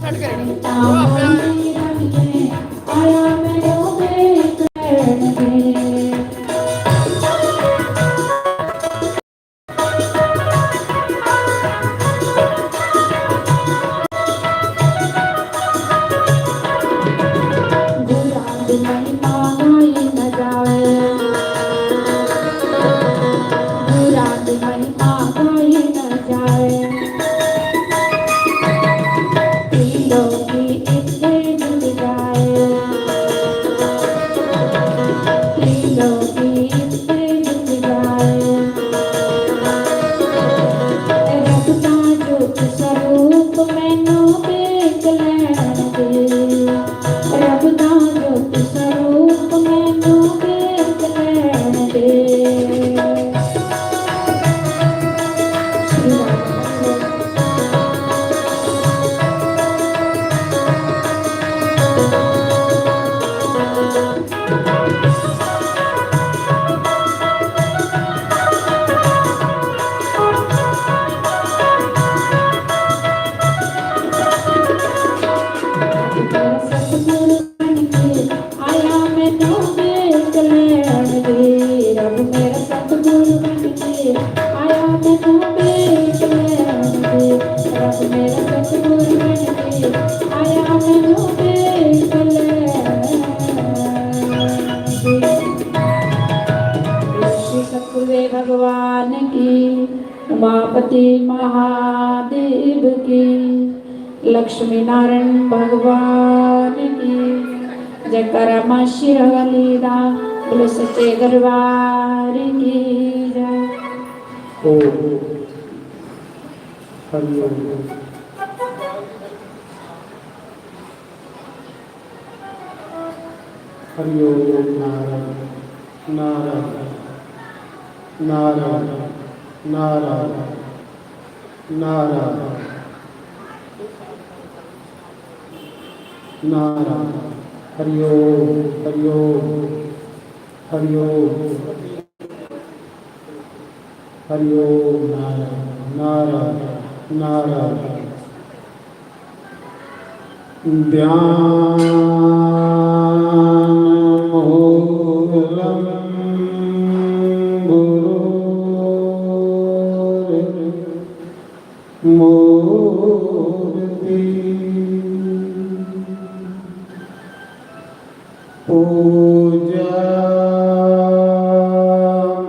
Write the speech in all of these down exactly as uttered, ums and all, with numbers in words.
श्री सतगुरुदेव भगवान की, उमापति महादेव की, लक्ष्मी नारायण भगवान की। जयकारा मां शेरावाली दा, बोलो सच्चे दरबार की जय। ओम। हरि ओम। हरि ओम। नारायण, नारायण, नारायण, नारायण, नारायण, नारायण। हरि ओम, हरि ओम, हरि ओम। हरि ओम। नारायण, नारायण, नारायण। ध्यान मूलं गुरोर्मूर्ति। पूजा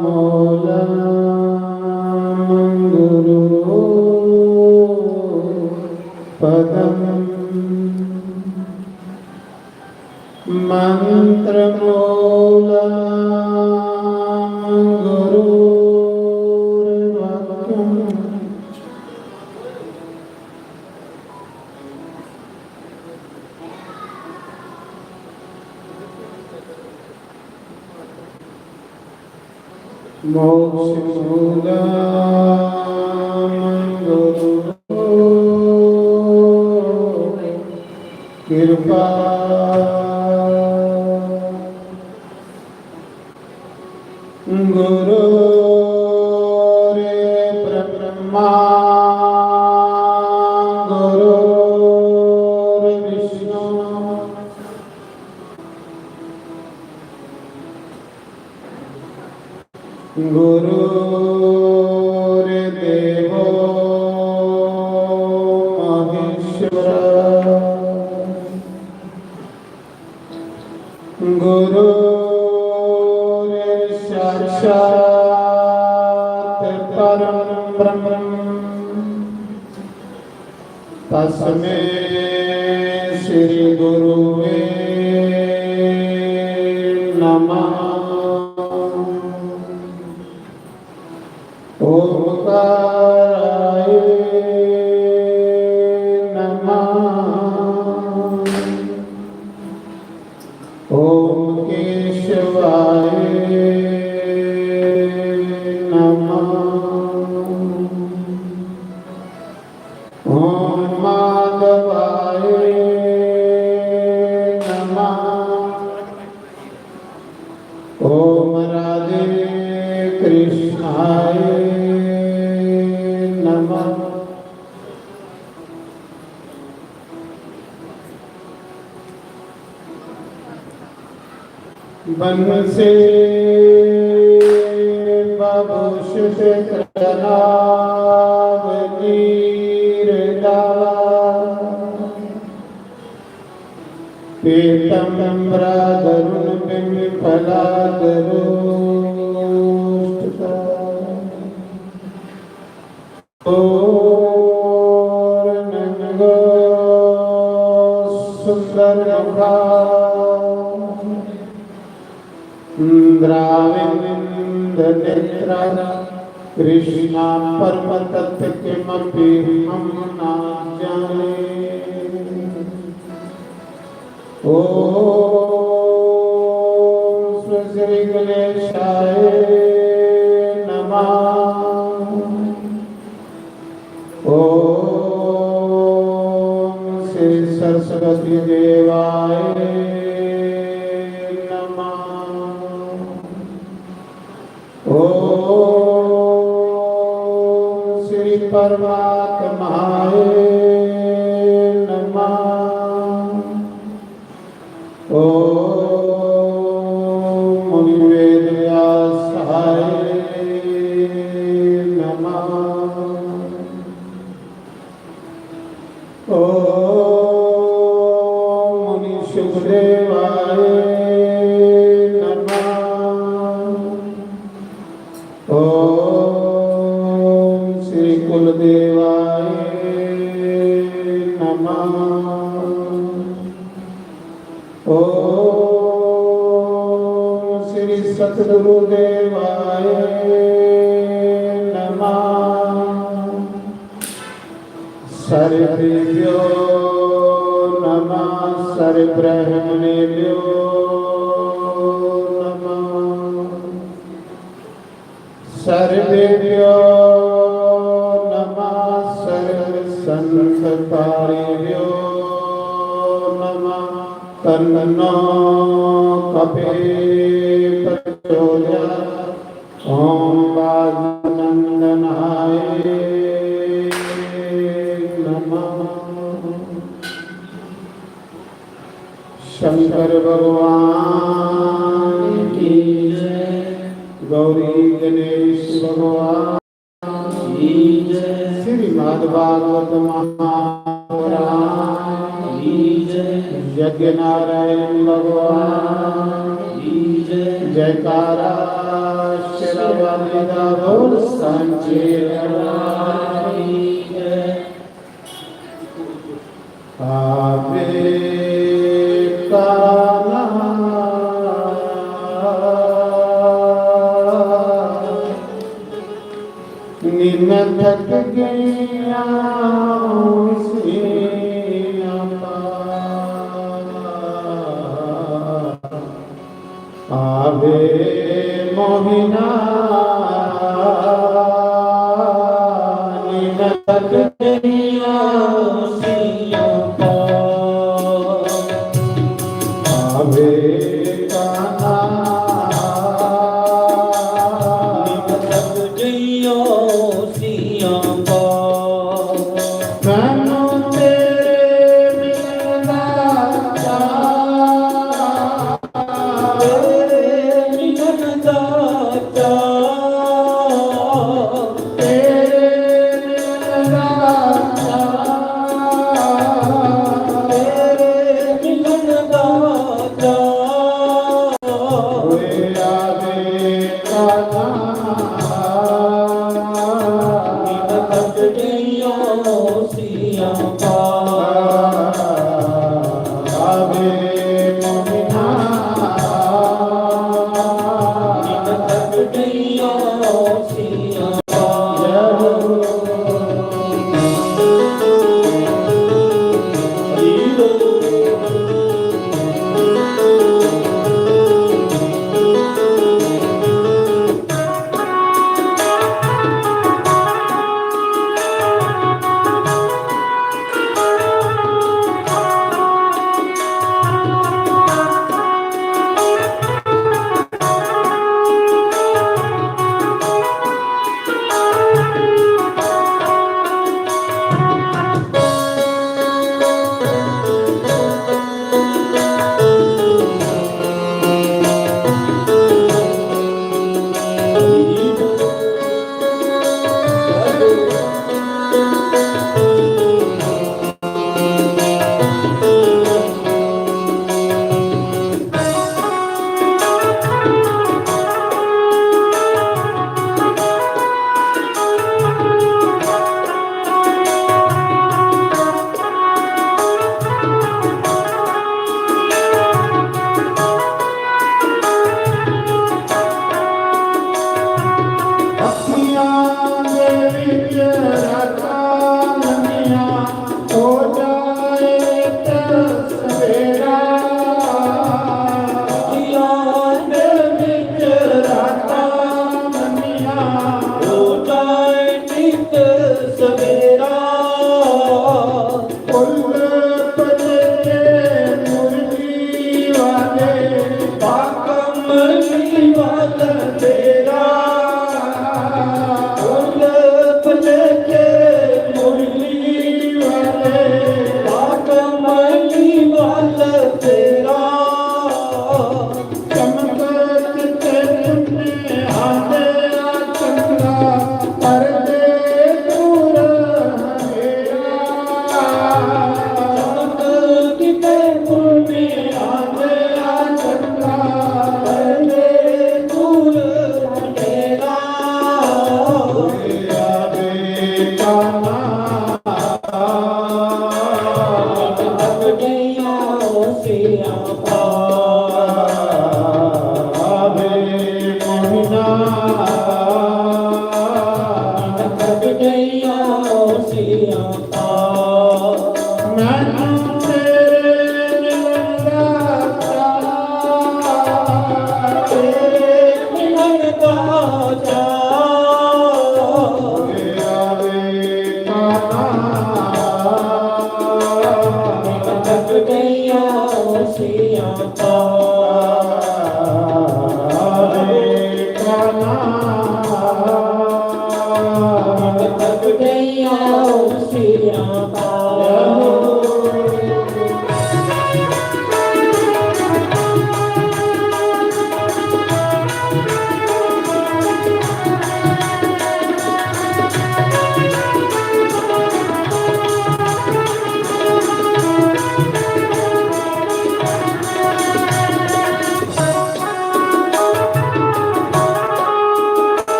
मूलं गुरु पदम। मंत्र मूलं गुरु वाक्यम। मोक्ष मूलं गुरु कृपा। गुरुर्ब्रह्मा गुरुर्विष्णु गुरुर्देवो महेश्वर। गुरुर्साक्षात् परं ब्रह्म। तस्मै श्री गुरुवे नमः। ओमकाराय नमः। ओम केशवाय नमः। ओम माधवाय नमः। बंसी बाबू श्रुति प्रणाम नीर डाला। पीतम्बरा दरुण बिम्फला दरोष्ठता। घोर नंगो सुंदर मुखा। द्राविन्द नेत्रा कृष्णा परम तत्व किमपि हम ना जाने। ओम श्री गणेशाय नमः। ओम श्री सरस्वती देवाय नमः। ओम श्री परमात्माय नमः। ओम मुनि वेद व्यासाय नमः। ओम मुनि सुखदेवाय नमः। ओम श्री कुलदेवाय नमः। ओम श्री सतगुरु देवाय नमः। सर्वेभ्यो नमः, सर्वब्रह्मणेभ्यो नमः। सर्वेभ्यो नमः, सर्वसंतपारेभ्यो नमः। तन्नो कपे प्रचोदयात्। ओम वायुनंदनाय नमः। शंकर भगवान की जय, गौरी गणेश भगवान की जय, श्रीमद् भागवत महापुराण की जय, यज्ञ नारायण भगवान की जय। जयकारा शेरावाली दा बोल सांचे दरबार की जय। आवे कान्हा निन थक गईयां सीयां पार। आवे मोहिना निन थक गईयां सीयां पार। आवे कान्हा निन थक गईयां सीयां पार।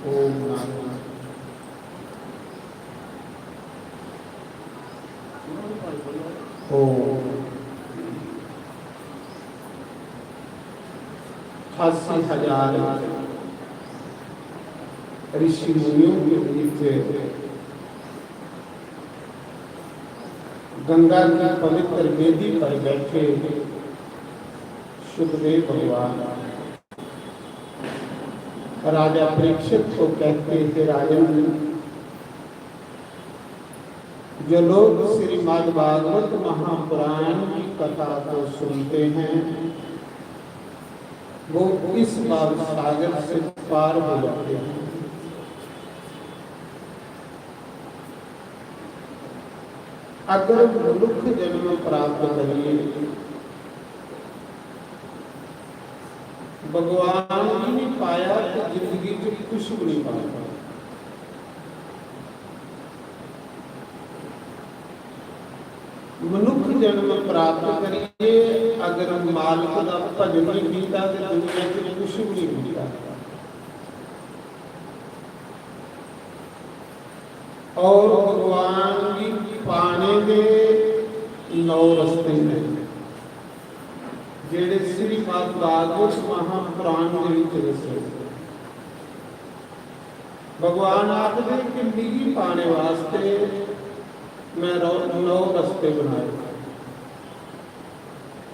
ओम नारायण। ओम। अठासी हजार ऋषि मुनियों के बीच गंगा की पवित्र वेदी पर बैठे सुखदेव भगवान राजा परीक्षित को कहते, हे राजन, जो लोग श्रीमद् भागवत महापुराण की कथा को सुनते हैं, वो इस भाव सागर से पार हो जाते हैं। अगर मनुख जन्म प्राप्त करिए भगवान भी नहीं पाया तो जिंदगी च कुछ भी नहीं पाया। मनुख जन्म प्राप्त करिए अगर मालक का भजन नहीं किया तो दुनिया च कुछ भी नहीं किया। और भगवान गी पाने दे नौ रस्ते ने, जेड़े श्रीमद् भागवत महापुराण दे विच दस्से। भगवान आखदे कि मिगी पाने वास्ते मैं रौ-, नौ रस्ते बनाए।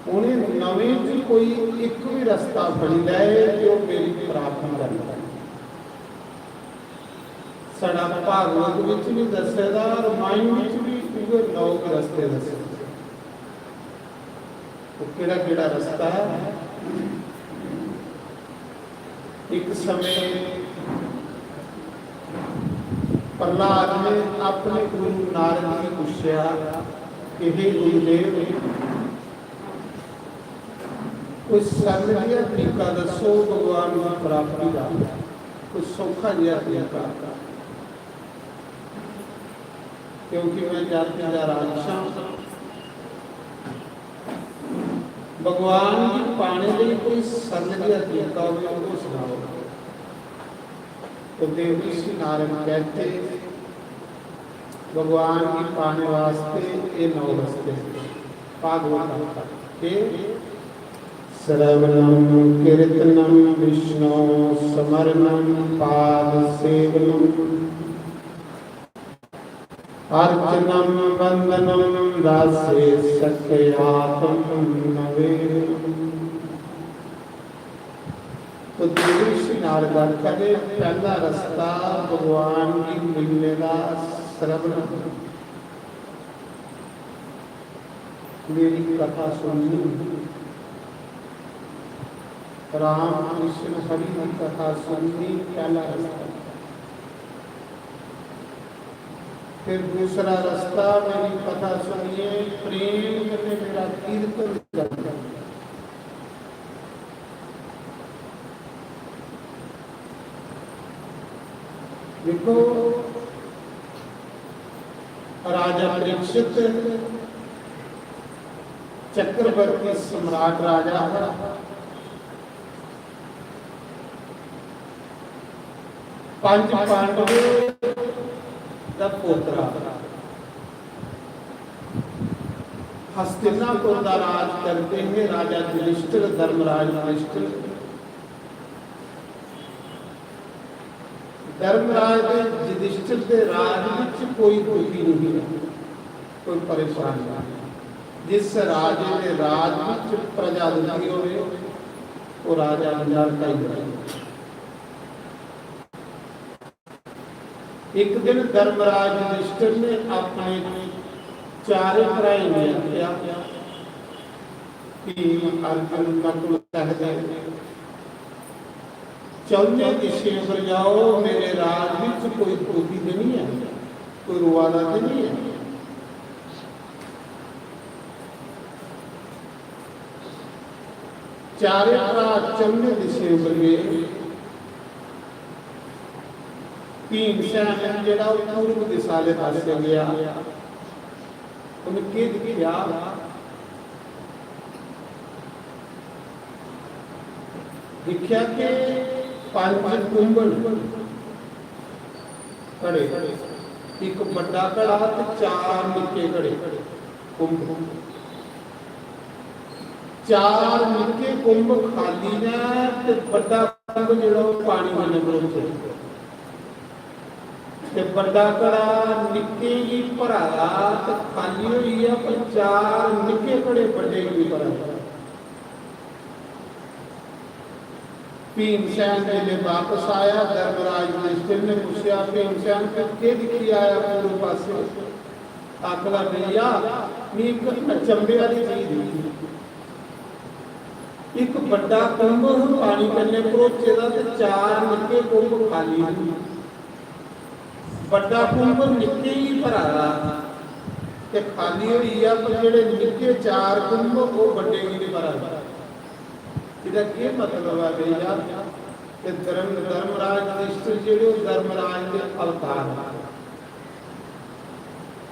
उन्हें नवें च कोई इक भी रस्ता फड़ी लैए ते ओह मेरी प्राप्ति करी लै। साढ़ा भागवत विच भी दस्से दा, रामायण विच भी उ'ऐ नौ गै रस्ते दस्से। ओह केड़ा केड़ा रस्ता ऐ? एक समय प्रहलाद ने अपने गुरु नारद जी पूछा कि हे गुरुदेव, कोई सरल जिहा तरीका दस्सो भगवान की प्राप्ति का, कोई सौखा जिहा तरीका, क्योंकि मैं जाति का राक्षस हां। भगवान गी पाने लेई कोई सरल जिहा तरीका होवे, ओह् सनाओ। तो देव ऋषि नारद कहते, भगवान गी पाने वास्ते ये नौ रस्ते। भागवत के श्रवणम कीर्तनम विष्णु स्मरणम पाद सेवनम अर्चनम वंदनम रासे सख्यातम नवेदनम। तो देव ऋषि नारद आखा दे, पहला रस्ता भगवान गी मिलने दा श्रवण, मेरी कथा सुननी। राम कृष्ण हरि की कथा सुननी पहला रस्ता। फिर दूसरा रस्ता मेरी कथा सुनिए, प्रेम कन्नै मेरा कीर्तन करना। देखो, राजा परीक्षित चक्रवर्ती सम्राट राजा है। पंच पांडवें दा पोतरा। हस्तिनापुर दा राज करदे हे राजा युधिष्ठिर, धर्मराज युधिष्ठिर। धर्मराज दे, युधिष्ठिर दे राज विच कोई दुखी नहीं है, कोई परेशान नहीं। जिस राजे दे राज विच प्रजा दुखी होवे, वो राजा नरकाई होवे। एक दिन धर्मराज युधिष्ठिर ने अपने चारे भ्राएं ने आख्या, भीम, अर्जुन, नकुल, सहदेव, चौने दिशें पर जाओ, मेरे राज विच कोई दुखी तो नहीं है, कोई रोआ दा तो नहीं है। चारे भ्रा चौने दिशें पर गए। भीमसेन जेड़ा ओह पूर्व दिशा आले पासे गया, उन्हें केह दिखेया? दिखेया कि पंज कुंभन घड़े, इक बड्डा घड़ा ते चार निक्के घड़े, कुंभ। चार निक्के कुंभ खाली न ते बड्डा कुंभ जेह्ड़ा ओह् पानी कन्नै भरोचे। ते बड्डा घड़ा निक्के गी भरा दा ते खाली होई गेआ, पर चार निक्के घड़े बड्डे गी भरा दा। भीमसेन जिसलै बापस आया, धर्मराज युधिष्ठिर ने पुच्छेआ, "भीमसेन, तू केह् दिक्खी आया पूर्व पासै?" आखदा, "भैया, मी इक अचंभे आह्ली चीज दिक्खी। इक बड्डा कुंभ हा पानी कन्नै भरोचे दा ते चार निक्के कुंभ खाली हे। बड्डा कुंभ निक्के गी भरा दा ते खाली होई गेआ, पर जेह्ड़े निक्के चार कुंभ ओह् बड्डे गी निं भरा दे।" एह्दा केह् मतलब ऐ भैया? कि धर्म, धर्मराज युधिष्ठिर जेह्ड़े ओह् धर्मराज दे अवतार न।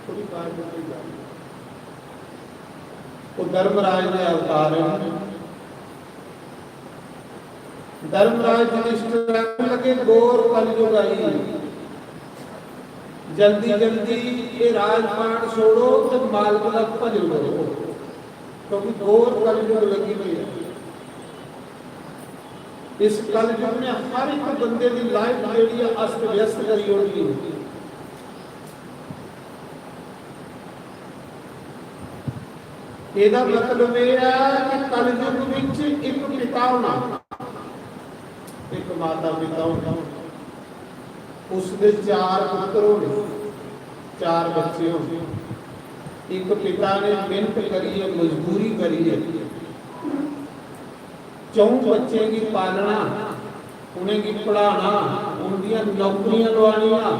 थोड़ी बात बदल जाए। ओह् धर्मराज दे अवतार न। धर्मराज युधिष्ठिर आखन लगे, "घोर कलयुग आई, जल्दी जल्दी ये राजपाट छोड़ो ते मालक दा भजन करो, क्योंकि घोर कलयुग लगी हुई है।" इस कलयुग ने हर एक बंदे दी लाइफ जेह्ड़ी ऐ अस्त व्यस्त करी ओड़ी है। एह्दा मतलब एह् ऐ कि कलयुग विच इक पिता होना, इक माता पिता होना, उसदे चार पुत्र होने, चार बच्चे होने। इक पिता ने मेहनत करियै, मजदूरी करियै चौं बच्चें गी पालना, उ'नेंगी पढ़ाना, उंदियां नौकरियां लुआनियां,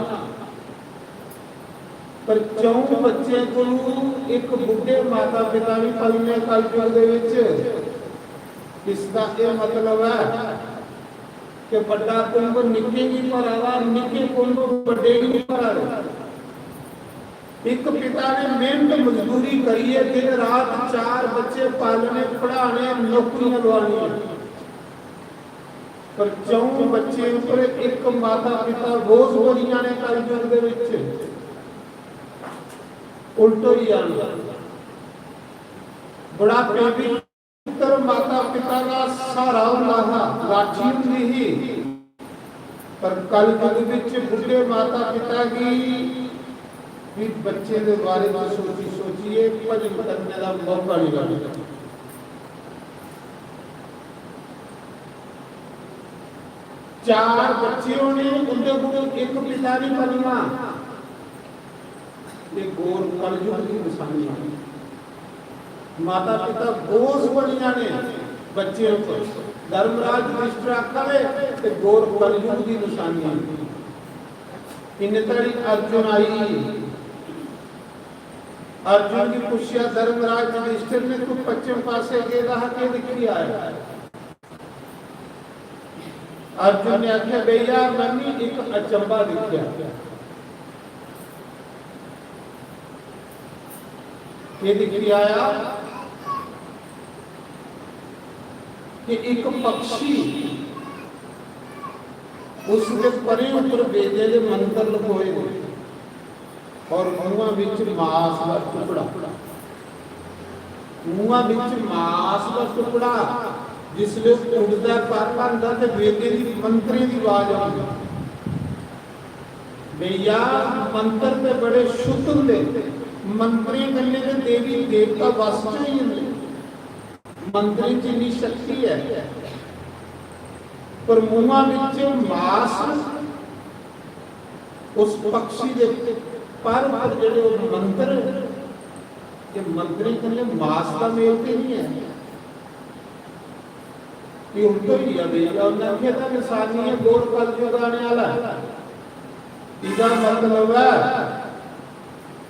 पर चौं बच्चें कोलू इक बुड्ढे माता पिता गी पालने कलयुग दे विच। इसदा एह् मतलब ऐ कि बड्डा कुंभ निक्के गी भरा दा, निक्के कुंभ बड्डे गी भरा दे। इक पिता ने मेहनत मजदूरी करियै दिन रात चार बच्चे पालने, पढ़ाने, नौकरियां लुआनियां, पर चौं बच्चें उप्पर इक माता पिता बोझ बनी जाने कलयुग दे विच, उल्ट होई जाना। बुढ़ापे दी पुत्र माता पिता दा सहारा होंदा हा, लाठी होंदी ही, पर कलयुग विच बुड्ढे माता पिता गी भी बच्चे दे बारे च सोची सोचियै भजन करने दा मौका नहीं लगदा। चार बच्चे होने, उंदे कोल इक पिता नहीं बनना। ये घोर कलयुग की निशानी है। माता पिता बोझ बन जाने बच्चे उपर। धर्मराज युधिष्ठिर आखा दे, ते घोर कलयुग की निशानी है। इन्ने धड़ी अर्जुन आई। अर्जुन गी पुच्छेआ धर्मराज युधिष्ठिर ने, "तू पश्चिम पासे गेदा हा, केह् दिक्खी आया?" अर्जुन ने आखेआ, "भैया, मैं भी इक अचंभा दिक्खेआ।" केह् दिक्खी आया कि इक पक्षी, उसदे परें उप्पर वेदे दे मंत्र लखोए दे और मूहां बिच मास दा टुकड़ा, मूहां बिच मास दा टुकड़ा जिसले उड़दा पर बनदा ते वेदे दी मंत्रें दी आवाज आਉਂदी। भैया, मंत्र ते बड़े शुद्ध होंदे, मंत्रें कन्नै ते देवी देवता वश च होई जंदे। मंत्रें च इन्नी शक्ति ऐ, पर मूहां बिच मास, उस पक्षी दे पर पर जेह्ड़े ओह् मंत्र, ते मंत्रें कन्नै मास दा मेल ते नहीं ऐ। ये उल्टा ही है भैया, उन्हें आखेआ था निशानी है, घोर कलयुग आने वाला है। इसदा मतलब है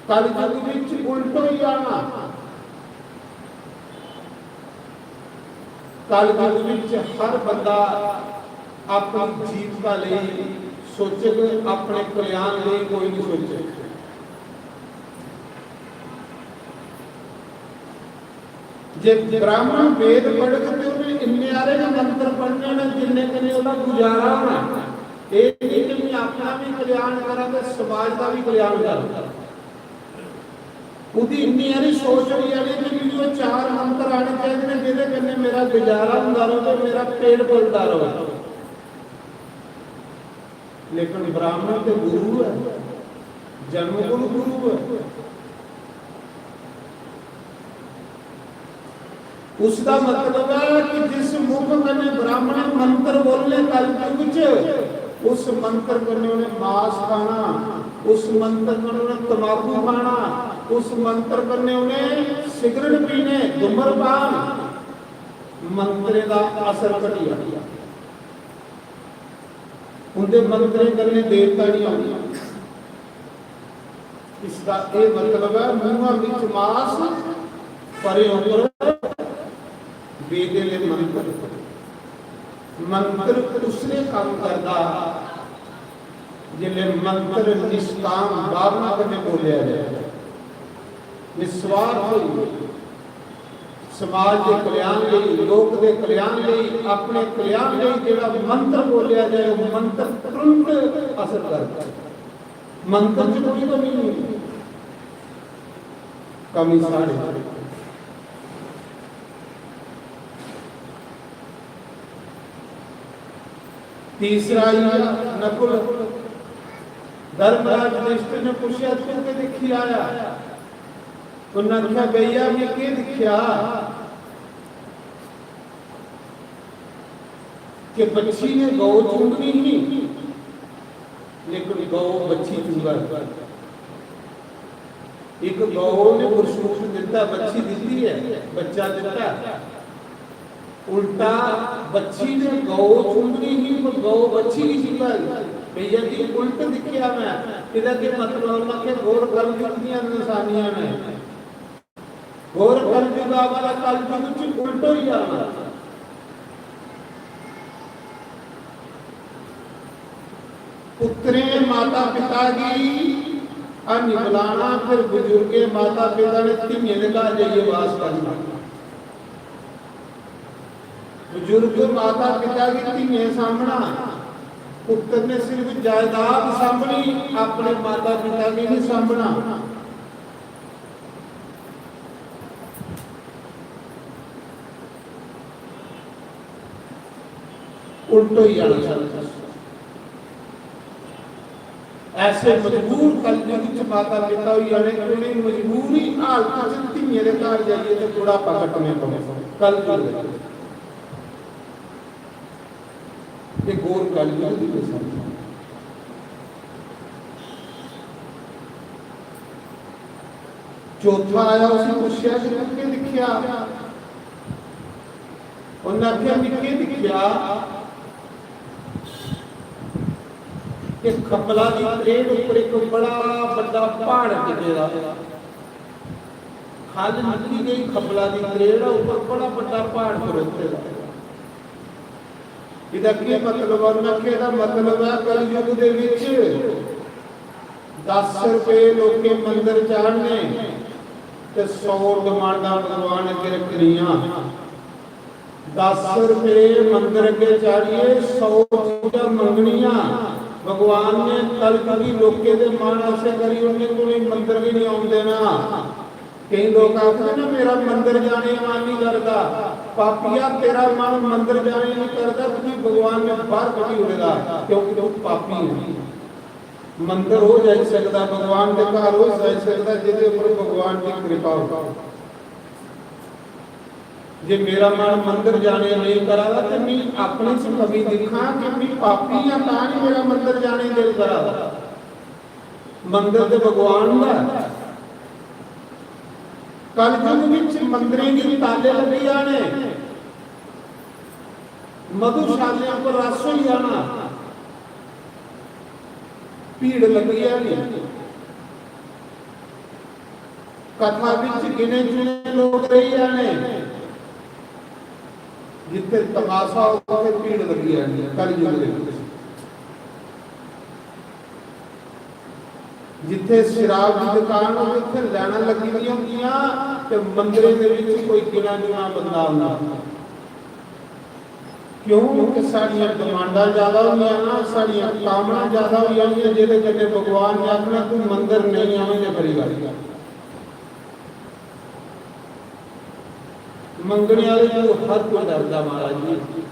कलयुग विच उल्ट होई जाना। कलयुग विच हर बंदा अपनी जीविका लेई सोचग, अपने कल्याण लेई कोई नहीं सोचग। जे ब्राह्मण वेद पढ़ग ते उन्हें इन्ने हारे गै मंत्र पढ़ने न जिन्ने कन्नै ओह्दा गुजारा होना। एह् नहीं कि मैं अपना भी कल्याण करां ते समाज दा भी कल्याण करां। ओह्दी इन्नी हारी सोच होई जानी कि मिगी ओह् चार मंत्र आने चाहिदे ने, जेह्दे कन्नै मेरा गुजारा होंदा र'वै, मेरा पेट पलदा र'वै। लेकिन ब्राह्मण ते गुरु ऐ, जन्म कोला गुरु ऐ। उसदा मतलब ऐ कि जिस मुख कन्नै ब्राह्मण मंत्र बोलने कलयुग च, उस मंत्र कन्नै उ'नें मांस खाना, उस मंत्र कन्नै उ'नें तमाकू खाना, उस मंत्र कन्नै उ'नें सिगरेट पीने, धूम्रपान, मंत्रें दा असर घटी जाना। उं'दे मंत्रें कन्नै देवता निं औंदे। इसदा एह् मतलब ऐ, मूंहा बिच मास, परे उप्पर वेदें दे मंत्र। मंत्र उसलै कम्म करदा जिसलै मंत्र निष्काम भावना कन्नै बोलेआ जाए, निस्वार्थ होइयै, समाज दे कल्याण लेई, लोक दे कल्याण लेई, अपने कल्याण लेई जेह्ड़ा मंत्र बोलेआ जाए, ओह् मंत्र तुरंत असर करदा। मंत्र च कोई कमी नहीं, कमी साढ़े। तीसरा आई गया नकुल। धर्मराज युधिष्ठिर ने पूछा, "तू के दिखी आया?" उन्हें आख्या, "भैया, मैं के दिखया कि बच्ची ने गौ चुंगनी ही, लेकिन गौ बच्ची चुंगा।" एक गौ ने प्रसूत दिता, बच्ची दिती है, बच्चा दिता। उल्टा बच्ची ने गौ चुंगनी ही, पर गौ बच्ची नहीं चुंगा। भैया जी, उल्ट दिखिया मैं। इहदा के मतलब? उन्हें आखे, "घोर कलयुग दियां निशानियां ने। घोर कलयुग आवा, कलयुग च उल्ट होई जाना।" पुत्तरें माता पिता गी हैनी बुलाना, फिर बुजुर्गें माता पिता ने धियें दे घर जाइयै वास करना। बुजुर्ग माता पिता गी धियें सामना, पुत्तर ने सिर्फ जायदाद सामनी, अपने माता पिता गी नहीं सामना। उल्ट होई जाना सब कुछ। ऐसे मजबूर कलयुग च माता पिता होई जाने कि उ'नें मजबूरी हालत च धियें दे घर जाइयै ते बुढ़ापा कट्टने पौने कलयुग दे। ये घोर कलयुग दी दशा। चौथा आया, उसी पूछेआ कि तू केह् दिक्खेआ? उन्नै आखेआ, "मिगी दिक्खेआ कि खब्बला दी त्रेड़ उप्पर इक बड़ा बड्डा प्हाड़ टिके दा। ख'ल्ल निक्की जेही खब्बला दी त्रेड़ ऐ, उप्पर बड़ा बड्डा प्हाड़ खड़ोते दा।" एह्दा केह् मतलब ऐ? उन्नै आखेआ, "एह्दा मतलब ऐ, कलयुग दे बिच दस रपेऽ लोकें मंदर चाढ़ने ते सौ डिमांडां भगवान अग्गें रक्खनियां। दस रपेऽ मंदर अग्गें चाढ़ियै सौ चीजां मंगनियां। भगवान ने कलयुगी लोकें दे मन ऐसे करी ओड़ने कि उ'नेंगी मंदर बी निं औन देना।" केई लोक आखदे ना, "मेरा मंदर जाने दा मन नहीं करदा।" पापिया, तेरा मन मंदर जाने नहीं करदा, तुझे भगवान ने बाहर कड्ढी ओड़े दा, क्योंकि तू पापी है। मंदर ओह् जाई सकदा, भगवान दे घर ओह् जाई सकदा, जेह्दे उप्पर भगवान दी कृपा हो। जे मेरा मन मंदर जाने नहीं करा दा, ते मैं अपने च कमी दिक्खां कि मैं पापी आं, तां नहीं मेरा मंदर जाने दिल करा दा। मंदर ते भगवान दा ऐ। कलयुग विच मंदरें गी ताले लगी जाने, मधुशालें पर रस होई जाना, भीड़ लगी जानी, कथा विच गिने चुने लोक रेही जाने, जिथे तमाशा हो, उथे भीड़ लगी जानी है कलयुग दे विच। जिथे शराब की दुकान हो, उथे लाइनां लगी दी होंदियां, ते मंदिरें दे विच कोई गिना चुना बंदा आंदा। क्योंकि साढ़ियां डिमांडां ज्यादा होंदियां ना, साढ़ियां कामनां ज्यादा होई जांदियां, जेह्दे कन्नै भगवान ने आखना, "तू मंदर नेईं आवें ते खरी गल्ल।" मंगने आह्ले तो हर कोई डरदा महाराज जी।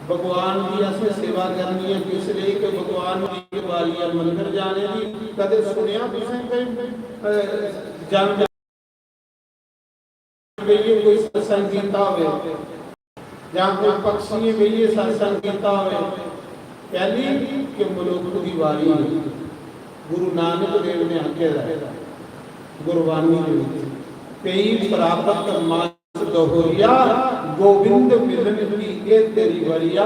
भगवान की असें सेवा करनी है, किस लेई कि भगवान की बारी है मंदर जाने की। कदे सुनेआ तुसें कोई, अ, जंग बेहियै कोई सत्संग कीता होवे जां कोई पक्षियें बेहियै सत्संग कीता होवे? कैली? कि मनुक्ख दी बारी है। गुरु नानक देव ने आखे दा है गुरबानी दे विच, "पेई प्राप्त मानस दोहरिया, गोविंद मिलन की ए तेरी वरिया,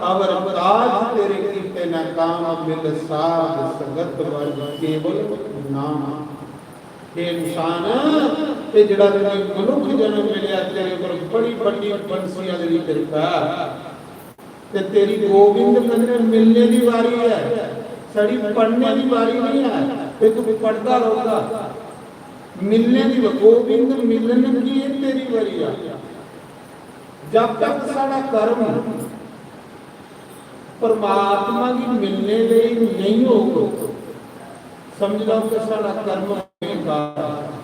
अवर काज तेरे कीते न काम, मिल साध सगत वर केवल नाम।" हे इंसान, ये जेड़ा तुझे मनुख जन्म मिलया, तेरे पर बड़ी बड़ी बंसी आले दी कृपा है। ते तेरी गोविंद कन्नै मिलने दी बारी है, साड़ी पढ़ने दी बारी नहीं है। ते तू पढ़दा रहोगा, मिलने दी, गोविंद मिलन की ये तेरी बारी है। जब तक साड़ा कर्म परमात्मा की मिलने लेई नहीं होग, समझ लो कि साड़ा कर्म बेकार है।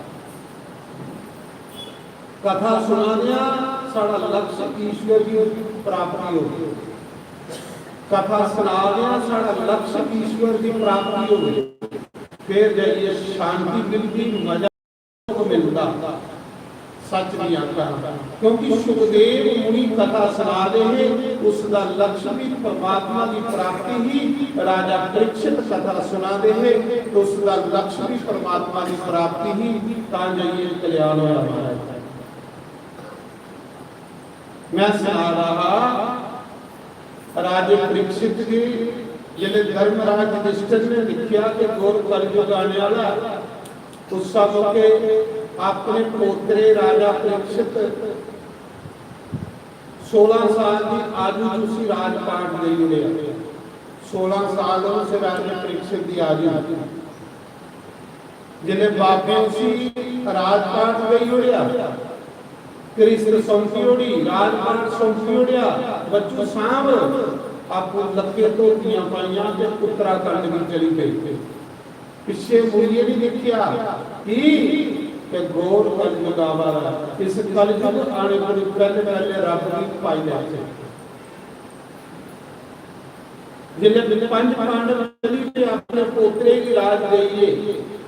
कथा सुनाने साड़ा लक्ष्य ईश्वर की प्राप्ति होगी। कथा सुनाने साड़ा लक्ष्य ईश्वर की प्राप्ति होगी। फिर जाइए शांति मिलती, मजा को मिलता। सच दी आखा, क्योंकि सुखदेव मुनि कथा सुना दे हे, उसका लक्ष्य भी परमात्मा की प्राप्ति ही। राजा परीक्षित कथा सुना दे हे, तो उसका लक्ष्य भी परमात्मा की प्राप्ति ही। तां जाइए कल्याण होया महाराज। मैं सुना रहा हा, राजे परीक्षित जी, जिसले धर्मराज युधिष्ठिर ने देखा कि घोर कलयुग आने वाला है, उस मौके अपने पोतरे राजा परीक्षित सोलह साल की आयु च उसी राजपाट दे दिया। सोलह साल उस राजा परीक्षित की आयु। जिसले बाबे उसी राजपाट दे ओड़िया, कृष्ण सौंपी ओड़ी, राजपाट सौंपी ओड़िया, बच्चू सांभ, आपू लक्के धोतियां पाइयां ते उत्तराखंड की चली गई। पिछे मुड़िए नहीं देखिया। की? कि घोर कलयुग आवा रहा। इस कलयुग आने को पहले पहले रब की पाई लैते। जिसले पंच पांडव चली पे अपने पोतरे की राज देइए,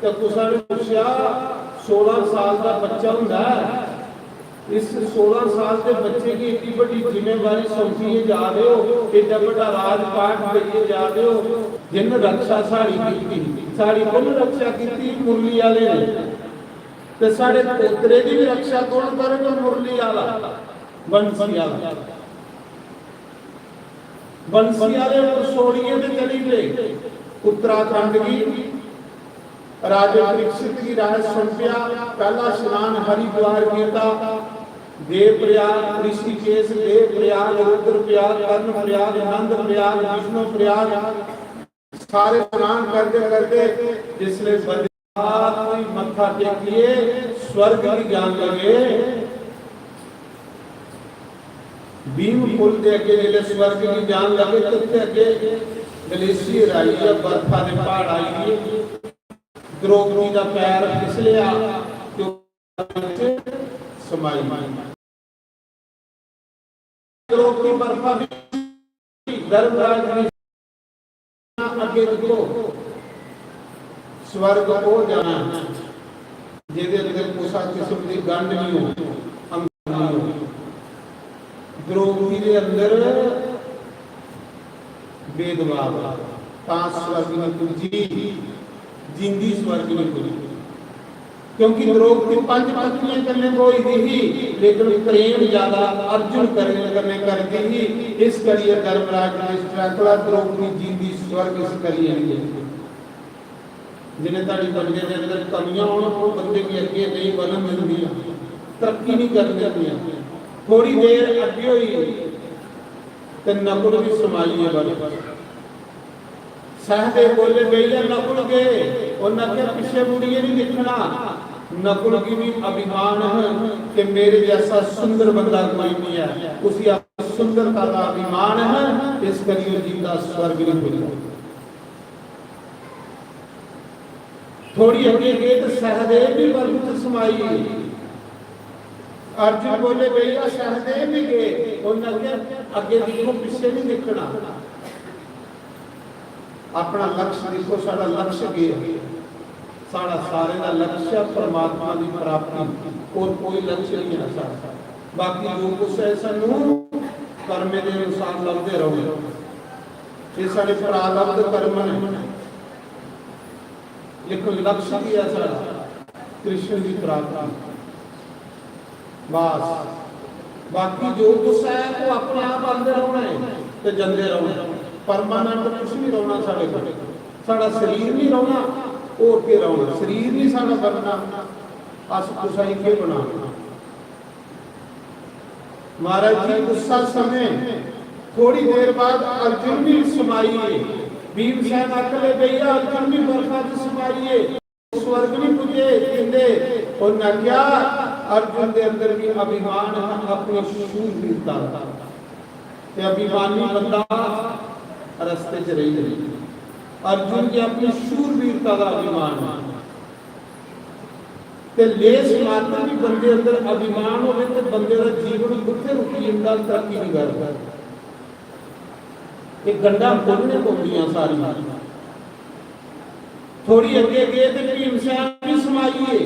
तो कुसा ने पूछा, "सोलह साल का बच्चा हुंदा है, इस सोलह साल के बच्चे की इतनी बड़ी जिम्मेवारी सौंपिए जा रहे हो, इतना बड़ा राजपाट देइए जा रहे हो, जिन रक्षा साड़ी की, साड़ी कुल रक्षा की? मुरली वाले ने। तो साढ़े पोतरे की भी रक्षा कौन करेगा? मुरली वाला, बंसी वाला।" बंसी वाले परसोड़िए ते चली गए उत्तराखंड की। राजे परीक्षित की राय सुन पिया, पहला स्नान हरिद्वार किया, देव प्रयाग, ऋषिकेश, देव प्रयाग, रुद्र प्रयाग, कर्ण प्रयाग, नंद प्रयाग, विष्णु प्रयाग, सारे स्नान करते करते जिसले बद्रीनाथ भी मत्था टेकिए स्वर्ग की जान लगे। भीम पुल के अगे जिसले स्वर्ग की जान लगे तो उत्थे अगे ग्लेशियर आई है, बर्फा के पहाड़ आई है। द्रौपदी का पैर फिसलिया तो समाई। द्रौपदी बर्फा भी धर्मराज ने अगे देखो, स्वर्ग को जाना है, जेदे अंदर कुसा किस्म की गंढ नहीं हो, अंग नहीं हो। द्रौपदी के अंदर भेदभाव, तां स्वर्ग में पुज्जी, जिंदी स्वर्ग में पुज्जी। क्योंकि द्रौपदी पंच पत्नियां कन्नै ब्होई दी ही, लेकिन प्रेम ज्यादा अर्जुन कन्नै करदी ही। इस करियै धर्मराज युधिष्ठिर आखदा, "द्रौपदी जींदी स्वर्ग इस करियै नहीं।" जिन्ने धड़ी बंदे दे अंदर कमियां होन, वो बंदे गी अग्गे नहीं बनन दिंदियां, तरक्की नहीं करन दिंदियां। थोड़ी देर अग्गे होई ते नकुल भी समाई गे बर्फ। सहदेव बोले, "भैया नकुल गए।" उन्हें आख्या, "पिछे मुड़िए नहीं दिखना।" नकुल गी भी अभिमान है कि मेरे जैसा सुंदर बंदा कोई नहीं है, उसी अप-, सुंदरता का अभिमान है, इस करिए जींदा स्वर्ग नहीं पुज्जा। थोड़ी अगे गए तो सहदेव भी बर्फ च समाई गए। अर्जुन बोले, "भैया, सहदेव भी गए।" उन्होंने आख्या, "अगे दिखो, पिछे नहीं देखना।" अपना लक्ष्य दिखो, साडा लक्ष्य केह् है? साडा सारे दा लक्ष्य है परमात्मा की प्राप्ति, और कोई लक्ष्य नहीं है साडा। बाकी जो कुछ है, सानू कर्मे दे अनुसार लभदे रहो। ये सारे प्रारब्ध कर्म ने, लेकिन लक्ष्य की है साडा? कृष्ण की प्राप्ति। बस, बाकी जो कुछ है, वो अपने आप आंदे रौहना है ते जंदे रौहना। परमानेंट कुछ नहीं रौहना साढ़े कोल। साढ़ा शरीर नहीं रौहना, होर केह् रौहना? शरीर नहीं साढ़ा बनना, अस कुसै गी केह् बनाना? महाराज जी, उस्सै समें थोड़ी देर बाद अर्जुन भी समाई गे। भीमसेन आखन लगे, "भैया, अर्जुन भी बरखा च समाई गे।" स्वर्ग नहीं पुजे, कहते, उन्हें क्या, अर्जुन के अंदर भी अभिमान है अपनी शूरवीरता का। ते अभिमानी बंदा रस्ते च रही जाए। अर्जुन के अपनी शूरवीरता का अभिमान है। ते लेस मात्र भी बंदे अंदर अभिमान होवे ते बंदे का जीवन उत्थे रुकी जंदा, तरक्की नहीं करदा। ये गंढां खोलने पौंदियां सारियां। थोड़ी अगे गए ते भीमसेन भी समाई गे।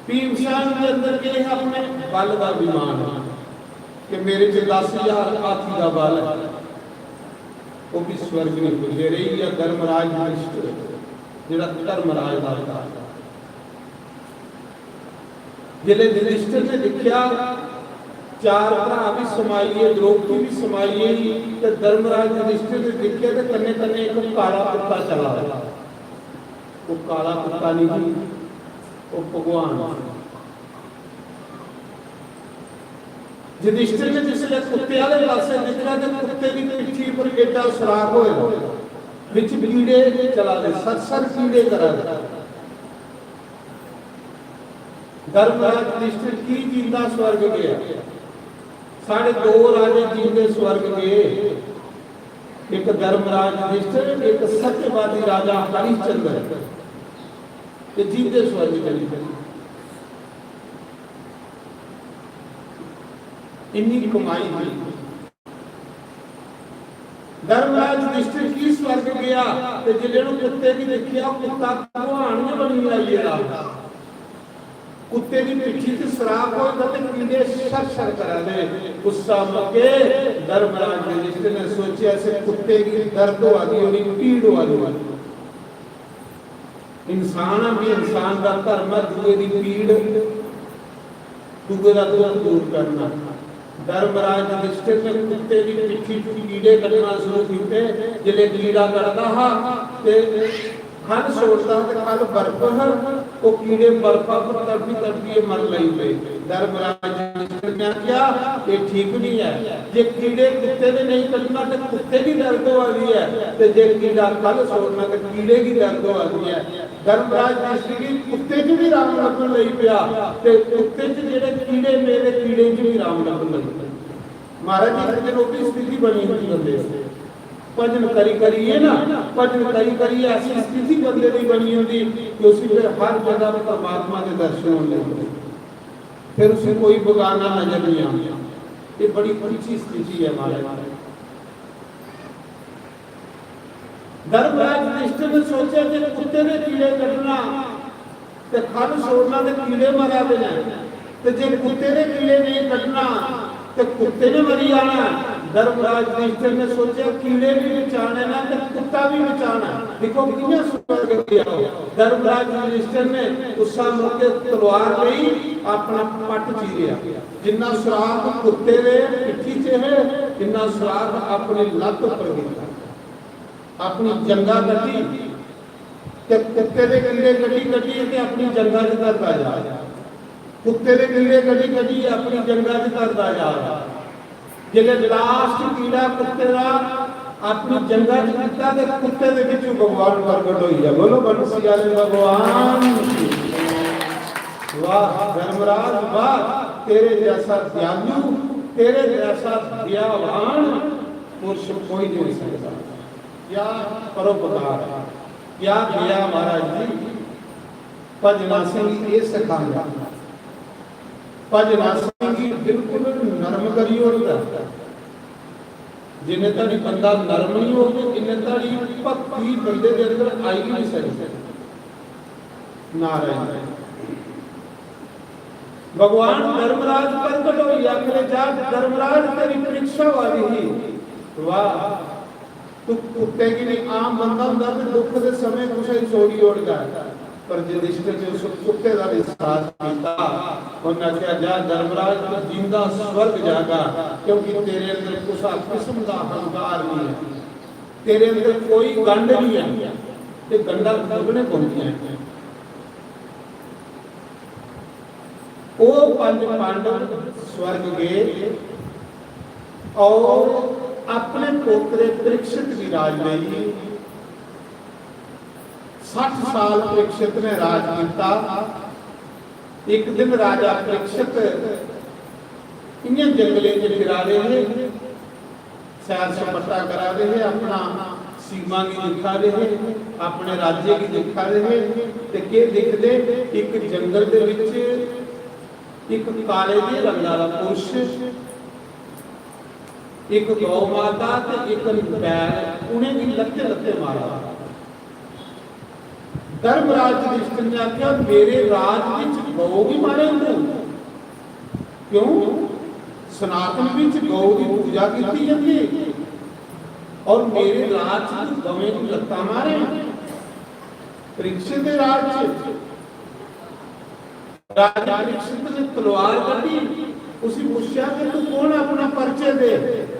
भीमसेन के अंदर के है? अपने बल का अभिमान कि मेरे च दस हजार हाथी का बल है। वो भी स्वर्ग नहीं पुजे, रही गया धर्मराज युधिष्ठिर, जेड़ा धर्मराज का था। जिसले युधिष्ठिर ने देखा, चार भरा भी समाई गे, द्रौपदी भी समाई गई, ते धर्मराज युधिष्ठिर ने देखा, ते कन्ने कन्ने एक काला कुत्ता चला आया। वो काला कुत्ता नहीं जी, वो भगवान। युधिष्ठिर ने जिसले कुत्ते वाले पासे देखा, तो कुत्ते की पिट्ठी पर एडा सुराख होया, विच कीड़े चला दे, सर सर कीड़े करा दे। धर्मराज युधिष्ठिर की जींदा स्वर्ग गया? साढ़े दो राजे जींदे स्वर्ग गए। एक धर्मराज युधिष्ठिर, एक सत्यवादी राजा हरिश्चंद्र। ये जींदे स्वर्ग चले गए। इन्नी कमाई हुई। धर्मराज युधिष्ठिर की स्वर्ग गया, ते जिसले उन्हें कुत्ते की देखिया, कुत्ता भगवान ने बनी आई गया। कुत्ते की पिट्ठी से सुराख होया ते कीड़े शर शर करा दे। उस मौके धर्मराज युधिष्ठिर ने सोचा, इस कुत्ते की दर्द होआ दी होनी, पीड़ होआ दी होनी। इंसान भी इंसान का धर्म है, दूए की पीड़, दूए का दुख दूर करना। धर्मराज युधिष्ठिर ने कुत्ते की पिट्ठी चों कीड़े कड्ढना शुरू किए। जिसले कीड़ा कटदा हा ते खल छोड़दा हा ते खल बर्फ हा, वो कीड़े बर्फा पर तड़फी तड़फिए मर लई पे। धर्मराज युधिष्ठिर ने आख्या, "ये ठीक नहीं है, जे कीड़े कुत्ते ने नहीं कटना ते कुत्ते की दर्द हो रही है, ते जे कीड़ा खल छोड़ना ते कीड़े की दर्द हो रही है।" धर्मराज युधिष्ठिर की कुत्ते च भी राम लभन लई पिया, ते कुत्ते च जेड़े कीड़े मेरे, कीड़े च भी राम लभन लई पिया। महाराज जी, एक दिन ओह्दी स्थिति बनी होंदी बंदे दी। भजन करी करिए ना, भजन करी करिए ऐसी स्थिति बंदे दी बनी होंदी कि उसी फिर हर जगह परमात्मा दे दर्शन होने लगदे। फिर उसी कोई बगाना नजर नहीं आता। ये बड़ी ऊंची स्थिति है महाराज। धर्मराज युधिष्ठिर ने सोचा कि कुत्ते ने कीड़े कड्ढना ते खल छोड़ना ते कीड़े मरा दे ने, ते जे कुत्ते ने कीड़े नहीं कड्ढना ते कुत्ते ने मरी जाना। धर्मराज युधिष्ठिर ने सोचा, कीड़े भी बचाने ना ते कुत्ता भी बचाना। देखो कितना स्वर्ग गया। धर्मराज युधिष्ठिर ने उस मौके तलवार ली, अपना पट चीरिया। जिन्ना सुराख कुत्ते दे पिट्ठी च है, इन्ना सुराख अपनी लत्त पर कीता। अपनी जंगा कड्ढी ते कुत्ते दे कीड़े कड्ढी कड्ढी ते अपनी जंगा च धरदा जा। कुत्ते दे कीड़े कड्ढी कड्ढी अपनी जंगा च धरदा जा। जिसलै लास्ट कीड़ा कुत्ते दा अपनी जंगा च किता ते कुत्ते दे बिचों भगवान प्रगट होई गया। बोलो बंसी वाले भगवान की। वाह धर्मराज वाह, तेरे जैसा दयालु, तेरे जैसा दयावान पुरुष कोई नहीं हो सकता। क्या परोपकार है, क्या दया महाराज जी। भजन असेंगी एह् सखांदा। भजन असेंगी बिल्कुल नरम करी ओड़दा। जिन्ने धड़ी बंदा नरम नहीं होग, इन्ने धड़ी भक्ति बंदे दे अंदर आई ही नहीं सकदी। नारायण। भगवान धर्मराज प्रगट होई आखने जा, धर्मराज तेरी परीक्षा होआ दी ही। वाह, तू कुत्ते गी नहीं, आम बंदा होंदा ते दुख दे समय कुसै गी छोड़ी ओड़दा है, पर युधिष्ठिर ने उस कुत्ते का भी साथ किया। उन्हें आख्या, जा धर्मराज, तू जींदा स्वर्ग जागा, क्योंकि तेरे अंदर कुसा किस्म का अहंकार नहीं है, तेरे अंदर कोई गंड नहीं है। ये गंडा दुगने पहुंचिया है। वो पंज पांडव स्वर्ग गए और अपने पोतरे परीक्षित की राज लेई। सठ साल परीक्षित ने राज किया। एक दिन राजा परीक्षित इन्हें जंगले च फिरा रहे हैं, सैर सपाटा करा दे हे, अपना सीमा गी दिक्खा दे हे, अपने राज्य गी दिक्खा दे हे, ते केह् दिखदे? इक जंगल दे विच इक काले जे रंगा दा पुरुष, इक गौ माता ते इक बैल, उ'नेंगी लत्ते लत्ते मारा। धर्मराज युधिष्ठिर ने आख्या, मेरे राज विच गौ गी मारे तू? क्यों? सनातन विच गौ दी पूजा की जाती है और मेरे राज च तू गवें की लत्ता मारे। परीक्षित दे राज च राजा परीक्षित ने तलवार कटी, उसी पूछा कि तू कौन, अपना परिचय दे।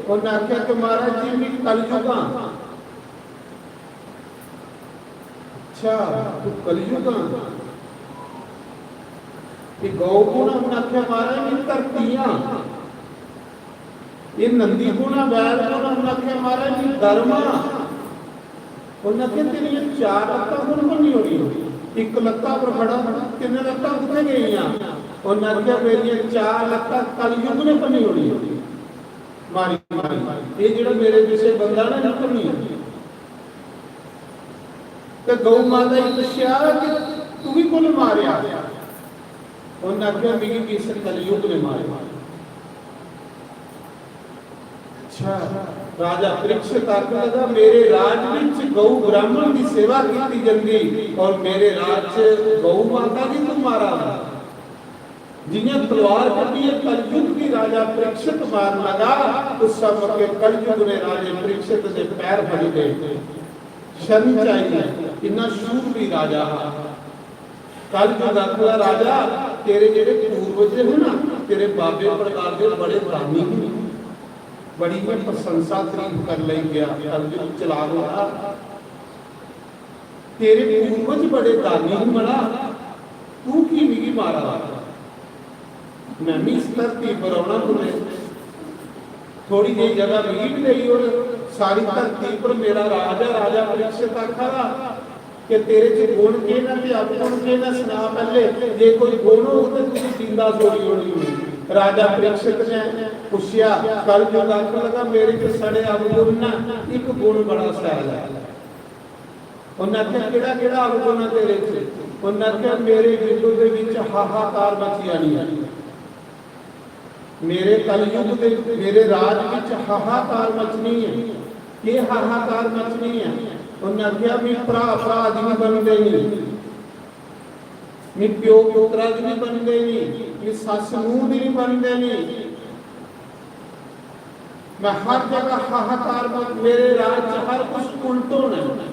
उन्हें आख्या कि महाराज जी, मैं कलयुग हाँ। अच्छा, तू कलयुग हाँ? ये गौ कौन? उन्हें आख्या, महाराज, मैं धरती हाँ। ये नंदी कौन है, बैल कौन है? उन्हें आख्या, महाराज, मैं धर्म हाँ। उन्हें आख्या, तेरियां चार लत्तां कौन बनी होनी? एक लत्ता पर खड़ा, तिन्न लत्तां कुत्थें गेइयां? उन्हें आख्या, मेरियां चार लत्तां कलयुग ने बनी होनी। मारी मारी, ये जेड़ा मेरे पिछे बंदा ना, ना बनी। ते गौ माता ने पूछा कि तुगी कुण मारया? उन्हें आख्या, मिगी इस कलयुग ने मारया। अच्छा, राजा परीक्षित आखन लगा, मेरे राज विच गौ ब्राह्मण की सेवा की जाती और मेरे राज च गौ माता की तू मारा। जियां तलवार कड्ढी है, कलयुग की राजा परीक्षित मारन लगा, उस समय के कलयुग ने राजे परीक्षित के पैर फड़ी गए, शरण च आई गए। इन्ना शूरवीर राजा हा। कलयुग आखदा, राजा, तेरे जेड़े पूर्वज है ना, तेरे बाबे परदादे बड़े दानी ही, बड़ी ही प्रशंसा तारीफ कर लई गया। कलयुग चला रहा, तेरे पूर्वज बड़े दानी ही मड़ा, तू की मिगी मारा? मैं भी इस धरती पर औना कुतै, थोड़ी जेही जगह मिगी भी देई ओड़। सारी धरती पर मेरा राज है। राजा परीक्षित आखा दा कि तेरे च गुण केह् न ते अवगुण केह् न, सना पैह्ले। जे कोई गुण होग ते तुगी जींदा छोड़ी ओड़नी। राजा परीक्षित ने पुच्छेआ, कलयुग आखन लगा, मेरे च सड़े अवगुण न, इक गुण बड़ा शैल है। उन्हें आखेआ, "केह्ड़ा, केह्ड़ा अवगुण ऐ तेरे च?" उन्हें आखेआ, "मेरे युद्ध दे विच हाहाकार मची जानी ऐ। मेरे कलयुग दे, मेरे राज विच हाहाकार मचनी ऐ।" "केह् हाहाकार मचनी ऐ?" उन्हें आखेआ, "मी भ्रा, भ्रा दी निं बनदे नी, मी प्यो पुत्रा दी निं बनदे नी, मी सस्स नूंह दी निं बनदे नी।" मैं हर जगह हाहाकार मच-, मेरे राज च हर कुछ उल्ट होना है।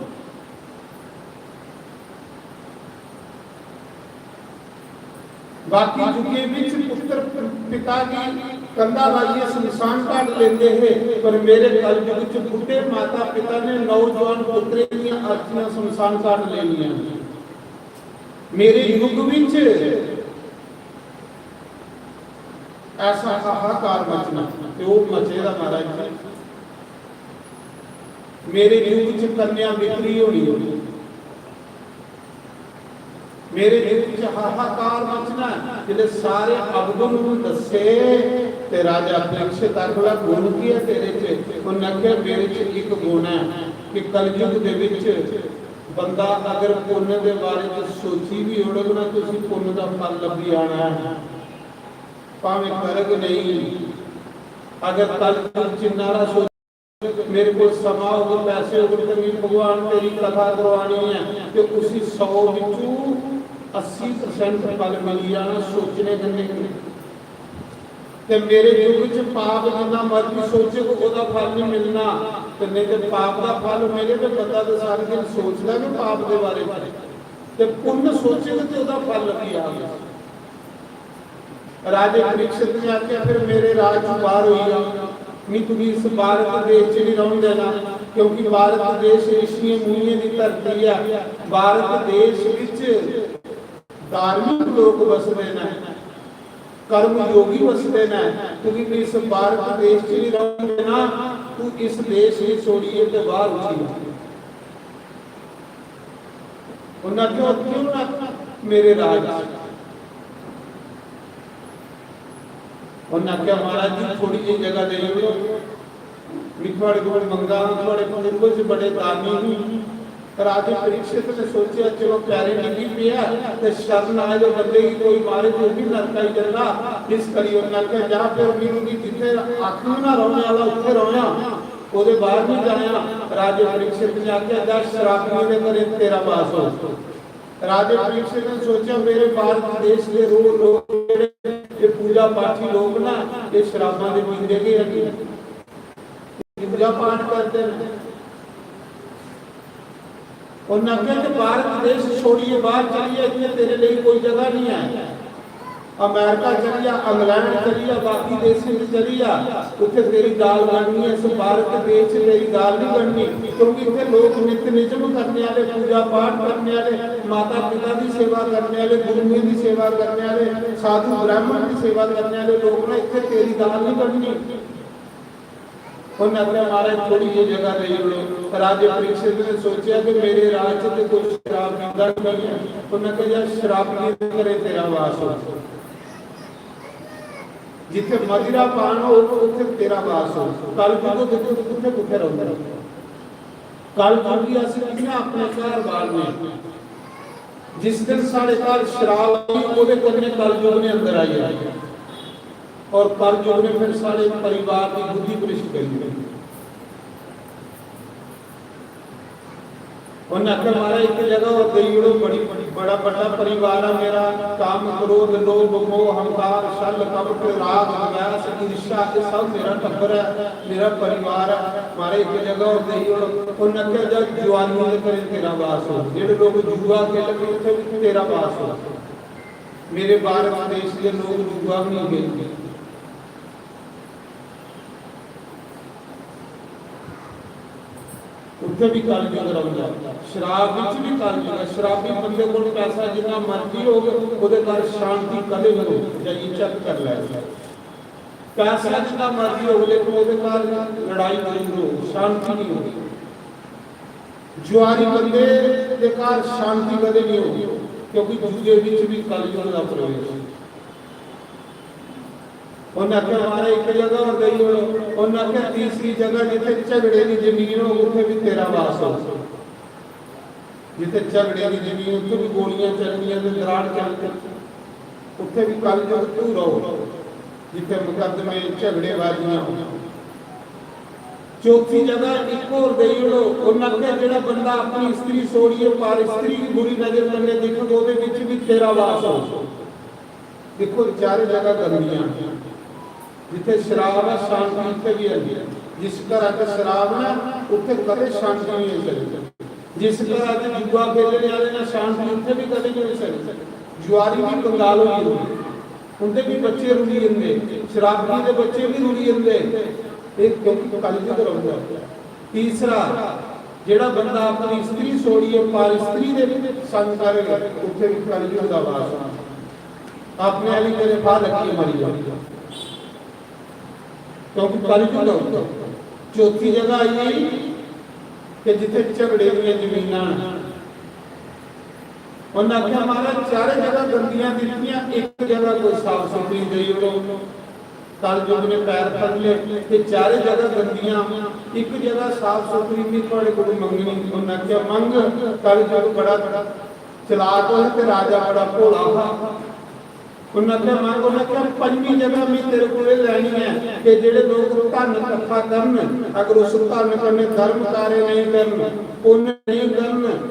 बाकी युगे विच पुत्र पिता गी कंधा लाइए शमशान घाट लेंदे हे, पर मेरे कलयुग च बुढ़े माता पिता ने नौजवान पुत्रे दियां अर्थियां शमशान घाट लेनियां। मेरे युग विच ऐसा हाहाकार मचना, ते ओह मचे दा महाराज जी। मेरे युग च कन्या बिक्री होनी, मेरे युग च हाहाकार मचना। जिसले सारे अवगुण उन्हें दस्से ते राजा परीक्षित आखदा, "गुण की है तेरे च?" उन्हें आख्या, "मेरे च एक गुण है कि कलयुग दे विच बंदा अगर पुण्य दे बारे च सोची भी ओड़ग ना, तो उसी पुण्य का फल लब्भी आना है, भावें करग नहीं।" अगर कलयुग चिन्ना रा सोच मेरे को समा होग, पैसे होग, ते मैं भगवान तेरी कथा करवानी है, ते उसी सौ विचों अस्सी परसेंट फल मिली जाना सोचने कन्नै। ते मेरे युग च पाप जिन्ना मर्जी सोचे, ओह्दा फल नहीं मिलना। ते नहीं ते पाप दा फल मेरे ते बंदा ते सारे दिन सोचदा गै पाप दे बारे च, ते पुण्य सोचे ते ओह्दा फल लगी जाग। राजे परीक्षित ने आख्या, "फिर मेरे राज तू बाहर होई जा, नहीं तुझे इस भारत देश च नहीं रहन देना, क्योंकि भारत देश ऋषियों मुनियों की धरती है। भारत देश विच धार्मिक लोग बसते हैं, कर्म योगी बसते हैं, तुझे इस भारत देश च नहीं रहन देना, तू इस देश को छोड़िए तो बाहर उठी जा।" उन्हें आख्या, "क्यों ना मेरे राज?" उन्हें आख्या, "महाराज जी, थोड़ी जी जगह दे दो, मैं थोड़े कोल मंगा, थोड़े पूर्वज बड़े दानी ही।" राजे परीक्षित ने सोचा, "चलो प्यारे निकली पिया, ते शरण आए दे बंदे की कोई मारे तो भी नरक आई जाएगा।" इस करी उन्हें आख्या, "जा फिर मैं तुगी जिथे आखूं ना रौहने वाला, उत्थे रौहना।" ओदे बाहर नहीं जाया। राजे परीक्षित ने आख्या, "जा शराबियों के घरे तेरा वास हो।" राजे परीक्षित ने सोचा, "मेरे भारत देश के रो लोग, ये पूजा पाठी लोग ना, ये शराबां दे पींदे गै है, पूजा पाठ करते हैं।" उन्हें आख्या कि भारत देश छोड़िए बाहर चलिए, इतने तेरे लिए कोई जगह नहीं है। अमेरिका चली जा, इंग्लैंड चली जा, बाकी देशें च चली जा, उत्थे तेरी दाल गड़नी है। इस भारत देश च तेरी दाल नहीं गड़नी, क्योंकि इत्थे लोग नित्य निजम करने वाले, पूजा पाठ करने वाले, माता पिता की सेवा करने वाले, गुरुओं की सेवा करने वाले, साधु ब्राह्मण की सेवा करने वाले लोग ना, इत्थे तेरी दाल नहीं गड़नी। उन्हें आख्या, "महाराज, थोड़ी जी जगह दे ओड़ो।" राजे परीक्षित ने सोचा कि मेरे राज च तो कोई शराब पींदा नहीं है। उन्हें आख्या, "जा शराबियों के घरे तेरा वास हो, जिथे मदिरा पान हो, उत्थे तेरा वास हो।" कलयुग दे कुत्थे कुत्थे रहोगे? कलयुग की अस कियां अपने घर बारने? जिस दिन साढ़े घर शराब आई, ओदे कन्नै कलयुग ने अंदर आई जाना। और कलयुग ने फिर सारे परिवार की बुद्धि भ्रष्ट करी देनी। उन्हें आख्या, "महाराज, एक जगह और देई ओड़ो, बड़ी, बड़ा बड़ा परिवार है मेरा, काम, क्रोध, लोभ, मोह, अहंकार, छल, कपट, राग, द्वेष, ईर्ष्या, ये सब मेरा टब्बर है, मेरा परिवार है, महाराज, एक जगह और देई ओड़ो।" उन्हें आख्या, "जा जुआनियों के घरे तेरा वास हो, जेड़े लोग जुआ खेलते, उत्थे भी तेरा वास हो।" मेरे भारत देश के लोग जुआ भी नहीं खेलते, उत्थे भी कलयुग रौंदा। शराब विच भी कलयुग है। शराबी बंदे कोल पैसा जिन्ना मर्जी होग, ओदे घर शांति कदे नहीं होग। जाइए चेक कर लै। पैसा जिन्ना मर्जी होग, लेकिन ओदे घर लड़ाई जरूर होग, शांति नहीं होगी। जुआरी बंदे दे घर शांति कदे नहीं होगी, क्योंकि जुए विच भी कलयुग का प्रवेश। उन्हें आख्या, "महाराज, एक जगह और देई ओड़ो।" उन्हें आख्या, "तीसरी जगह जिथे झगड़े की जमीन हो, उथे भी तेरा वास हो। जिथे झगड़े की जमीन, उथे भी गोलियां चलनियां ते दराड़ चलनी, उथे भी कलयुग तू रहो, जिथे मुकदमे, झगड़ेबाजियां हो।" चौथी जगह एक और देई ओड़ो। उन्हें आख्या, "जेड़ा बंदा अपनी स्त्री छोड़िए पर स्त्री की बुरी नजर कन्नै दिखग, ओदे विच भी तेरा वास हो।" देखो, चारे जगह गंदियां, जिथे शराब है, शांति उत्थे भी है। जिस घर च शराब है, उत्थे कदे शांति नहीं हो सकती। जिस घर च जुआ खेलने वाले ना, शांति उत्थे भी कदे नहीं हो सकती। जुआरी भी कंगाल होई जंदे, उंदे भी बच्चे रुली जंदे, शराबी दे बच्चे भी रुली जंदे। ये क्योंकि कलयुग रौंदा। तीसरा, जेड़ा बंदा अपनी स्त्री छोड़िए पर स्त्री दे संग करे, उत्थे भी कलयुग दा वास होंदा। अपने आली तेरे फाह लगी मरी जाए, क्योंकि कलयुग है। चौथी जगह आई गई, कि जित्थै झगड़े दियां जमीनां न, उन्नै आखेआ, "महाराज, चारे जगह गंदियां दित्तियां, इक जगह कोई साफ सुथरी देई ओड़ो।" कलयुग ने पैर फड़ ले कि चारे जगह गंदियां, इक जगह साफ सुथरी, मी थुआड़े कोल मंगनी। उन्नै आखेआ, "मंग।" कलयुग बड़ा चलाक होए ते राजा बड़ा भोला हा। उन्नै आखेआ, "मंग।" उन्नै आखेआ, "पंजमी जगह में तेरे कोल एह् लैनी ऐ कि जेह्ड़े लोक धन कट्ठा करन, अगर उस धन कन्नै धर्म कार्य नेईं करन, पुन्न नेईं करन,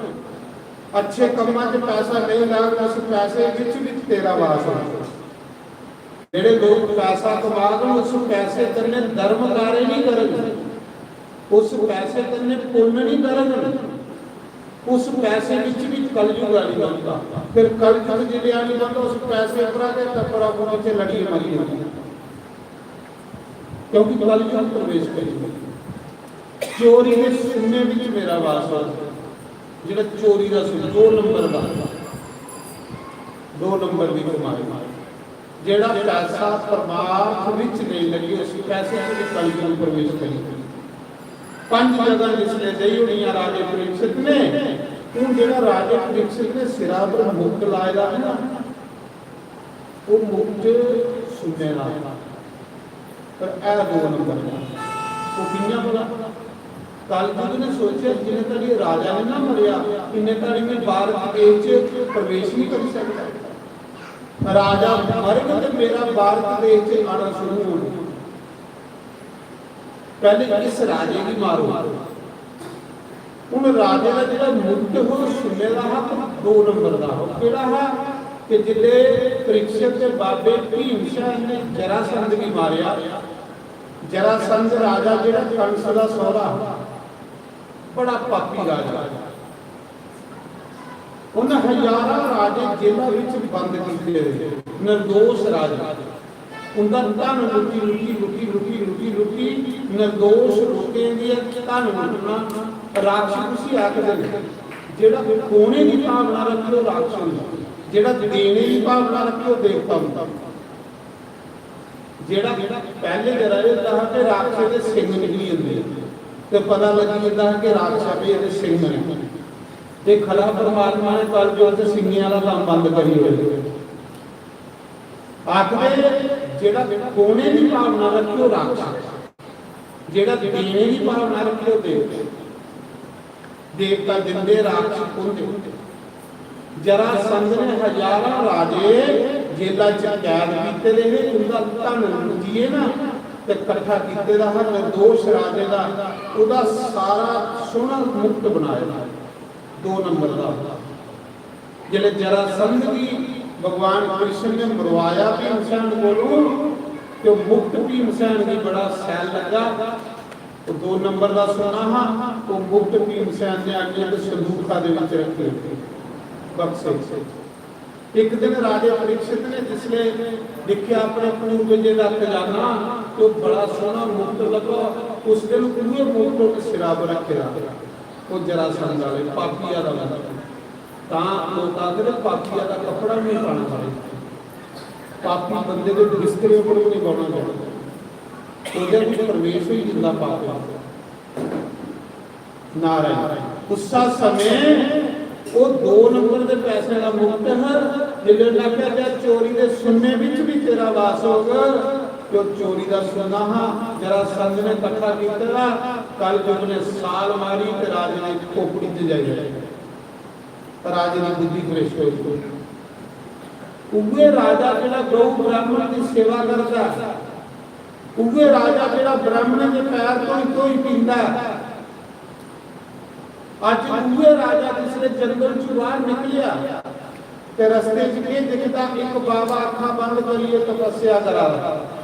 अच्छे कम्मां च पैसा नेईं लान, उस पैसे बिच भी तेरा वास होना।" जेह्ड़े लोक पैसा कमागन, उस पैसे कन्नै धर्म कार्य नहीं करन, उस पैसे कन्नै पुन्न नहीं करन, उस पैसे बिच भी कलयुग आई बंदा। फिर कलयुग जिसलै आई बंदा, उस पैसे पर गै टप्परा मुंह च लड़ियै मरी जंदा, क्योंकि कलयुग प्रवेश करी। चोरी दे सुन्ने बिच मेरा वास हो, जेह्ड़ा चोरी दा सुन, दो नंबर दा, दो नंबर दी कमाई। जेह्ड़ा पैसा परमार्थ विच नेईं लग्गी, उस पैसे च भी कलयुग प्रवेश करी। पंज जगह जिसने देई होनियां राजे परीक्षित ने, हून जेह्ड़ा राजे परीक्षित ने सिरा पर मुकुट लाए दा है ना, वो मुकुट सुन्ने दा है, पर है दो नंबर दा। वो कि'यां भला? कलयुग ने सोचेआ, जिन्ने धड़ी राजा ने ना मरेआ, इन्ने धड़ी मैं भारत देश च प्रवेश नहीं करी सकदा। राजा मरग ते मेरा भारत देश च आना शुरू होना। पहले इस राजे गी मारो। हून राजे दा जेह्ड़ा मुकुट हो, सुन्ने दा हा, पर दो नंबर दा हो। केह्ड़ा हा? कि जिसले परीक्षित दे बाबे भीम सैन ने जरासंध गी मारेआ, जरासंध राजा जेह्ड़ा कंस दा सौह्रा, बड़ा पापी राजा। उन्हें हजारां राजे जेला विच बंद कीते, निर्दोष राजा। उंदा धन लुटी, लुटी, लुटी, लुटी, लुटी, लुटी, निर्दोष लोकें दी धन लुटना राक्षस उसी आखदे न। जेह्ड़ा खोने दी भावना रखे, ओह् राक्षस होंदा। जेह्ड़ा देने दी भावना रखे, ओह् देवता होंदा। जेह्ड़ा पैह्ले जरा एह् होंदा हा कि राक्षस दे सिंग निकली जंदे, ते पता लग्गी जंदा हा कि राक्षस एह्दे सिंग न। ते खरा परमात्मा ने कलयुग च सिंगें आह्ला कम्म बंद करी ओड़ेआ। आखदे जेह्ड़ा खोने दी भावना रखे, ओह् राक्षस, जेह्ड़ा देने दी भावना रखे, ओह् देवता। देवता दिंदे, राक्षस खुंदे। जरासंध ने हजारां राजे जेला च कैद कीते दे हे, उंदा धन लुटियै ना ते कट्ठा कीते दा हा निर्दोष राजे दा, ओह्दा सारा सोह्ना मुकुट बनाए दा, दो नंबर दा। जिसलै जरासंध गी भगवान कृष्ण ने मरवाया भीमसेन कोलू, ते मुकुट भीमसेन गी बड़ा सैल लग्गा। ओह् दो नंबर दा सोना हा, ओह् मुकुट भीमसेन ने आनियै ते संदूखा दे विच रखी ओड़ेआ, बक्से च। इक दिन राजे परीक्षित ने जिसले दिक्खेआ अपने पूर्वजें दा खजाना, ते ओह् बड़ा सोहना मुकुट लब्भा, उस दिन उ'ऐ मुकुट उस सिरा पर रखे दा, ओह् जरासंध आह्ले पापिया दा मुकुट। तां लोक आखदे, "पापिया दा कपड़ा भी नहीं पाना चाहिए, पापी बंदे दे बिस्तरे पर भी नहीं बौह्ना चाहिए।" ओह्दे विच प्रवेश होई जंदा पापी। नारायण। उस्सा समें ओह् दो नंबर दे पैसे दा मुकुट हा, जिसलै उन्नै आखेआ, "क्या चोरी दे सुन्ने बिच भी तेरा वास होग?" ते ओह् चोरी दा सुन्ना हा, जरासंध ने कट्ठा कीते दा, कलयुग ने साल मारी ते राजे दी खोपड़ी च जाई रही। राजे दी बुद्धि भ्रष्ट होई गई। उ'ऐ राजा जेह्ड़ा गौ ब्राह्मण दी सेवा करदा, उ'ऐ राजा जेह्ड़ा ब्राह्मणें दे पैर धोई धोई पींदा, अज्ज उ'ऐ राजा जिसलै जंगल च बाहर निकलेआ ते रस्ते च केह् दिखदा? इक बाबा अक्खां बंद करियै तपस्या करा दा,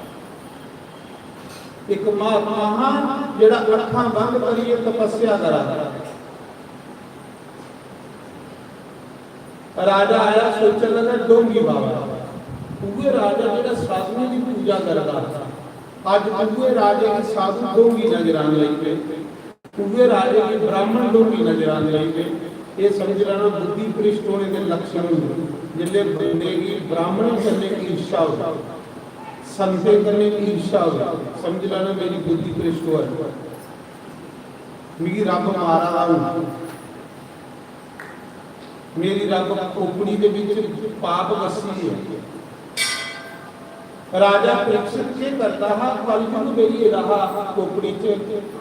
इक महात्मा हा जेह्ड़ा अक्खां बंद करियै तपस्या करा दा। राजा आया, सोचन लगा, "डोंगी बाबा।" उ'ऐ राजा जेह्ड़ा साधुएं दी पूजा करदा, अज्ज उ'ऐ राजे गी साधु डोंगी नजर आने लगी पे, उ'ऐ राजे गी ब्राह्मण डोंगी नजर आने लगी पे। एह् समझ लैना, बुद्धि भ्रष्ट होने दे लक्षण होंदे। जिसले बंदे गी ब्राह्मणें कन्नै ईर्ष्या हो, संतें कन्नै ईर्ष्या हो, समझ लैना, मेरी बुद्धि भ्रष्ट होआ दी। मिगी रब मारा दा हून, मेरी रब खोपड़ी दे विच पाप वसी है। राजा परीक्षित केह् करदा हा? कलयुग बेही गेदा हा खोपड़ी च।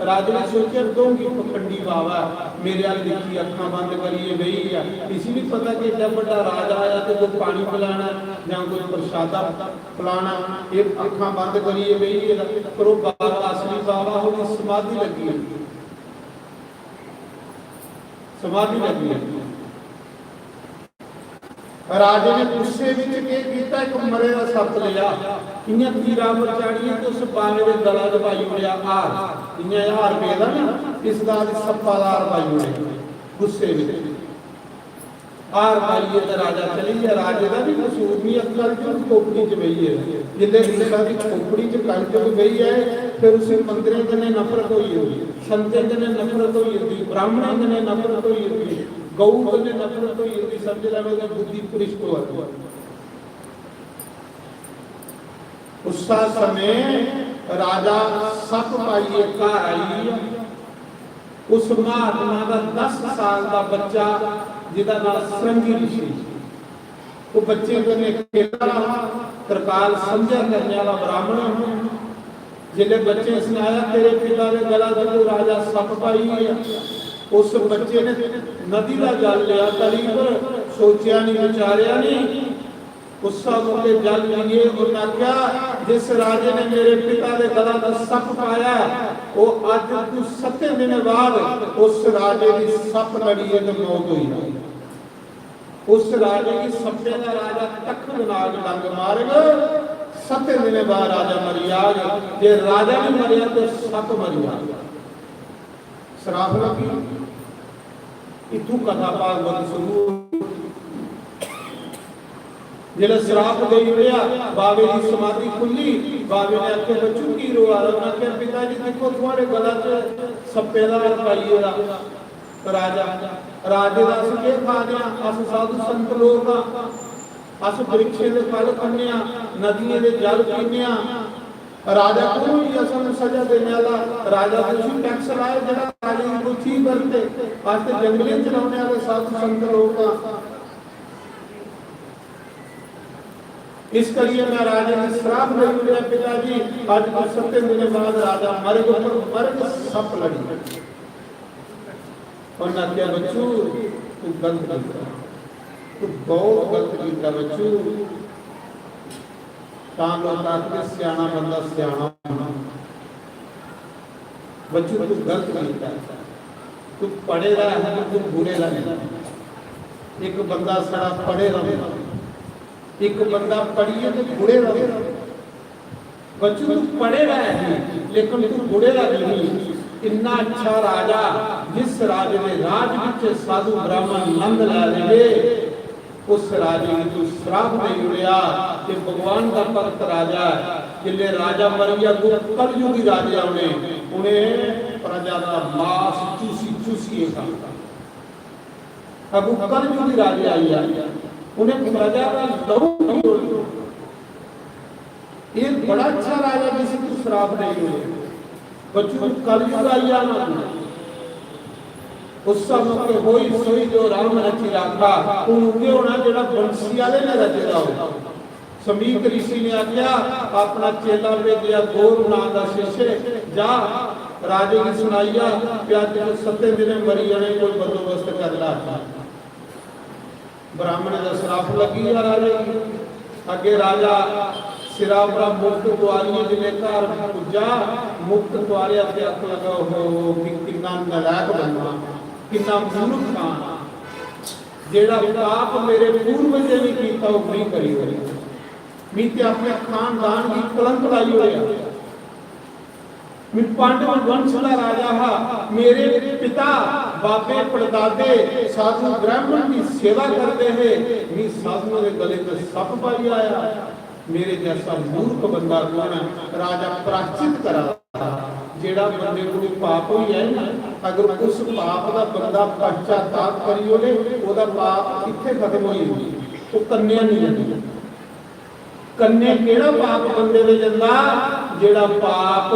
राजे ने सोचेआ, "दो गी पखंडी बावा मेरे अल दिक्खी अक्खां बंद करियै बेही गेआ, इसी भी पता कि एड्डा बड्डा राजा आया ते कोई पानी पिलाना जां कोई प्रसादा पिलाना, एह् अक्खां बंद करियै बेही गेदा।" पर ओह् बावा, असली बावा, ओह्दी समाधि लग्गी गेदी, समाधि लग्गी गेदी। राजे ने गुस्से विच केह् कीता, इक मरे दा सप्प लेआ, इ'यां तीरा पर चाढ़ियै ते उस बावे दे गला च पाई ओड़ेआ हार। इ'यां एह् हार पेदा ना, इस दा ते सप्पा दा हार पाई ओड़ेआ गुस्से विच। हार पाइयै ते राजा चली गेआ। राजे दा भी कसूर नहीं, अक्कल च खोपड़ी च बेही गेआ। जिसलै गुस्सा दी खोपड़ी च कलयुग बेही जाए, फिर उसी मंदरें कन्नै नफरत होई जंदी, संतें कन्नै नफरत होई जंदी, ब्राह्मणें कन्नै नफरत होई जंदी, गौ कन्नै नफरत होई जंदी, समझ लैओ कि बुद्धि भ्रिष्ट होआ दी। उस्सा समें राजा सप्प पाइयै घर आई। उस महात्मा दा दस साल दा बच्चा, जिदा नाम सरंगी ऋषि, ओह् बच्चें कन्नै खेला हा। त्रिकाल समझा करने वाला ब्राह्मण हा। जिसलै बच्चे सनाया, "तेरे पिता दे गला च कोई राजा सप्प पाई गेआ।" उस बच्चे ने नदी दा जल लिया तली पर, सोचेआ नहीं, विचारेआ नहीं, उस्सा मौके जल पीए उन्हें आख्या, "जिस राजे ने मेरे पिता दे गला च सप्प पाया, वो अज तू सत्तें दिनें बाद उस राजे दी सप्प लड़ी है ते मौत हुई है।" उस राजे की सप्पें दा राजा तखत नाग डंग मारग, सत्तें दिनें बाद राजा मरी जाग। जे राजा नहीं मरिया तो सप्प मरी जाग। श्राप लगी। इत्थू कथा भागवत शुरू होई। जिसलै श्राप देई ओड़ेआ, बावे दी समाधि खुल्ली। बावे ने आखेआ, "बच्चू, की रोआ दा?" उ'नें आखेआ, "पिता जी, दिक्खो, थुआढ़े गला च सप्पे दा हार पाई गेदा।" राजा, "राजे दा अस केह् खा दे आं? अस साधु संत लोक आं, अस वृक्षें दे फल खन्ने आं, नदियें दे जल पीने आं।" राजा कौन होई गेआ सानूं सजा देने आह्ला? राजा ते उसी टैक्स लाए जेह्ड़ा राजे दी कोई चीज बरते। अस ते जंगलें च रौह्ने आह्ले साधु संत लोक आं। इस करियै मैं राजे गी श्राप देई ओड़ेआ, पिता जी, अज्ज तो सत्तें दिनें बाद राजा मरग, पर मरग सप्प लड़ी। उन्हें आखेआ, "बच्चू, तू गलत कीता, तू बहुत गलत कीता बच्चू।" तां लोक आखदे, "स्याना बंदा स्याना होना।" बच्चू, तू गलत कीता। तू पढ़े दा है, तू बुढ़े दा नहीं। एक बंदा सारा पढ़े दा होंदा, एक बंदा पढ़िए ते बुढ़े दा होंदा। बच्चू, तू पढ़े दा है, लेकिन तू बुढ़े दा नहीं। इन्ना अच्छा राजा, जिस राजे दे राज विच साधु ब्राह्मण नंद लै रहे, उस राजे गी तू श्राप देई ओड़ेआ। ते भगवान दा भक्त राजा ऐ। जिसले राजा मरी गेआ, अगों कलयुगी राजे औने, उ'नें प्रजा दा मास चूसी चूसियै खाना। अगों कलयुगी राजे आई जाने, उ'नें प्रजा दा लहू पी ओड़ना। ये बड़ा अच्छा राजा जिसी तू श्राप देई ओड़े। बच्चू, कलयुग आई जाना तू। उस मौके होई सोई जो राम रचि राखा। हुन उ'ऐ होना जेह्ड़ा बंसी आह्ले ने रचे दा हो। समीक ऋषि ने आखेआ, अपना चेला भेजेआ गौर नां दा शिष्य, जा राजे गी सनाइया कि अज्ज तू सत्तें दिनें मरी जाने, कोई बंदोबस्त कर लै। ब्राह्मण दा श्राप लग्गी गेआ राजे गी। अग्गे राजा सिरा परा मुक्त तुआरियै जिसलै घर पुज्जा, मुक्त तुआरेआ ते आखन लगा, "ओहो, मी किन्ना नलायक बंदा, किन्ना मूर्ख हां, जेह्ड़ा पाप मेरे पूर्वजें ने कीता, ओह् मी करी ओड़ेआ। मी ते अपने खानदान गी कलंक लाई ओड़ेआ।" मैं पांडव वंश दा राजा हा। मेरे पिता, बाबे, पड़दादे साधु ब्राह्मण की सेवा करते हे। मैं साधुओं के गले में सप पाई आया। मेरे जैसा मूर्ख बंदा कौन है? राजा प्राश्चित करा, जेड़ा बंदे को पाप हो जाए ना, अगर उस पाप का बंदा पश्चाताप करी ओड़े, ओदा पाप इत्थे खत्म हो जाए, वो कन्या नहीं जंदी। कन्ने केड़ा पाप बंदे दे जंदा? जेड़ा पाप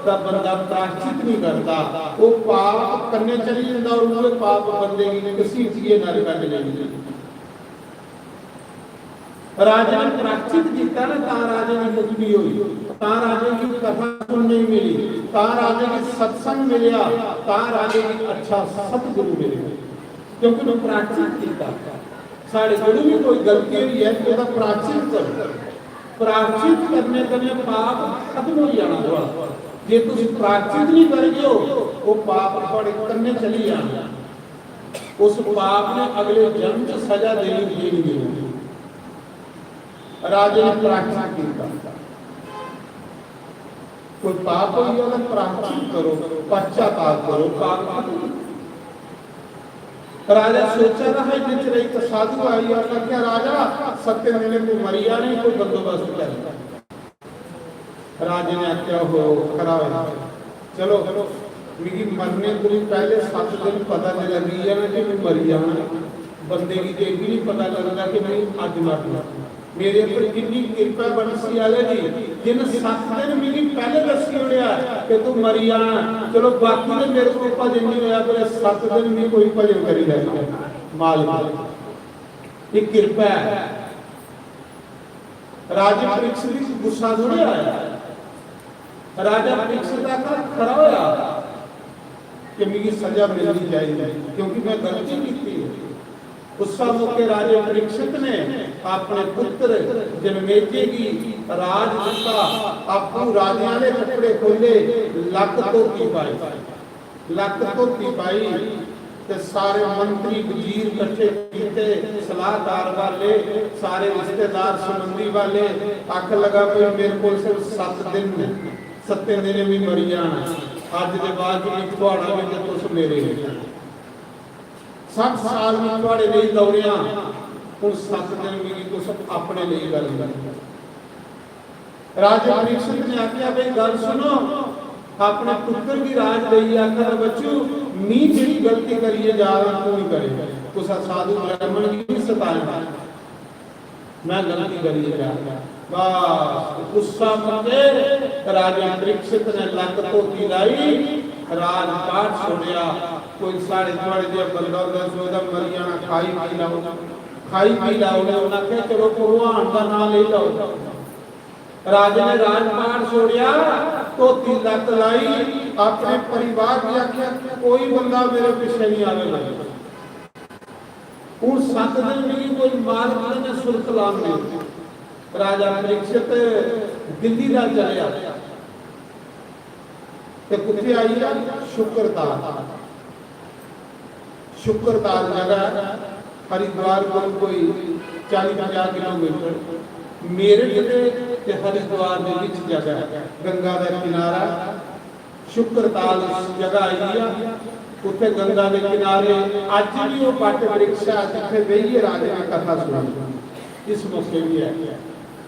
दा बंदा प्राश्चित नहीं करता, वो पाप कन्नै चली जाता और वो पाप बंदे की घसीटिए नरक च लेई जंदा। राजे ने प्राश्चित किया ना, तां राजे की मुक्ति हुई, तां राजे की कथा सुनने मिली, तां राजे की सत्संग मिलया, तां राजे की अच्छा सतगुरु मिले, क्योंकि उन्होंने प्राश्चित किया। साढ़े कोल भी कोई गलती हुई है तो प्राश्चित करो। प्राश्चित करने कन्नै पाप खत्म हो जाना थोड़ा। जे तुम प्राश्चित नहीं करगे हो, वो पाप थोड़े कन्नै चली जाना। उस पाप ने अगले जन्म च सजा देनी देनी देनी। राजे ने प्राश्चित किया। कोई पाप हो गया तो प्राश्चित करो, पश्चाताप करो, पाप खत्म। राजा सोचा रहा है, जिस तरह एक साधु आई और क्या, राजा सत्य मेरे को मरिया नहीं, कोई बंदोबस्त कर। राजे ने आख्या, हो खरा हो, चलो, मिगी मरने को भी पहले सत्त दिन पता नहीं लगी जाना कि मैं मरी जाना। बंदे की तो भी नहीं पता लगता कि मैं अज मरना। मेरे पर कितनी कृपा बनसी वाले जी, जिन सत्त दिन मिगी पहले दसी उड़िया कि तू मरी जाना। चलो, बाकी तो मेरे को भजन नहीं होया, पर सत्त दिन में कोई भजन करी लेना। माल माल, ये कृपा है। राजे परीक्षित की गुस्सा थोड़े आया। राजा परीक्षित का खरा होया कि मिगी सजा मिलनी चाहिए, क्योंकि मैं गलती की थी। उस मौके राजे परीक्षित ने अपने पुत्र जनमेजय की राज दिता, आपू राजे वाले कपड़े खोले, लक धोती पाई, लक धोती पाई, ते सारे मंत्री वजीर इकट्ठे किए, सलाहकार वाले, सारे रिश्तेदार संबंधी वाले। आखन लगा, कोई मेरे को सिर्फ सत्त दिन ने, सत्ते दिन में मरी जाना, अज के बाद भी थोड़ा भी तो तुस मेरे हो। सत्त साल में थोड़े लिए दौड़िया, हूँ सत्त दिन मिगी तुस अपने लिए गल कर। राजा परीक्षित ने आख्या, भाई गल सुनो, अपने पुत्र की राज देइयै आखा, बच्चू, मी जेह्ड़ी गलती करियै जा रहा, तू नहीं करे। कुछ साधु ब्राह्मण की नहीं सताया, मैं गलती करियै जा रहा। बस गुस्सा मुके, राजा परीक्षित ने लक धोती लाई, राजपाट छोड़िया। कोई साढ़े थुआड़े जिहा बंदा होंदा, सोचदा मरी जाना, खाई पी लैओ, खाई पी लैओ। उन्हें आखेआ, चलो भगवान दा नाम ले लैओ। राजे ने राजपाट छोड़िया, धोती लत्त लाई, अपने परिवार गी आखेआ, कोई बंदा मेरे पिच्छे नहीं आवेगा। हूँ सत्त दिन मिगी कोई मालक ने सुरत लान दे। राजा परीक्षित दिल्ली दा चलेआ ते कुत्थे आई गेआ? शुक्रताल। शुक्रताल जगह है, हरिद्वार कोल कोई चाली पंजाह किलोमीटर। मेरठ दे ते हरिद्वार दे विच जगह है, गंगा दा किनारा। शुक्रताल उस जगह आई गेआ। उत्थे गंगा दे किनारे अज भी वो बट वृक्ष है, जिथे बेहियै राजे ने कथा सुनी। इस मौके भी है,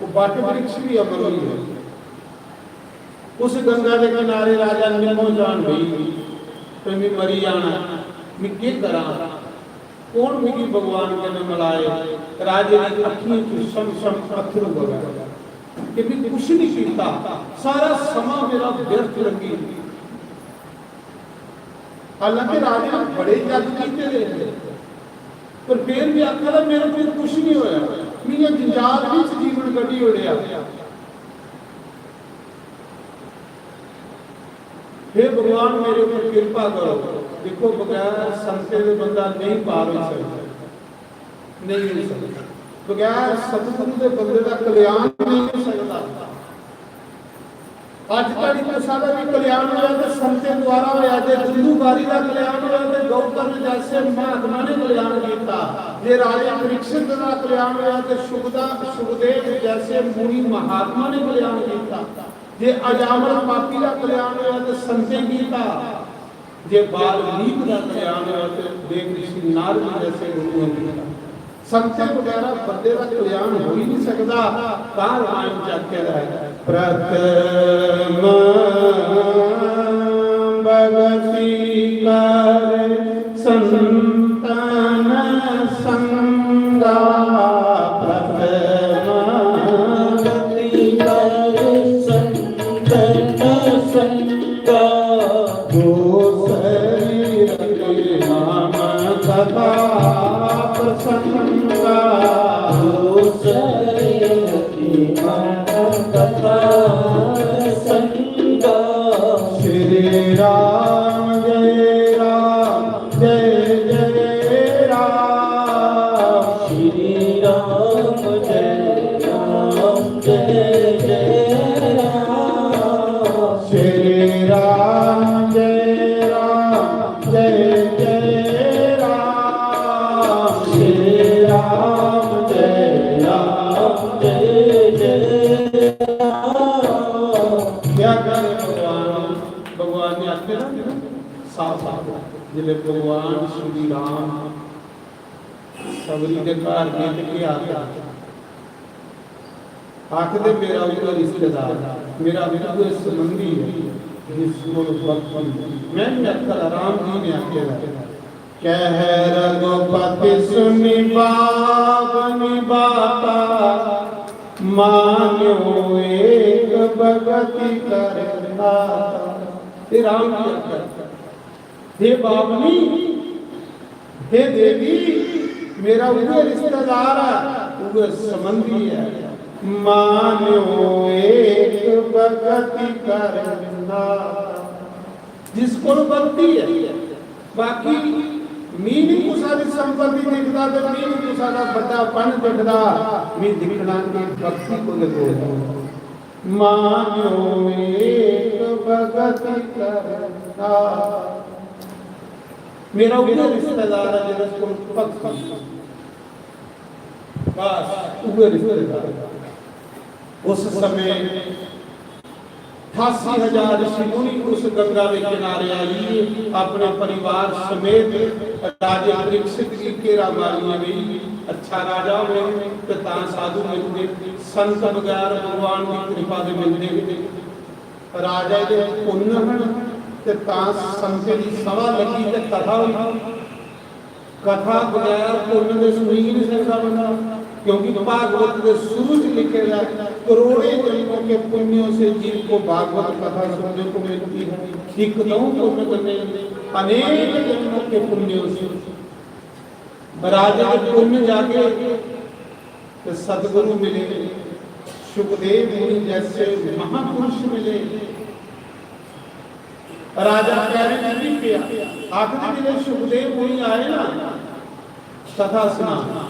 वो बट वृक्ष भी अमर होई है। उस गंगा दे किनारे राजा निम्मो जान बेही, "ते मैं मरी जाना, मैं केह करां? कौन मिगी भगवान कन्नै मिलाए?" राजे दी अक्खियें च सम सम अत्थरू बगा कि मैं कुछ नहीं किया, सारा समा मेरा व्यर्थ लगी। हालांकि राजे ने बड़े जग कीते दे हे, पर फिर भी आखा दा, "मेरे को कुछ नहीं होया, मैं जंजाल विच जीवन कड्ढी ओड़ेआ।" हे भगवान, मेरे ऊपर कृपा करो। देखो, बगैर संते दे बंदा नहीं पार हो सकता, नहीं हो सकता। बगैर सतगुरु दे बंदे दा कल्याण नहीं हो सकता। अज धड़ी कुसा दा भी कल्याण होया ते संते द्वारा होया, जे दुंदुकारी दा कल्याण होया ते गौतम जैसे महात्मा ने कल्याण किया, जे राजा परीक्षित दा कल्याण होया ते सुखदा, सुखदेव जैसे मुनि महात्मा ने कल्याण किया, जे अजामल पापी दा कल्याण होया ते संते किया, जे वाल्मीकि दा कल्याण होया ते देव ऋषि नारद जैसे गुरुओं किया। संते बगैरा बंदे दा कल्याण हो ही नहीं सकदा। तां रामायण च आखेआ है, "प्रथम भगति कर संतन संगा।" प्रथम भगति कर संतन संगा। प्रसन्ना। दूसरे की मन कथा प्रसंगा। श्री राम जय राम जय जय राम। श्री राम जय राम जय जय राम। श्री राम जय राम जय जय राम। श्री राम जय राम जय जय राम। क्या करें भगवान, भगवान ने आखे ना, साफ साफ, जिसले भगवान श्री राम सबरी दे घर गए ते केह् आखदा? आखदे, "मेरा उ'ऐ रिश्तेदार, मेरा उ'ऐ संबंधी है, जिस कोल भक्ति।" मैं नहीं आखदा, राम जी ने आखे दा। कह रघुपति सुनि बावनि बाता, मान्यो एक भगति करना। ये राम जी आखदा। हे बावनी, हे देवी, मेरा उ'ऐ रिश्तेदार है, उ'ऐ संबंधी है। मान्यो एक भगति करना, जिस कोल भक्ति है। बाकी मी नहीं कुसा दी संपत्ति दिखदा ते मी नहीं कुसा दा बड्डापन दिखदा, मी दिखना कि भक्ति कोले कोल है। मान्यो एक भगति करना। मेरा उ'ऐ रिश्तेदार है जेह्ड़ा कोल भक्ति। बस, उ'ऐ रिश्तेदार। उस समय अठासी हजार ऋषि मुनि उस गंगा के किनारे आइए, अपने परिवार समेत राजे परीक्षित की घेरा मारिए गई। अच्छा राजा होवे ते तां साधु मिलदे, संत बगैर भगवान की कृपा दे मिलदे। राजा दे पुन्न हन ते तां संतें दी सभा लगी ते कथा होई। कथा बगैर पुन्न दे सुनी ही नहीं सकदा बंदा, क्योंकि भागवत दे शुरू च लिखे दा है, "करोड़े जन्मों के पुण्यों से जीव को भागवत कथा सुनने को मिलती है।" इक दऊं पुन्न कन्नै अनेक जन्मों के पुण्यों से। राजे दे पुन्न जागे ते सतगुरु मिले, सुखदेव मुनि जैसे महापुरुष मिले। राजा पैरें च भी पिया। आखदे जिसलै सुखदेव मुनि आए ना कथा सुना,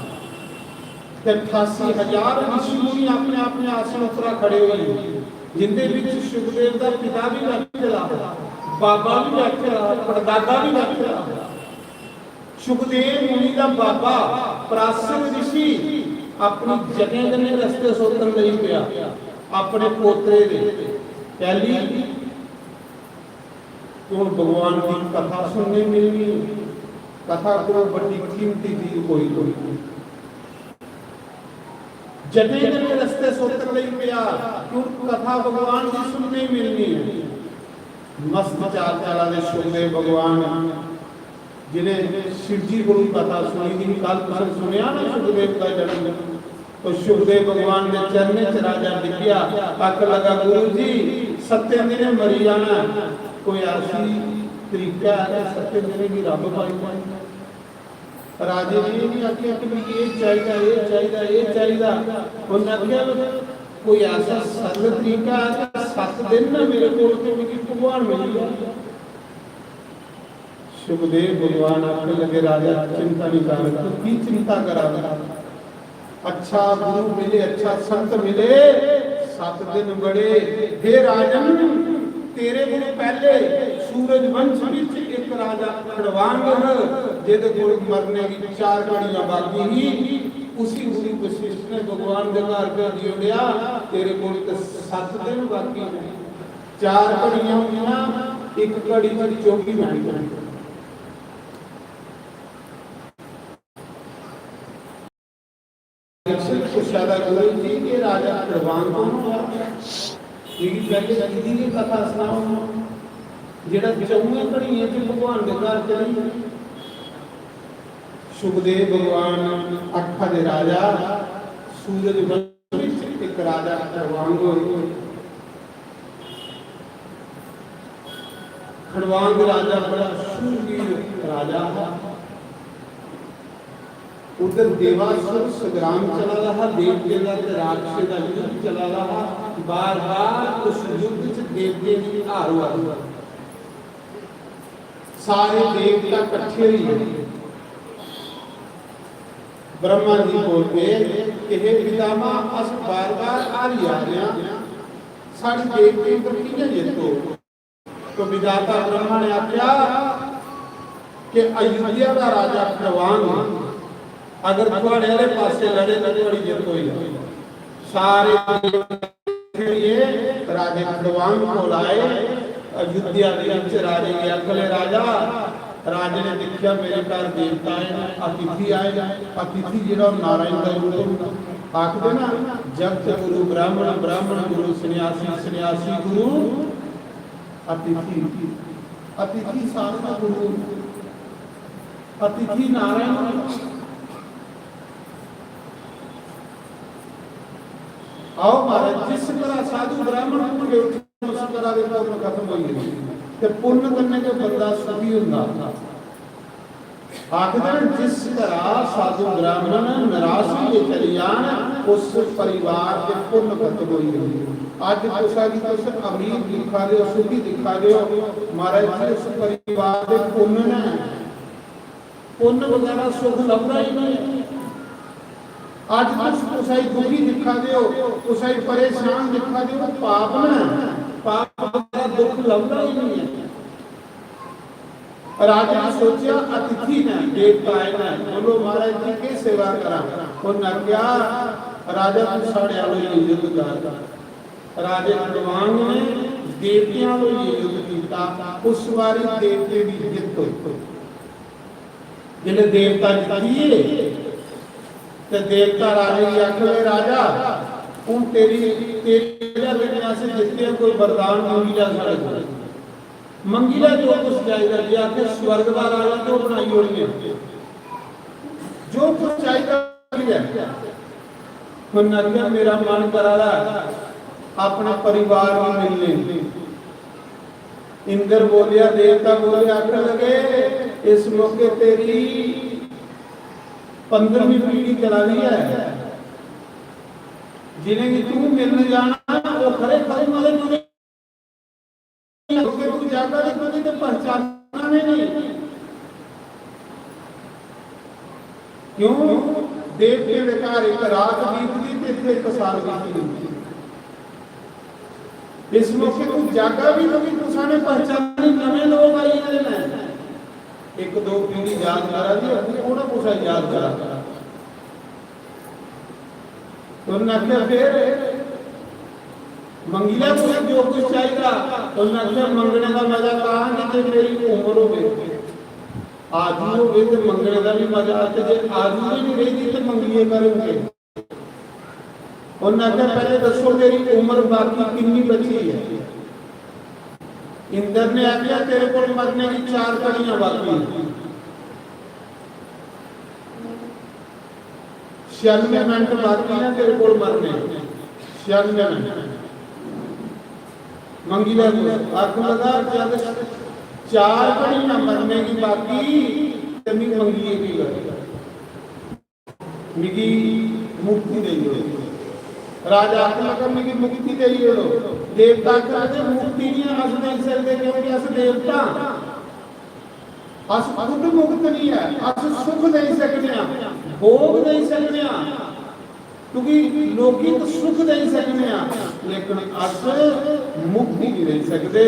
ते अठासी हजार ऋषि मुनि अपने अपने आसन उप्परा खड़े होए, जिंदे विच सुखदेव दा पिता भी बैठे दा, बाबा भी बैठे दा, परदादा भी बैठे दा। सुखदेव मुनि दा बाबा पराशर ऋषि अपनी जटें कन्नै रस्ते सोतन लगी पेआ अपने पोतरे दे। कैली? कि हुन भगवान दी कथा सुनने मिलनी, कथा कोला बड्डी कीमती चीज कोई कोई नहीं। जटें कन्नै रस्ते सोतन लगी पेआ, कि हुन कथा भगवान दी सुनने मिलनी है। मस्त चाल चला दे सुखदेव भगवान, जिन्हें शिव जी कोलों कथा सुनी दी, कल तुसें सुनेआ ना सुखदेव का जन्म, तो सुखदेव भगवान दे चरणें च राजा डिग्गेआ, आखन लगा, "गुरु जी, सत्तें दिनें मरी जाना, कोई ऐसी तरीका है कि सत्तें दिनें गी रब पाई पाए?" राजे ने एह् नहीं आखेआ कि मिगी एह् चाहिदा, एह् चाहिदा, एह् चाहिदा। उन्नै आखेआ, "कोई ऐसा सरल तरीका है कि सत्त दिन ना मेरे कोल ते मिगी भगवान मिली जाए।" सुखदेव भगवान आखन लगे, "राजा, चिंता नहीं कर, तू की चिंता करा?" अच्छा गुरु मिले, अच्छा संत मिले, सत्त दिन बड़े। हे राजन, तेरे कोल पहले सूरज वंश विच एक राजा खड़वांग है, जेदे कोल मरने की चार घड़ियां बाकी ही। उसी गुरु वशिष्ठ ने भगवान दे घर भेजी ओड़िया, तेरे कोल ते सत्त दिन बाकी ने। चार घड़ियां होंदियां, एक घड़ी च चौबी मिनट। दीक्षित पुच्छा दा, "गुरु जी, ये राजा खड़वांग कौन हुआ? मिगी पहले इदी भी कथा सुनाओ, जेड़ा चौवें घड़ियें च भगवान दे घर चली।" सुखदेव भगवान आखा दे, "राजा, सूरज वंश विच एक राजा खड़वांग होए। खड़वांग राजा बड़ा शूरवीर राजा हा।" उधर देवासुर संग्राम चला दा हा, देवतें दा ते राक्षसें दा युद्ध चला दा हा। बार बार उस युद्ध च देवतें दी हार होआ दी। सारे देवता कट्ठे होई गे। ब्रह्मा जी बोलदे कि हे पितामह, अस बार बार हारी जा रहे हैं, साढ़ी देवतें पर कि'यां जित्त होग? तो विधाता ब्रह्मा ने आख्या कि अयोध्या का राजा खड़वांग अगर थुआड़े आले पासे लड़े तो थुआड़ी जित्त होई जाए। सारे ये राजे खड़वांग कोल आए, अयोध्या दे विच राजे गी आखले, राजा, राजे ने दिखिया मेरे घर देवता आए न, अतिथि आए न। अतिथि जेड़ा नारायण दा रूप होंदा, आखदे ना, जगत गुरु ब्राह्मण, ब्राह्मण गुरु सन्यासी, सन्यासी गुरु अतिथि, अतिथि सारे दा गुरु होंदा। अतिथि नारायण। आओ महाराज, जिस तरह साधु ब्राह्मण पुन्न गए, उस तरह के पुन्न खत्म हो गए। ते पुन्न करने के बंदा सुखी होंदा। आखदे न, जिस तरह साधु ब्राह्मण निराश होइयै चली जान, उस परिवार के पुन्न खत्म हो गए। अज कुसा की तुस अमीर दिखा दे हो, सुखी दिखा दे हो, महाराज जी, उस परिवार के पुन्न ने पुन्न वगैरह सुख लभदा ही नहीं है। अज तुस कुसै गी दुखी दिक्खा दे हो, कुसै गी परेशान दिक्खा दे हो, पाप ना, पाप वगैरह दुख लभदा ही नहीं है। राजा ने सोचा, अतिथि ने, देवता आए ने, बोलो महाराज जी, के सेवा करा? उन्हें क्या, राजा तू साढ़े आलो ये युद्ध कर। राजे खड़वांग ने देवतियां आलो ये युद्ध किया, उस बारी देवते की जित हुई। जिसले देवता जित्तिए ते देवता राजे की आखन लगे, राजा, हूं तेरी, तेरी वजह कन्नै अस जित्ते, कोई वरदान मंगी लै साढ़े कोल, मंगी लै जो कुछ चाहिदा। जे आखे स्वर्ग दा राजा तो बनाई ओड़िए, जो कुछ चाहिदा मंगी लै। उन्हें आखेआ, मेरा मन करा दा अपने परिवार को मिलने। इंद्र बोलिया, देवता बोले, आखन लगे, इस मौके तेरी पंद्रहवीं पीढ़ी चला रही है, जिन्हें तू मिलने जाना, वो खरे खरे मरे जुड़े, क्योंकि तू जाता नहीं, तुझे तो पहचानना नहीं। क्यों? देवते के घर एक रात बीतती ते इत्थे एक साल बीती। इस मौके तू जागा भी, तो भी कुसा ने पहचानी, नवे लोग आई रहे हैं। एक दो पीढ़ी याद करा दी, अभी थोड़ा कुसा याद करा। तो उन्हें आख्या, फिर मंगी लै तुझे जो कुछ चाहिदा। तो उन्हें आख्या, मंगने का मजा तां कि जे मेरी उम्र होवे, आजू होवे ते मंगने का भी मजा आते, जे आजू भी नहीं रही तो मंगिए करेंगे। उन्हें आख्या, पहले दसो तेरी उम्र बाकी कितनी बची है? इंद्र ने आख्या, तेरे को मरने की चार घड़ियां बाकी हैं। छियानवे मिनट बाकी ने तेरे को मरने, छियानवे मिनट। मंगी लै तू, आखन लगा, जद चार घड़ियां मरने की बाकी, ते मी मंगिए की कर, मिगी मुक्ति देई ओड़। राजा आखन लगा, मिगी मुक्ति देई ओड़ो। देवता आखन लगे, मुक्ति नहीं अस देई सकदे, क्योंकि अस देवता आं। अस खुद मुक्त नहीं है, अस सुख देई सकने आं, भोग देई सकने आं, क्योंकि लौकिक सुख देई सकने आं, लेकिन अस मुक्ति नहीं देई सकदे।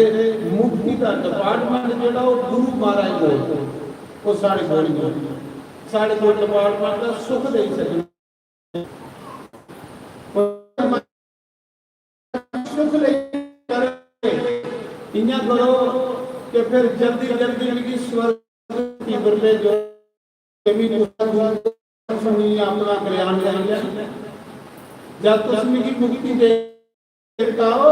मुक्ति दा डिपार्टमेंट जेह्ड़ा, ओह् गुरु महाराज कोल, ओह् साढ़े कोल नहीं। साढ़े कोल डिपार्टमेंट दा सुख देई सकने। सुख लेई कर इयां करो कि फिर जल्दी जल्दी मिगी स्वर्ग दी बरले जो, कि मिगी कुसै दूर सुनिए अपना कल्याण करी लै। जब तुस मिगी मुक्ति दे बताओ,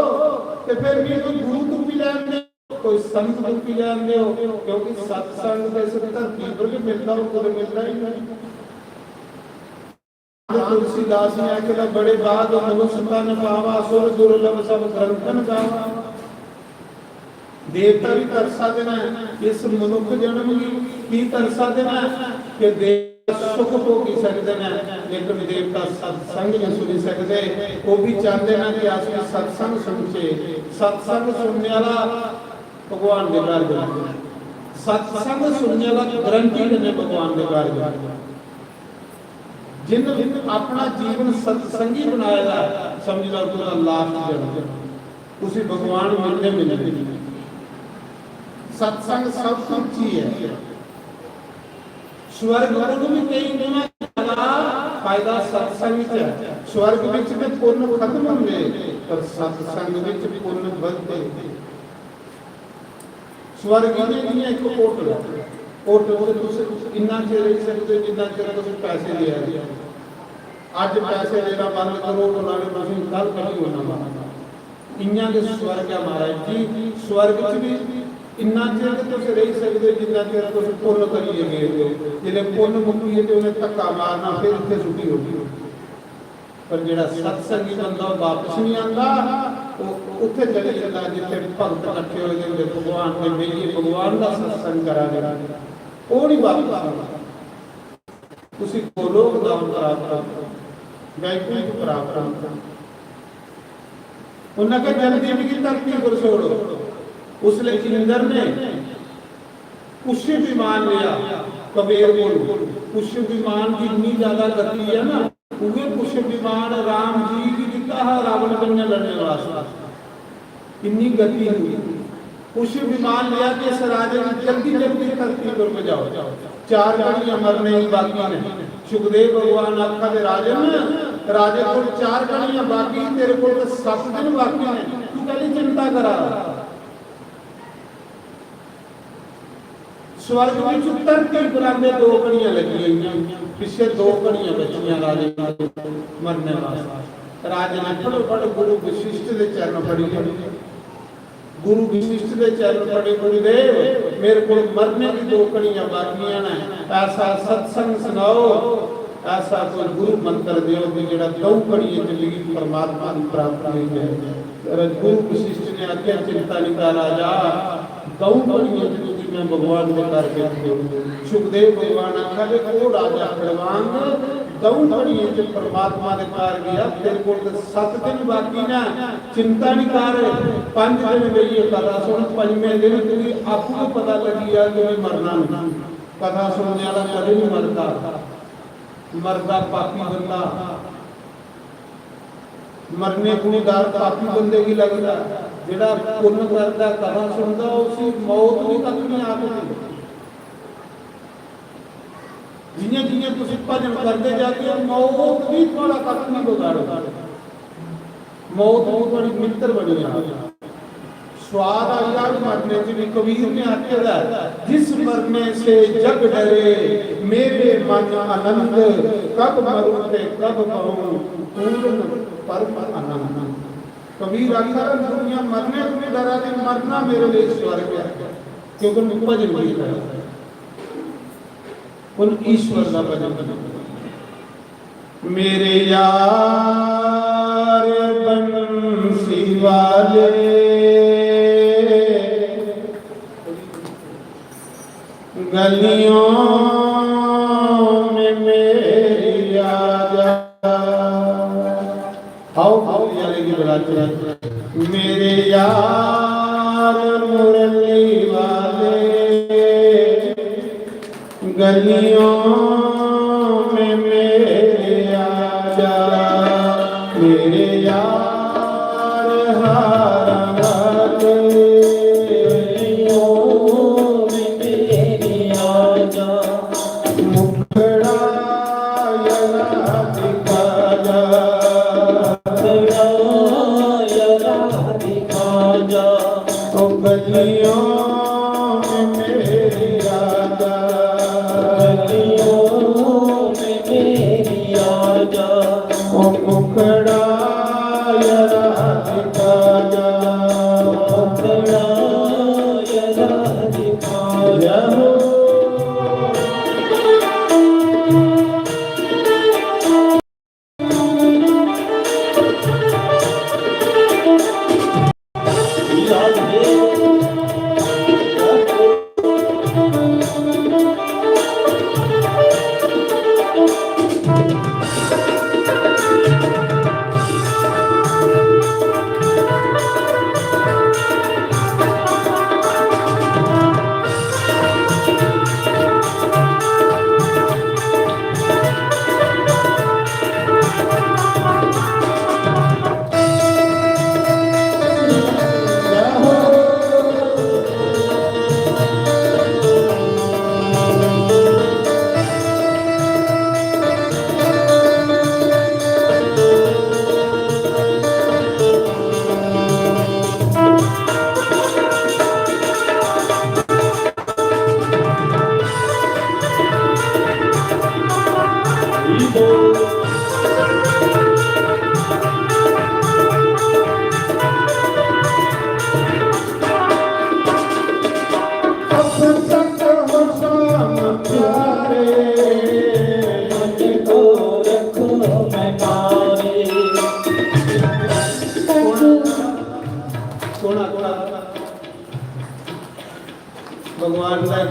ते फिर भी कोई गुरु तुप्पी लैंदे हो, कोई संत तुप्पी लैंदे हो, क्योंकि सत्संग ते इस धरती पर भी मिलदा हो, कुतै मिलदा ही नहीं। तुलसीदास ने आखे दा, बड़े बाध मनुष्य तन पावा, सुर दुर्लभ सब ग्रंथन गावा। देवता भी तरसा दे न इस मनुख जन्म गी, की तरसा दे न कि देव सुख भोगी सकदे न, लेकिन देवता सत्संग नहीं सुनी सकदे। वो भी चाहते ना कि अस भी सत्संग सुनचे। सत्संग सुनने वाला भगवान दे घर जांदा। सत्संग सुनने वाला गारंटी कन्नै भगवान दे घर जांदा। जिन अपना जीवन सत्संगी बनाए दा, समझ लो, पूरा लास्ट जन्म उसी भगवान मिलने मिलने। सत्संग सब कुछ ही है। स्वर्ग कोलों भी कई गुना ज्यादा फायदा सत्संग च है। स्वर्ग विच ते पुण्य खत्म होंदे, पर सत्संग विच पुण्य बढ़दे। स्वर्ग इ'यां जि'यां इक होटल ऐ। होटल च तुस इन्ना चिर रेही सकदे ओ जिन्ना चिर तुस पैसे देआ दे ओ। अज्ज पैसे देना बंद करो, फलाने तुसें कल कड्ढी ओड़ना बाहर। इ'यां गै स्वर्ग ऐ महाराज जी। स्वर्ग च बी इन्ना चिर ते तुस रेही सकदे ओ जिन्ना चिर तुस पुन्न करियै गेदे ओ। जिसलै पुन्न मुक्की गे ते उ'नें धक्का मारना, फिर इत्थै सुट्टी ओड़ना। पर जेह्ड़ा सत्संगी बंदा, ओह् बापस नहीं आंदा, ओह् उत्थै चली जंदा जित्थै भगत कट्ठे होए दे होंदे, भगवान दे बेहियै भगवान दा सत्संग करा दे, ओह् नहीं बापस आंदा। उसी गोलोक धाम प्राप्त होंदा, वैकुंठ प्राप्त होंदा। उन्नै आखेआ, "जल्दी मिगी धरती पर छोड़ो।" उसलै इंद्र ने पुष्य विमान लिया कुबेर कोल। पुष्य विमान की इतनी ज्यादा गति है ना, उहे पुष्य विमान राम जी की दिता हा रावण कन्नै लड़ने वास्ते। इतनी गति हुई। पुष्य विमान लिया कि इस राजे की जल्दी जल्दी धरती पर पजाओ। चार घड़ियां मरने की बाकी ने। सुखदेव भगवान आखा दे, "राजन, राजे को चार घड़ियां बाकी, तेरे को तो सत्त दिन बाकी ने, तू कहली चिंता करा?" स्वर्ग विच धरती पर आंदे दो घड़ियां लगी गईयां, पिछे दो घड़ियां बचियां राजे दे मरने वास्ते। राजे ने फटोफट गुरु वशिष्ठ दे चरण फड़ी ले। गुरु वशिष्ठ दे चरण फड़े, "गुरुदेव, मेरे को मरने की दो घड़ियां बाकियां ने, ऐसा सत्संग सुनाओ, ऐसा कोई गुरु मंत्र दियो कि जेड़ा दो घड़ियां च मिगी परमात्मा की प्राप्ति हो जाए।" गुरु वशिष्ठ ने आख्या, "चिंता नहीं कर राजा, दऊं घड़ियें च तुझे मैं भगवान दे घर भेजी देऊं।" सुखदेव भगवान आखा दे, "ओ राजा खड़वांग, दऊं घड़ियें च परमात्मा दे घर गया, तेरे कोल ते सत्त दिन बाकी ने, चिंता नहीं कर, पंज दिन बेहियै कथा सुन, पंजवें दिन तुझे आपूं गै पता लगी जा कि मैं मरना नहीं।" कथा सुनने वाला कदे नहीं मरदा, मरदा पापी बंदा। मरने को डर पापी बंदे गी लगदा। जेड़ा पुन्न करदा, कथा सुनदा, उसी मौत भी कक्ख नहीं आखदी। जियां जियां तुसी भजन करदे जागे, मौत भी थुआड़ा कक्ख नहीं बगाड़दी। मौत भी थुआड़ी मित्र बनी जाग। स्वाद आई जाग मरने च भी। कबीर ने आखे दा, "जिस मरने से जग डरे, मेरे मन आनंद, कब मरूं ते कब पाऊं पूर्ण परम आनंद।" कबीर आखदा, "दुनिया मरने को नहीं डरा दी, मरना मेरे लिए स्वर्ग है, क्योंकि मैं भजन भी करा, उन ईश्वर का भजन करा।" मेरे यार बंसी वाले, गलियों में मेरी आ जा। आओ, आओ, यार की बरात है। मेरे यार मुरली वाले, गलियों में मेरे आ जा, मेरे यार हार वाले, गलियों में मेरे आ जा, मुखड़ा जरा दिखा जा, मुखड़ा जरा दिखा जा, ओ गलियों में मेरे आ जा, गलियों में मेरे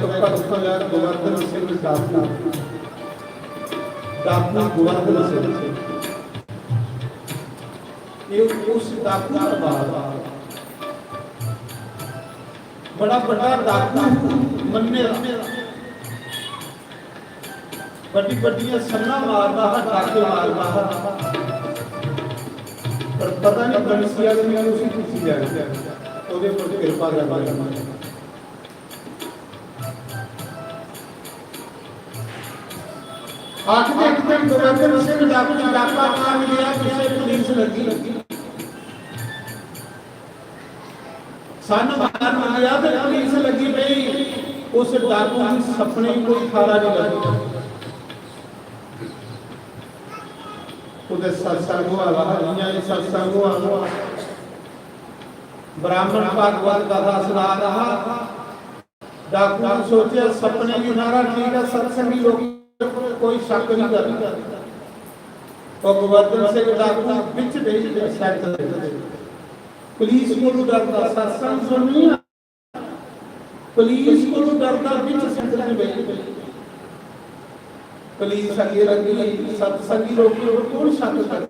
भगत होया गोवर्धन सिंह डाकू, डाकू गोवर्धन सिंह। ये उस डाकू का बाप बड़ा बड़ा डाकू मन्ने, बड्डी बड्डियां सन्नां मारदा हा, डाके मारदा हा। पर पता नहीं बंसी वाले ने उसी पुच्छी जाए, ओदे पर किरपा करवा। आखदे, आखदे गोवर्धन सिंह डाकू डाका मार गया, पिछे पुलिस लगी। सन मार गया ते पुलिस लगी पई। उस डाकू दी सपने कोई थारा नहीं लगा। कुतै सत्संग होआ दा हा, इ'यां एह् सत्संग होआ दा हा। ब्राह्मण भागवत कथा सना रहा। डाकू ने सोचेआ, सपने की थारा ठीक है, सत्संगी लोग कोई शक नहीं करना। भगवंत सिंह डाकू बिच बेही गया सैंटर दे। पुलिस कोलू डरदा सत्संग सुननी आ, पुलिस कोलू डरदा बिच सैंटर दे बेही। पुलिस अगे लगी, सत्संगी लोग कोई शक कर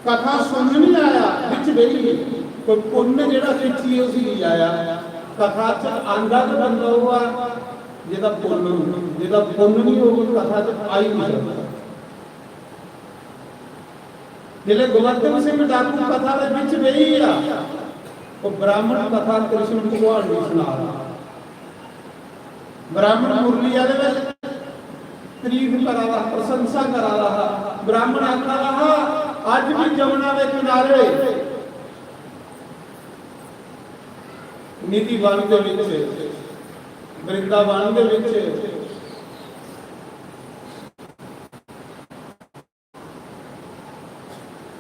कथा सुनन नहीं आया, बिच बेही गए। कोई पुन्न जेड़ा खिच्चिए उसी ले आया। कथा च आंदा तो बंदा हुआ जेदा पुन्न, जेदा पुन्न नहीं होगा, कथा च आई नहीं सकता। जिसले गोवर्धन सिंह डाकू कथा के बिच बेही गया, वो ब्राह्मण कथा कृष्ण भगवान की सुना रहा। ब्राह्मण मुरली वाले वे तारीफ करा रहा, प्रशंसा करा रहा। ब्राह्मण आखा रहा, अज भी जमुना के किनारे निधि वन के विच, वृंदावन के विच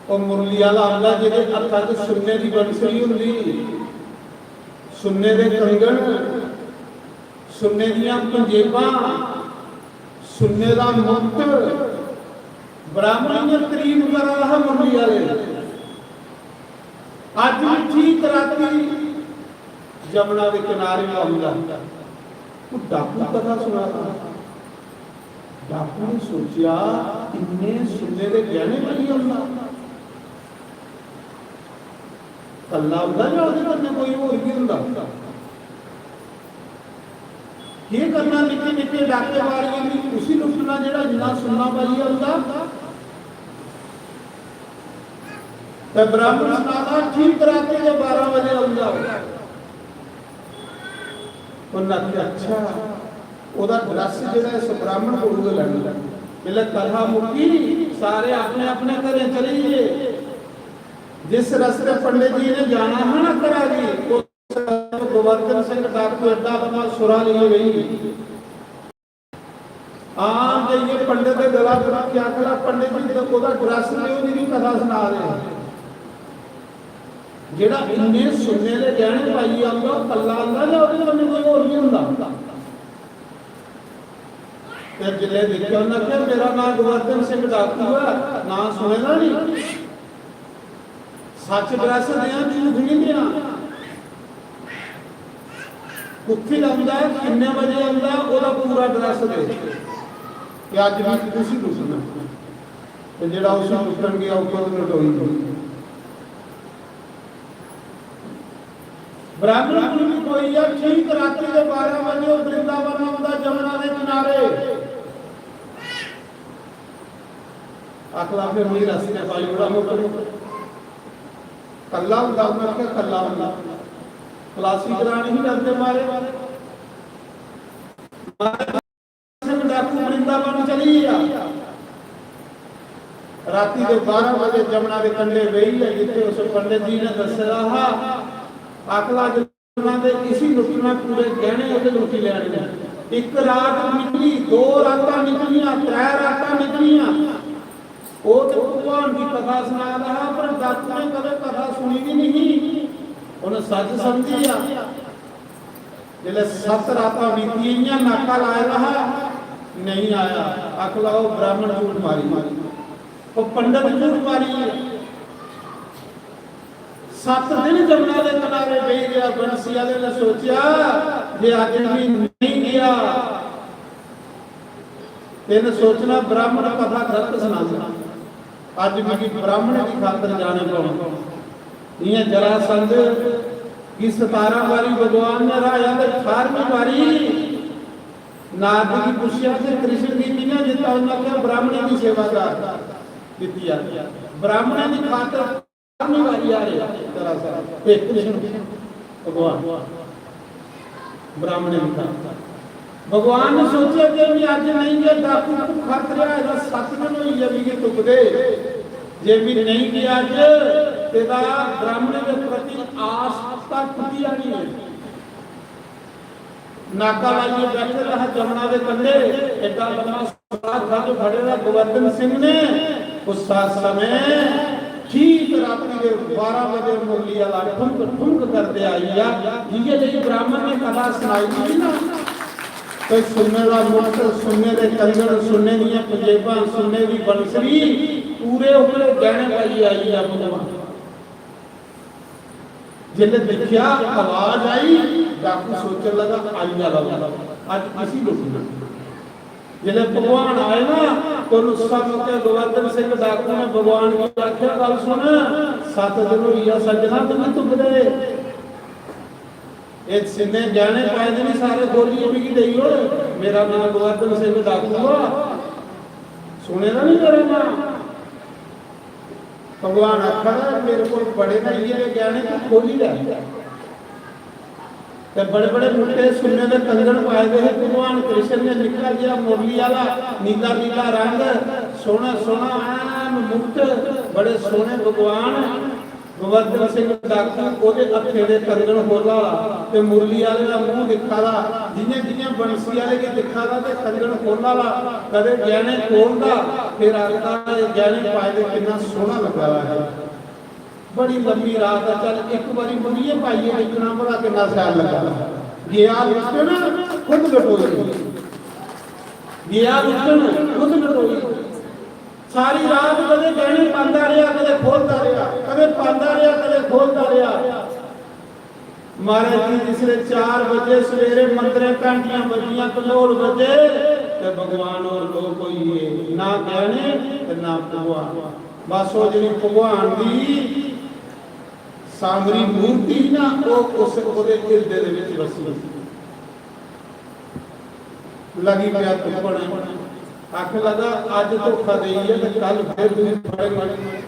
वो मुरली वाला आंदा, जेदे हत्था च सुन्ने दी बंसरी हुंदी, सुन्ने दे कंगन, सुन्ने दियां पंजेबां, सुन्ने दा मुकुट। ब्राह्मण ने तारीफ करा रहा मुरली वाले। अज भी ठीक राती जमुना के किनारे आंदा, वो डाकू कथा सुना रहा। डाकू ने सोचा, इन्ने सुन्ने दे गहने नहीं आंदा, कल्ला आंदा जां ओहदे कन्नै कोई होर भी आंदा? केह् करना निक्के निक्के डाके मारियै भी उसी लुट्टना जेह्ड़ा इन्ना सुन्ना पाइयै आंदा? ते ब्राह्मण सनादा ठीक राती दे बारां बजे आंदा। उन्नै आखेआ, "अच्छा, ओह्दा ड्रैस जेह्ड़ा इस ब्राह्मण कोलू गै लैना।" जिसलै कथा मुक्की, सारे अपने अपने घरें चली गे। जिस रस्ते पंडित जी ने जाना हा ना घरा गी, उस रस्ते गोवर्धन सिंह डाकू एड्डा बड़ा सुरा लेइयै बेही। आम जाइयै पंडित दे गला पर आखेआ, आखदा, "पंडित जी, ते ओह्दा ड्रैस देओ, जेह्ड़ी कथा सना दे ओ। जेह्ड़ा इन्ने सुन्ने दे गैह्ने पाइयै आंदा, ओह् कल्ला आंदा जां ओह्दे कन्नै कोई होर बी होंदा?" ते जिसलै दिक्खेआ, उन्नै आखेआ, "मेरा नांऽ गोवर्धन सिंह डाकू ऐ, नांऽ सुने दा निं?" सच ड्रैस देआं, झूठ निं देआं। कुत्थै औंदा, किन्ने बजे औंदा, ओह्दा पूरा ड्रैस दे। ते अज्ज भी उसी लुट्टना। ते जेह्ड़ा उसी लुट्टन गेआ, ओह् खुद लटोई गेआ। ब्राह्मण कुल भी कोई ऐ, ठीक राती दे बारां बजे ओह् वृंदावन औंदा, जमुना दे किनारे। आखला, "फिर मिगी रस्ते पाई ओड़ा, मुक्करो।" कल्ला होंदा, उन्नै आखेआ, "कल्ला होंदा।" खलासी करानी ही डरदे मारे। महाराज सिंह डाकू वृंदावन चली गया। राती दे बारां बजे जमुना दे कंढे बेही गया, जित्थे उस पंडित जी ने दस्से दा हा। आखला, जमुना दे इसी लुट्टना, पूरे गैह्ने ओह्दे लुट्टी लैने। इक रात निकली, दो रातां निकलियां, त्रै रातां निकलियां। ओह् ते भगवान दी कथा सना दा हा, पर डाकू ने कदें कथा सुनी दी नहीं। उन्हें सच समझी आ। जिसलै सत्त रातां बीती, इ'यां नाका लाए दा हा, नहीं आया। आखला, "ओह् ब्राह्मण झूठ मारी, ओह् पंडित झूठ मारी।" सत्त दिन जमुना दे किनारे बेही गया। बंसी आह्ले ने सोचेआ जे अज्ज भी नेईं गेआ, ते इ'नें सोचना ब्राह्मण कथा गलत सनांदा, अज्ज मिगी ब्राह्मण दी खातर जाने पौना। इ'यां जरासंध गी सतारां बारी भगवान ने हराया ते ठारमीं बारी नारद गी पुच्छेआ कि कृष्ण गी कि'यां जित्ता? उन्नै आखेआ, "ब्राह्मणें दी सेवा कर, जित्ती आ।" ब्राह्मणें दी खातर ठारमीं बारी हारे जरासंध। हे कृष्ण भगवान, ब्राह्मणें दी खातर। भगवान ने सोचेआ कि मैं अज्ज नेईं गै, डाकू भुक्खा त्रेहा दा सत्त दिन होई गे मिगी तुपदे, जे मैं नेईं गया अज्ज, तेरा ब्राह्मणें दे प्रति आस्था टुटी जानी है। नाका लाइयै बैठे दा हा जमुना दे कंढे, एड्डा लम्मा सुराख हत्थ फड़े दा गोवर्धन सिंह ने। उस समय ठीक राती दे बारां बजे मुरली आह्ला ठुमक ठुमक करदे आई गेआ। जि'यां जेही ब्राह्मण ने कथा सनाई दी ही ना, ते सुन्ने दा मुकुट, सुन्ने दे कंगन, सुन्ने दियां पंजेबां, सुन्ने दी बंसरी, पूरे उकड़े गैह्ने पाइयै आई गेआ भगवान। जिसलै दिक्खेआ, आवाज आई, डाकू सोचन लगा, "आई आह्ला बंदा, अज्ज इसी लुट्टना।" जिसलै भगवान आए ना, तो उस मौके गोवर्धन सिंह डाकू ने भगवान गी आखेआ, "गल्ल सुन, सत्त दिन होई गेआ सज्जना, तुगी तुपदे। एह् जिन्ने गैह्ने पाए दे नी, सारे खोलियै मिगी देई ओड़। मेरा नांऽ गोवर्धन सिंह डाकू आ, सुने दा नी तेरा नांऽ?" भगवान आखा दा, "मेरे कोल बड़े न इ'यै जेह् गैह्ने, तू खोली लै।" ते बड़े बड़े मुट्टे सुन्ने दे कंगन पाए दे हे भगवान कृष्ण ने, निक्का जेहा मुरली आह्ला नीला नीला रंग, सोह्ना सोह्ना ऐन मुकुट, बड़े सोह्ने भगवान। गोवर्धन सिंह डाकू ओह्दे हत्थे दे कंगन खोला दा ते मुरली आह्ले दा मूंह दिक्खा दा, जि'यां जि'यां बंसी आह्ले गी दिक्खा दा ते कंगन खोला दा, कदें गैह्ने खोलदा, फिर आखदा, "एह् गैह्ने पाए दे किन्ना सोह्ना लग्गा दा है।" बड़ी लम्मी रात ऐ, चल इक बारी मुड़ियै पाइयै दिक्खना भला किन्ना शैल लग्गा दा। गेआ लुट्टन, खुद लटोई। गेआ लुट्टन, खुद लटोई। सारी रात कदें गैह्ने पांदा रेहा, कदें खोलदा रेहा, कदें पांदा रेहा, कदें खोलदा रेहा। महाराज जी, जिसले चार बजे सवेरे मंदरें घंटियां बजियां, कल्होल बजे, ते भगवान होर लोक होई गे, ना गैह्ने ते ना भगवान। बस ओह् जेह्ड़ी भगवान दी सांवरी मूर्ति ही ना, ओह् उस, ओह्दे हिरदे दे विच बसी। लगी पेआ तुप्पन, आखन लगा, "अज्ज धोखा देइयै ते कल फिर तुगी फड़ेंगे।"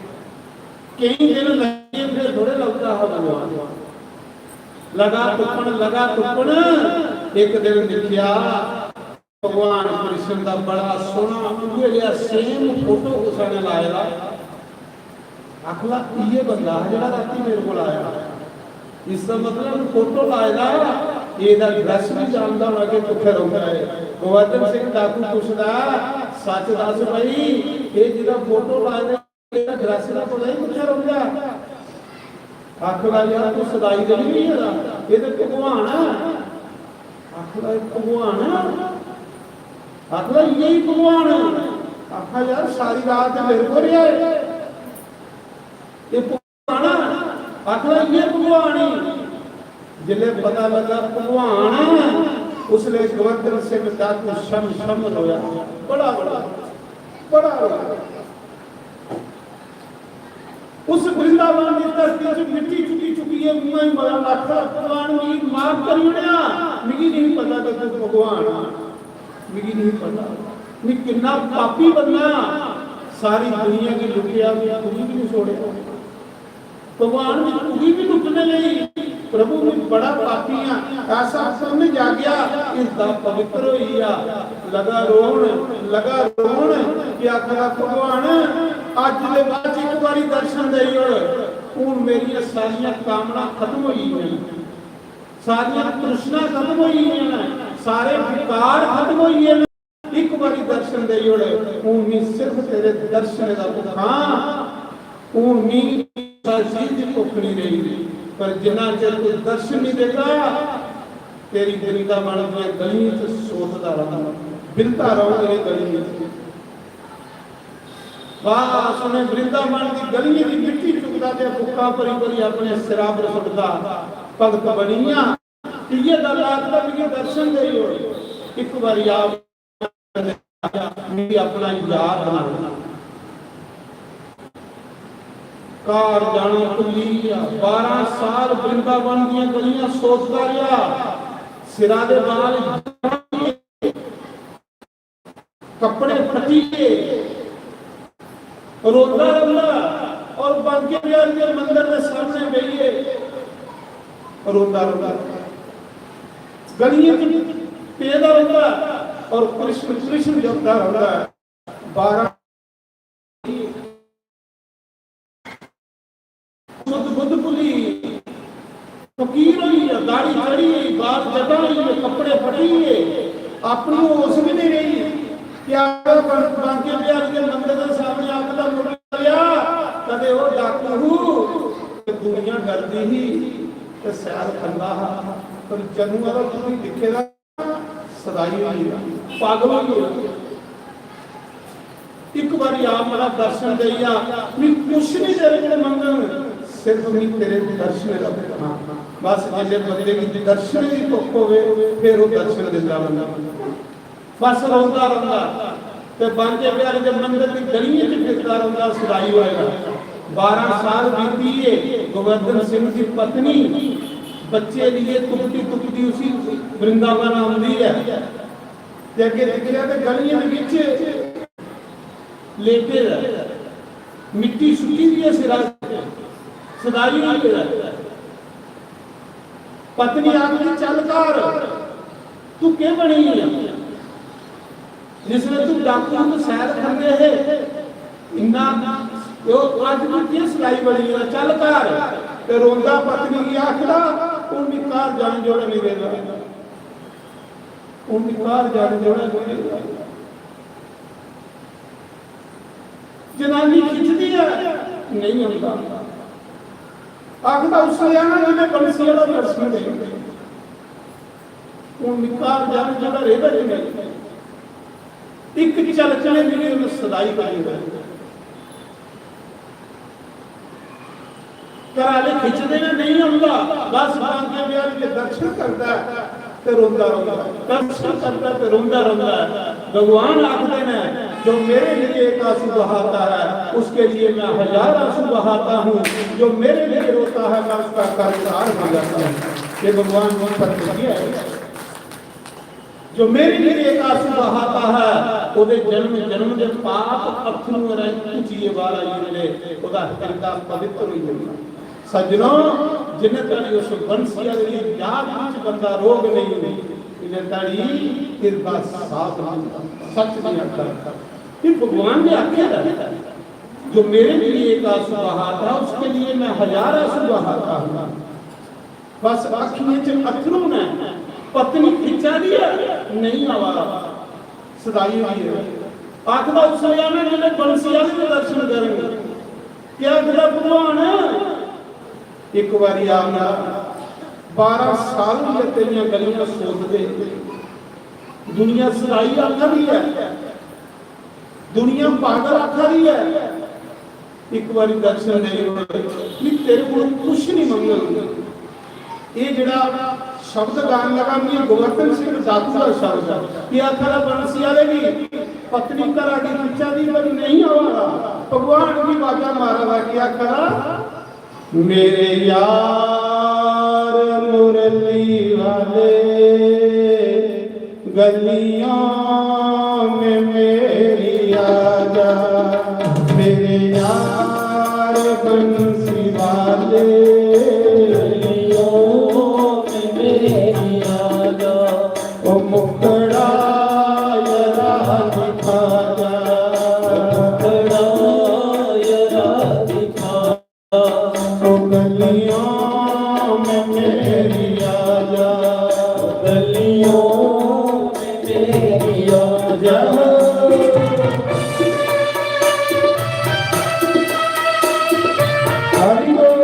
केईं दिन लग्गे, फिर थोड़े लभदा हा भगवान। लगा तुप्पन, लगा तुप्पन, इक दिन दिक्खेआ भगवान कृष्ण दा बड़ा सोह्ना, उ'ऐ जेहा same photo कुसै ने लाए दा। आखला, "इ'यै बंदा हा जेह्ड़ा रातीं मेरे कोल आया।" इसदा मतलब photo लाए दा, एह्दा address बी जानदा होना कि कुत्थै रौंह्दा ऐ। गोवर्धन सिंह डाकू पुछदा, "सच्च दस्स भाई, एह् जेह्ड़ा photo लाए दा, एह्दा address दा पता ही कुत्थै रौंह्दा?" आखदा, "यार, तूं सदाई ते निं होई गेदा, एह् ते भगवान ऐ।" आखदा, "एह् भगवान ऐ?" आखदा, "इ'यै ही भगवान ऐ।" आखा, "यार, सारी रात ते मेरे कोल रेहा ऐ, एह् भगवान ऐ?" आखदा, "इ'यै भगवान ही।" जिसलै पता लगा भगवान ऐ, उसलै गोवर्धन सिंह डाकू छम छम रोया, बड़ा रोया, बड़ा रोया। उस वृंदावन दी धरती च मिट्टी चुकी चुकियै मुंहै च मलन लग पेआ, "भगवान, मिगी माफ करी ओड़ेआ, मिगी नहीं पता कि तू भगवान आ, मिगी नहीं पता, मैं किन्ना पापी बंदा आं, सारी दुनिया गी लुट्टेआ, मैं तुगी भी नहीं छोड़ेआ।" भगवान, मैं तुगी भी लुटने लेई, प्रभु, मैं बड़ा पापी हां, ऐसा पुण्य जागेआ, हिरदा पवित्र होई गेआ। लगा रोन, लगा रोन, कि आखदा, "भगवान, अज्ज दे बाद च इक बारी दर्शन देई ओड़, हून मेरियां सारियां कामनां खत्म होई गेइयां न, सारियां तृष्णा खत्म होई गेइयां न, सारे विकार खत्म होई गे न।" इक बारी दर्शन देई ओड़, हून मी सिर्फ तेरे दर्शन दा भुक्खा, हून मी किसै चीज दी भुक्ख नहीं रही। पर जिन्ना चिर तू दर्शन नहीं देगा, तेरी वृंदावन दियां गलियां च सोतदा रहूंगा, बिलता रहूंगा ये गलियां च। बस उन्हें वृंदावन दी गलियां दी मिट्टी चुकदा दे बुक्का भरी भरी अपने सिरा पर सुटदा भगत बनिया। इ'यै गल्ल आखदा, "मिगी दर्शन देई ओड़, इक बारी आप मिगी अपना यार बना।" घर जाना भुल्ली गेआ। बारां साल वृंदावन दियां गलियां सोचदा रेहा। सिरा दे बाल, कपड़े फटिए, रोंदा रौंदा। और बांके बिहारी दे मंदर दे सामने बेहिए रोंदा रौंदा, गलियें च पेदा रौंदा और कृष्ण कृष्ण जपदा रौंदा। बारां बुद्ध बुद्ध भुली, फकीर होई गेआ, दाढ़ी चढ़ी गई, बाल जटा होई गे, कपड़े फटी गे, अपनी होश भी नहीं रही। क्या बन-, बांके बिहारी के मंदिर के सामने आके दा मुड़ लिया, कदे वो डाकू हूँ, ते दुनिया डरदी ही, ते सैर खंदा हा, पर जदूं दा तुसीं दिक्खे दा, सदाई होई गेआ, पागल होई गेआ। इक बारी आप मेरा दर्शन देई आ, मैं कुछ नहीं तेरे कोल मंगन, सिर्फ मैं तेरे दर्शन रखना। बस जिसले बंदे की दर्शन की भुख होवे, फिर वो दर्शन दिंदा बंदा। बस रोंदा रोंदा ते बांके बिहारी दे मंदिर दी गलियें च फिरदा रौंदा, सदाई होएगा। बारां साल बीती है, गोवर्धन सिंह की पत्नी बच्चे लिए तुपदी तुपदी उसी वृंदावन आंदी है। ते अग्गे दिक्खेआ ते गलियें दे विच लेटे दा, मिट्टी सुट्टी दी ऐ सिरा च, सदाई होई गेदा। पत्नी आखदी, "चल घर, तू केह् बनी गेआ? जिसलै तू डाकू ते सैर करदे हे, इन्ना, ते ओह् अज्ज तू केह् सदाई बनी गेआ? चल घर।" ते रोंदा पत्नी गी आखदा, "हून मी घर जाने जोड़ा नहीं रेहा, हून मी घर जाने जोड़ा नहीं रेहा।" जनानी खिचदी ऐ, नहीं होंदा। आखदा, "उसलै आना जिन्हें बंसी आह्ला दर्शन दे, हून मी घर जाने जोड़ा रेहा गै नहीं।" इक झलक ने मेरी उन्हें सदाई करी ओड़ी। घर आह्ले खिचदे ने, नहीं औंदा, बस बांके बिहारी दे दर्शन करदा ऐ ते रोंदा रौंदा ऐ, दर्शन करदा ऐ ते रोंदा रौंदा ऐ। भगवान आखदे ने, "जो मेरे लिए एक आंसू बहाता है, उसके लिए मैं हजार आंसू बहाता हूँ, जो मेरे लिए रोता है, मैं उसका कर्जदार हो जाता हूँ।" ये भगवान की प्रतिज्ञा है। जो मेरे लिए एक आंसू बहाता है, ओदे जन्म जन्म दे पाप अत्थरुएं राहीं घुचियै बाहर आई जंदे, ओदा हिरदा पवित्र होई जंदा। सज्जनो, जिन्ने धड़ी उस बंसी आह्ले दी याद विच बंदा रोग नहीं, इन्ने धड़ी हिरदा साफ नहीं। सच नहीं आता। ये भगवान ने आख्या है, "जो मेरे लिए एक आंसू बहाता, उसके लिए मैं हजार आंसू बहाता हूँ।" बस अखियें च अथरू ने, पत्नी खिच्चा दी ऐ, नहीं आवा दा, सदाई होई ऐ। आखदा, "उसलै में जेल्लै बंसी आह्ले दे दर्शन करङ।" केह् आखदा भगवान? इक बारी आखदा, "बारां साल होई गे तेरियां गलियां सोतदे, दुनिया सदाई आखा दी ऐ।" दुनिया पागल आखा दी ऐ, इक बारी दर्शन देई ओड़, मैं तेरे कोल कुछ नहीं मंगङ। ये जेड़ा शब्द गान लगा, मैं गोवर्धन सिंह डाकू दा शब्द है। ये आखा दा बंसी आह्ले दी पत्नी घरा दी खिच्चा दी, पर नहीं आवा दा। भगवान की बाजा मारा दा, क्या करा? मेरे यार मुरली वाले, गलियों में मेरी आजा, मेरे यार बंसी वाले, गलियों में मेरी आजा, ओ मुखड़ा जरा दिखा जा, मुखड़ा जरा दिखा। ओ गलियों में मेरी आजा, गलियों में मेरी आजा। हरि बोल।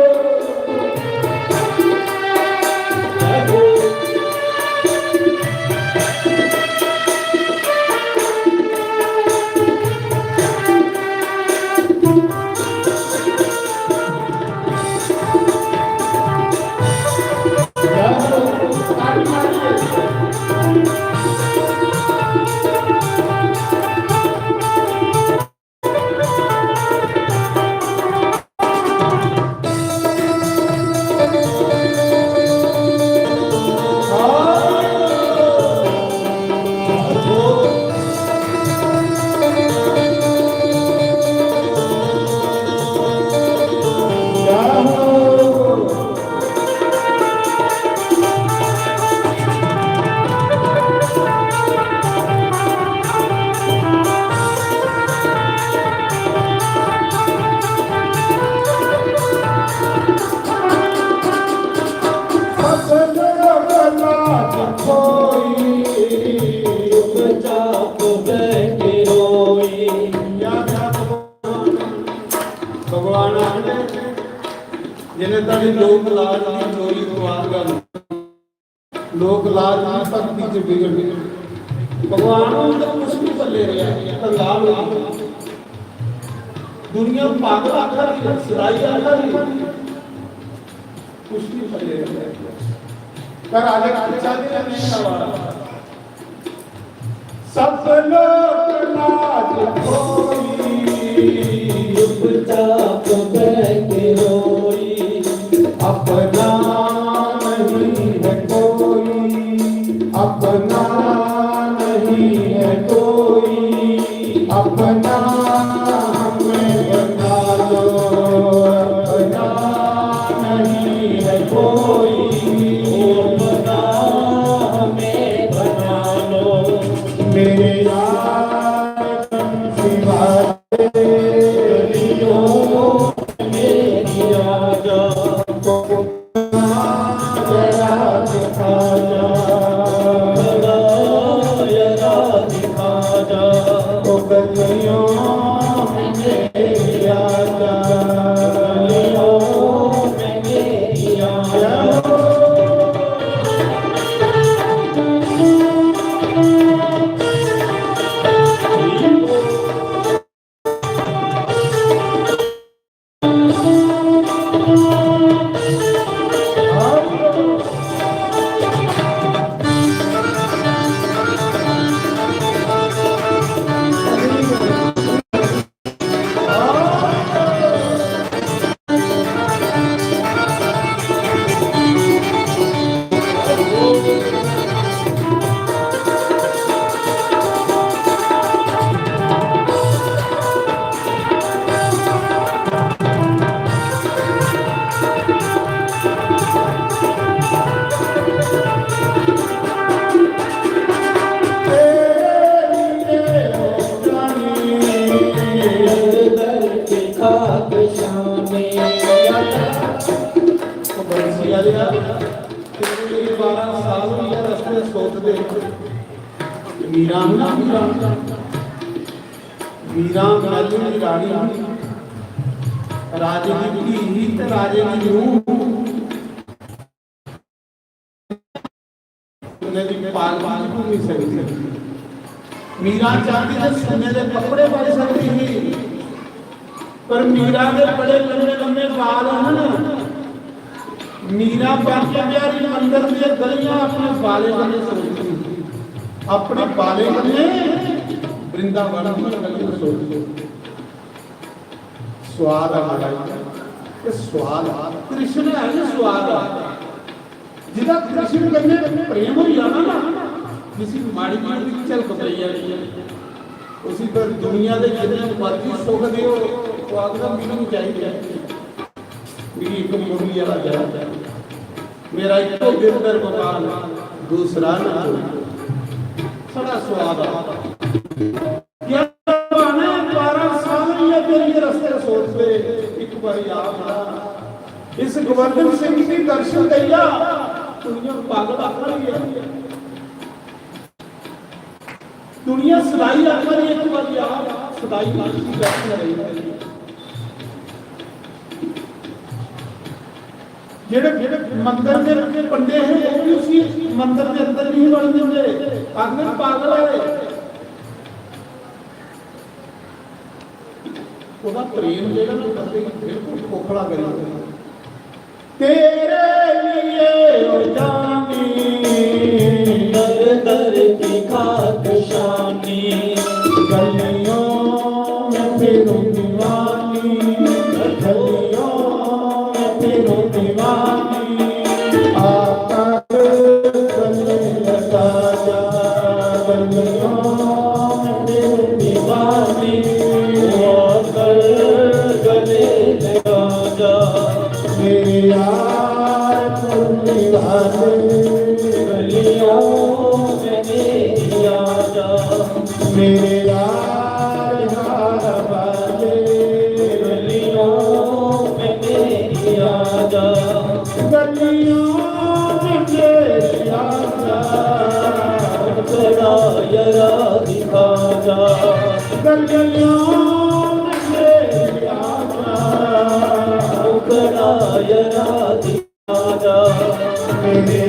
लोक लाज दी चोरी खुआर गल, लोक लाज दी भक्ति च विघ्न। भगवान हुंदा कुछ नहीं पल्ले रेहा, कंगाल हो गए। दुनिया पागल आखा रही है, सदाई आखा रही है, कुछ नहीं पल्ले रेहा। पर आज एक बच्चा भी नहीं आवा। सब लोक लाज खोई, चुपचाप बह के रोई। अपना नहीं है कोई, अपना नहीं है कोई, अपना हमें बना लो। अपना नहीं है कोई, अपना हमें बना लो। मेरे यार, तुम सिवा मीरा ना, मीरा। मीरा राजे दी रानी, राजे दी धी ही ते राजे दी नूह। सुन्ने दी पालकी घूमी सकदी। मीरा चांदी दे सुन्ने दे कपड़े पाई सकदी ही, पर मीरा दे बड़े लम्मे लम्मे बाल हन। मीरा बांके बिहारी मंदर दियां गलियां अपने बालें कन्नै सजदी ही, अपने बालें कन्नै वृंदावन दियां गलियां सजदी ही। स्वाद आ महाराज, ये स्वाद आ, कृष्ण है ये स्वाद आ। जिदा कृष्ण कन्नै प्रेम हो जाना ना, जिसी माड़ी माड़ी झलक पई जानी है, उसी फिर दुनिया दे जिन्ने मर्जी सुख देओ, वो आखदा, "मिगी नहीं चाहिए, मिगी इक मुरली वाला चाहिए, मेरा इक्को गिरधर गोपाल, दूसरा ना कोई।" साढ़ा स्वाद आ। यार, बारह साल ही है तेरे रस्ते सोचते, एक बारी आप ना इस गोवर्धन सिंह जी दर्शन दैया, दुनिया पागल आखा रही है। दुनिया सदाई आखा रही है, एक बारी आप सदाई जी दर्शन करिए। जेड़े, जेड़े मंदर दे पंडे हे, वो भी उसी मंदर दे अंदर नहीं वड़न दिंदे, आखदे पागल है। ओदा प्रेम जेड़ा ना बंदे गी बिल्कुल खोखला करी दिंदा। तेरे लिए ओ जानी, दर दर की खाक शानी, गलियों में फिरूं दीवानी, गलियों में फिरूं दीवानी। आकर गले लगा जा, गलियों में फिरूं दीवानी। आकर गले लगा जा, मेरे यार पुरनी वाले, गलियों में मेरी आ जा, मेरे यार यार वाले, गलियों में मेरी आ जा, गलियों में मेरी आ जा, जरा जरा दिखा जा, गलियों में मेरी आ जा, जरा जरा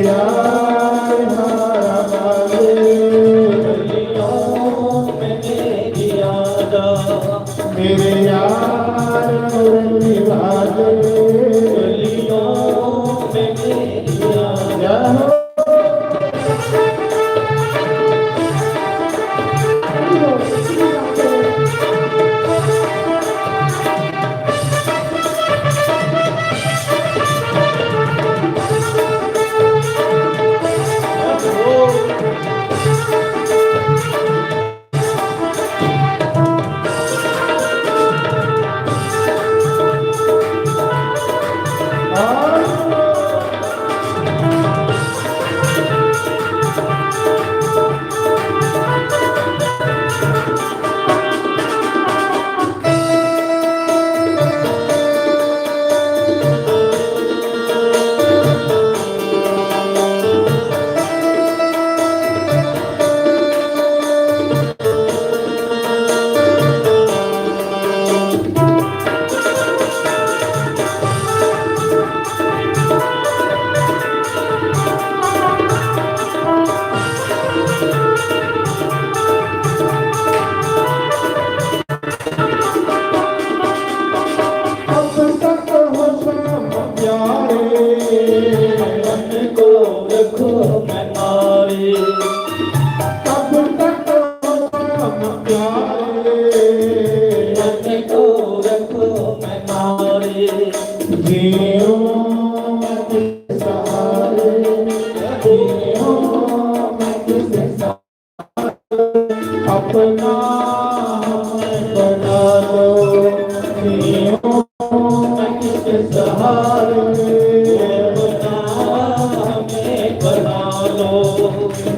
यार हारा वाले, गलियों में मेरी आजा। मेरे यार मुरली वाले, गलियों में मेरी आजा। अब तक हो शाम प्यारे, मन को रखो मैं मारे। अब तक हो शाम प्यारे, मन को रखो मैं मारे। जियो मैं किसके सहारे, जियो मैं किसके सहारे। अपना हमें बना लो, जियो मैं किसके सहारे। अपना हमें बना लो,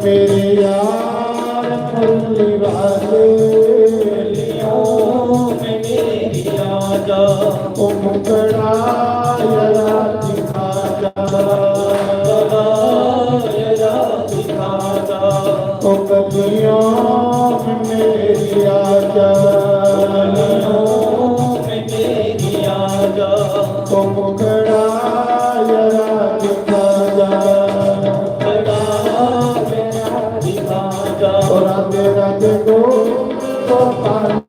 मेरे यार मुरली वाले। गलियों में मेरी आजा। ओ मुखड़ा जरा दिखा जा। मुखड़ा जरा दिखा जा। ओ गलियों में मेरी आजा। गलियों में मेरी आजा। ओ मुखड़ा जरा दिखा जा। मुखड़ा जरा दिखा जा। ओ राधे राधे गोविंद गोपाल।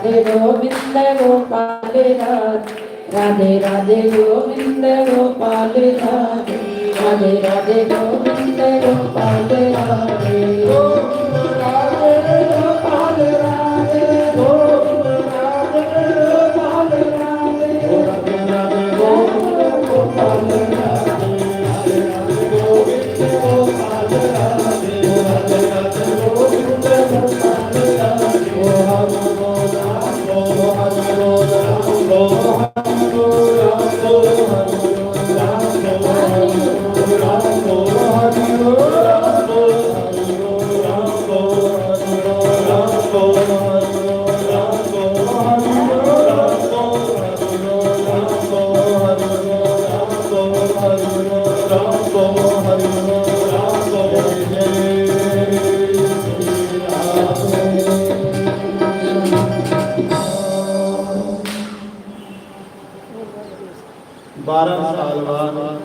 गोविंद गोपाल राधे, राधे राधे गोविंद गोपाल राधे, राधे राधे गोविंद गोपाल राधे। बारह साल बाद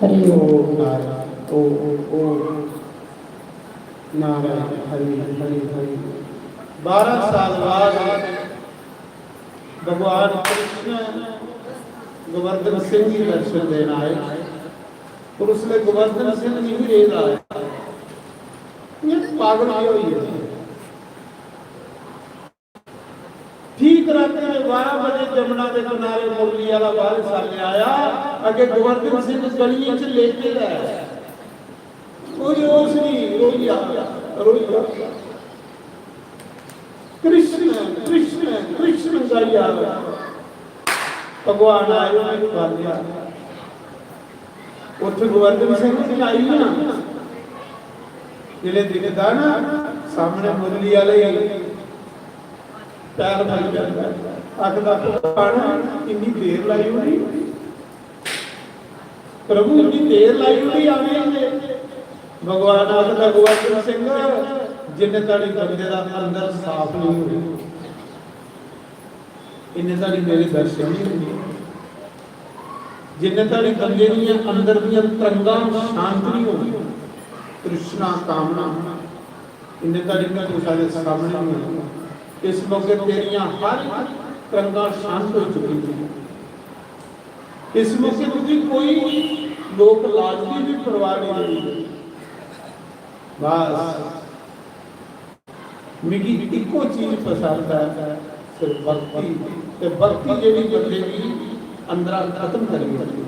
हरि ओम। नारायण, ओम, ओम। नारायण, हरि, हरि, हरि। बारह साल बाद भगवान कृष्ण गोवर्धन सिंह जी दर्शन देन आए। और उसले गोवर्धन सिंह जी भी रेल आए। ये पागल क्यों हुई है? ठीक रात में बारह बजे जमुना के किनारे मुरली वाला बारिश आने आया। अगे गोवर्धन सिंह गलियों च लेटे रहे। कोई होश नहीं, रोइया, रोइया। कृष्ण, कृष्ण, कृष्ण गाइया। भगवान आए, उन्हें खा लिया। उत्थे गोवर्धन सिंह जी आई ना, जिसले दिखदा ना सामने मुरली वाले, पैर मरी जाता। आखदा, "भगवान, इन्नी देर लाई होनी, प्रभु, इन्नी देर लाई होनी आने में।" भगवान आखदा, "गोवर्धन सिंह, जिन्ने ताड़ी बंदे दा अंदर साफ नहीं होई, इन्ने ताड़ी मेरे दर्शन नहीं होंदे। जिन्ने ताड़ी बंदे दियां अंदर दियां तरंगां शांत नहीं होंदियां, तृष्णा, कामना, इन्ने ताड़ी मैं कुसै दे सामने नहीं आंदा। इस मौके तेरियां हर एक तरंगां शांत हो चुकी हैं। इस मौके तुझे कोई लोक लाज की भी परवाह नहीं रही।" बस मिगी इक्को चीज पसंद है, सिर्फ भक्ति। ते भक्ति जेह्ड़ी बंदे गी अंदरा खत्म करी ओड़दी।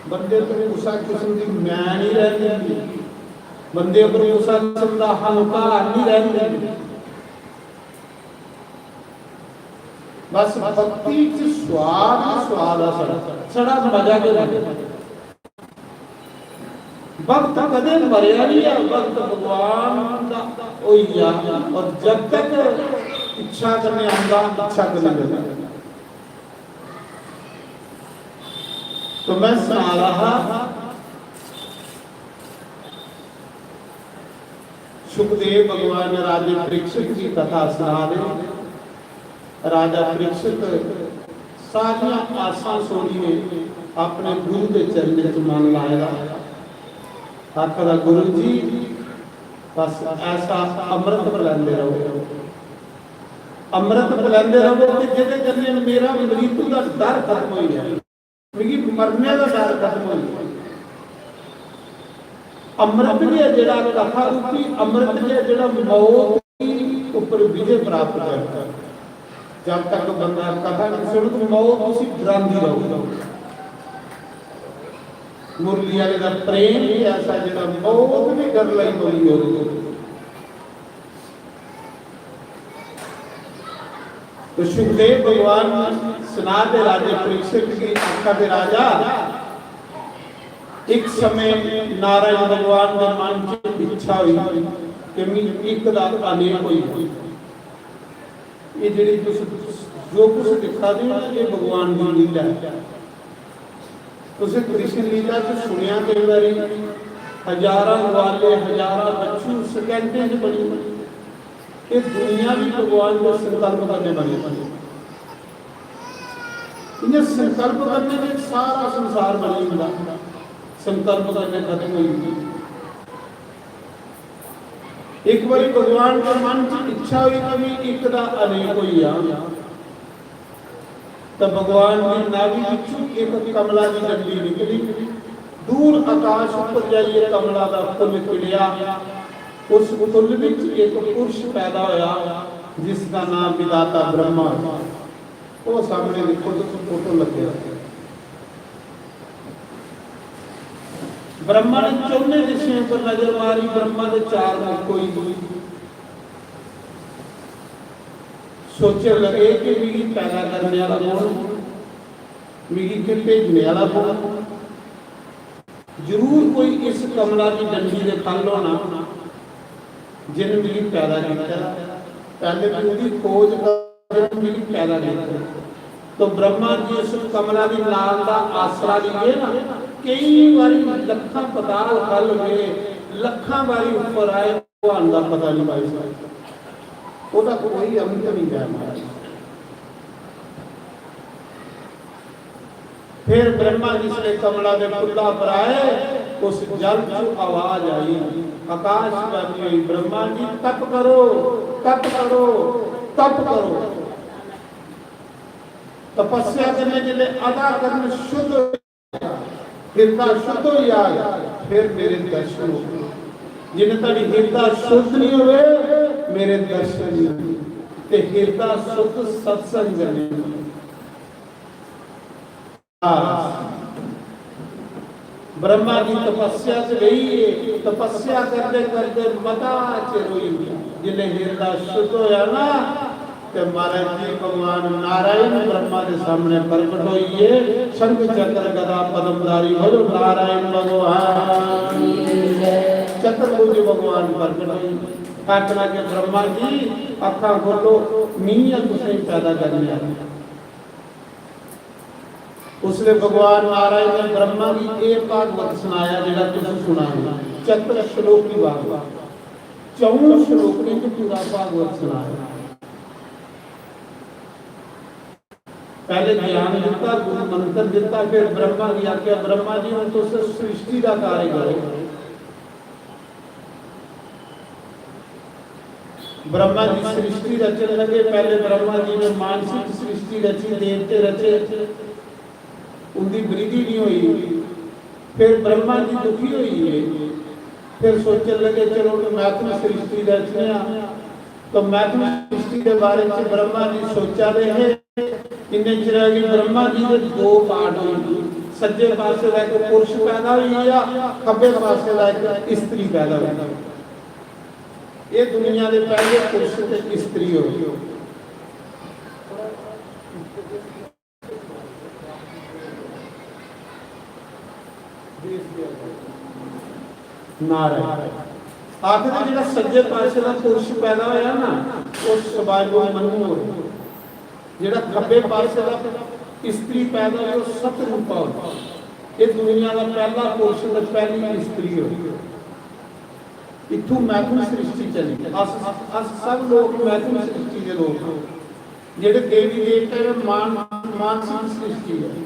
बंदे पर कुसै किस्म दी मैं नहीं रैह्न दिंदी, बंदे पर कुसै किस्म दा हंकार नहीं रैह्न दिंदी। बस भक्ति च स्वाद ही स्वाद आ साढ़ा, साढ़ा मजा गै मजा। भक्त कदें मरेआ नहीं है, भक्त भगवान दा होई गया। और जब तक इच्छा कन्नै आंदा, इच्छा कन्नै जंदा। तो मैं सना रहा हा, सुखदेव भगवान राजे परीक्षित की कथा सना दे। राजा परीक्षित सारियां आसां छोड़ियै अपने गुरु दे चरणें च मन लाए दा। आखदा, "गुरु जी, बस ऐसा अमृत पिलांदे रहो, अमृत पिलांदे रहो कि जेह्दे कन्नै मेरा मृत्यु दा डर खत्म होई जाए।" मिगी मरने दा डर खत्म होई गेआ। अमृत गै जेह्ड़ा, कथा रूपी अमृत गै जेह्ड़ा मौत उप्पर विजय प्राप्त करदा। जब तक बंदा कथा नहीं सुनग, मौत उसी डरांदी रौहग। मुरली आह्ले दा प्रेम ही ऐसा जेह्ड़ा मौत भी डर लगी पौंदी ओह्दे। तो सुखदेव भगवान सना दे राजे परीक्षित की आखा दे, "राजा, एक समय नारायण भगवान दे मन च इच्छा हुई कि मिगी इक दा अनेक होई जाए। ये जेह्ड़ी तुस जो कुछ दिक्खा दे हो ना, ये भगवान दी लीला है।" तुसें कृष्ण लीला च सुनेआ केई बारी, हजारां ग्वाले, हजारां बच्छु सकैंटें च बनी। ये दुनिया भी भगवान दे संकल्प कन्नै बनी। इ'यां संकल्प करने ते सारा संसार बनी जंदा, संकल्प करने खत्म होई जंदी। एक बारी भगवान के मन च इच्छा हुई कि भी एक दा अनेक होई जा, तो भगवान की नाभि विचों एक कमला की डंडी निकली, दूर आकाश ऊपर जाइए कमला का फुल खिड़िया। उस फुल विच एक पुरुष पैदा होया, जिसका नाम विधाता ब्रह्मा है। वो सामने देखो तो फोटो लगे। ब्रह्मा ने चौने दिशाओं पर नजर मारी, ब्रह्मा के चार मुख कोई सोचन लगे कि मिगी पैदा करने वाला कौन, मिगी के भेजने वाला कौन? जरूर कोई इस कमला की डंडी के फल होना, जिन मिगी पैदा किया। पहले भी उनकी खोज कर, जिन मिगी पैदा किया। तो ब्रह्मा जी उस कमला की नाल का आसरा लिए ना, कई बारी लखा पताल फल हुए, लखा बारी ऊपर आए, भगवान का पता नहीं पाई सकते। ओदा कोई अंत नहीं है महाराज। फिर ब्रह्मा जिसले कमला के फुल्ला पर आए, उस जल च आवाज आई, आकाश व्यापी हुई, "ब्रह्मा जी, तप करो, तप करो, तप करो।" तपस्या करने के लिए आधा कर्म शुद्ध हो जाए, हिरदा शुद्ध हो जाए, फिर मेरे दर्शन हो। जिन्हें तक हिरदा शुद्ध नहीं हुए, मेरे दर्शन नहीं हुए। ते हिरदा शुद्ध सत्संग करने। ब्रह्मा जी तपस्या च रहिए, तपस्या करदे करदे मता चिर होई गया। जिसले हिरदा शुद्ध होया ना, ते महाराज जी भगवान नारायण ब्रह्मा के सामने प्रकट होइए। शंख चक्र गदा पद्मधारी, बोलो नारायण भगवान। चतुर्भुज भगवान प्रकट होइए। आखना के ब्रह्मा जी, अखा खोलो, मी है तुसें पैदा करने वाला। उसले भगवान नारायण ने ब्रह्मा जी ये भागवत सुनाया, जेड़ा तुम सुना रहे हो, चतुर श्लोकी भागवत, चौं श्लोकें च पूरा भागवत सुनाया। पहले ज्ञान दिता, गुरु मंत्र दिता, फिर ब्रह्मा जी आख्या, "ब्रह्मा जी, हुण तुस सृष्टि का कार्य करो।" ब्रह्मा जी सृष्टि रचन लगे। पहले ब्रह्मा जी ने मानसिक सृष्टि रची, देवते रचे, उनकी वृद्धि नहीं हुई। फिर ब्रह्मा जी दुखी हुई गए, फिर सोचन लगे, "चलो, तो मैथुन सृष्टि रचने आं।" तो मैथुन सृष्टि के बारे में ब्रह्मा जी सोचा रहे हैं। इन्ने चिर गी ब्रह्मा जी दे दो पार्ट होई गए। सज्जे पासे दा इक पुरुष पैदा होई गया, खब्बे पासे दा इक स्त्री पैदा होई गई। ये दुनिया दे पहले पुरुष ते स्त्री होई। नारायण। आखदे जेड़ा सज्जे पासे दा पुरुष पैदा होया ना, वो सवाई लोक मनु होर। जेड़ा खब्बे पासे दा स्त्री पैदा होई, वो सतरूपा होई। ये दुनिया दा पहला पुरुष ते पहली स्त्री होई। इत्थों मैथुन सृष्टि चली। अस, अस सब लोग मैथुन सृष्टि दे लोग हां। जेड़े देवी देवते ने मान-, मानसिक सृष्टि है।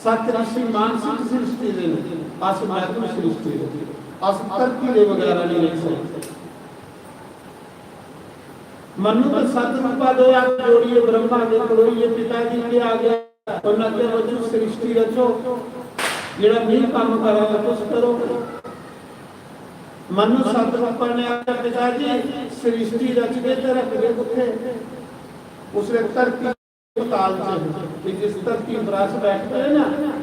सत ऋषि मानसिक सृष्टि दे ने, अस मैथुन सृष्टि दे। अस धरती दे बगैरा नहीं रह सकते। मनु तो सत रूपा दे हाथ जोड़िए ब्रह्मा के खड़ोइए, "पिता जी, क्या आ गया?" उन्हें आख्या, "बच्चू, सृष्टि रचो, जेड़ा मी काम करा दा, तुस करो।" मनु सत रूपा ने आख्या, "पिता जी, सृष्टि रचदे ते रखदे कुत्थे?" उसने धरती पताल च, कि जिस धरती पर अस बैठे हैं ना,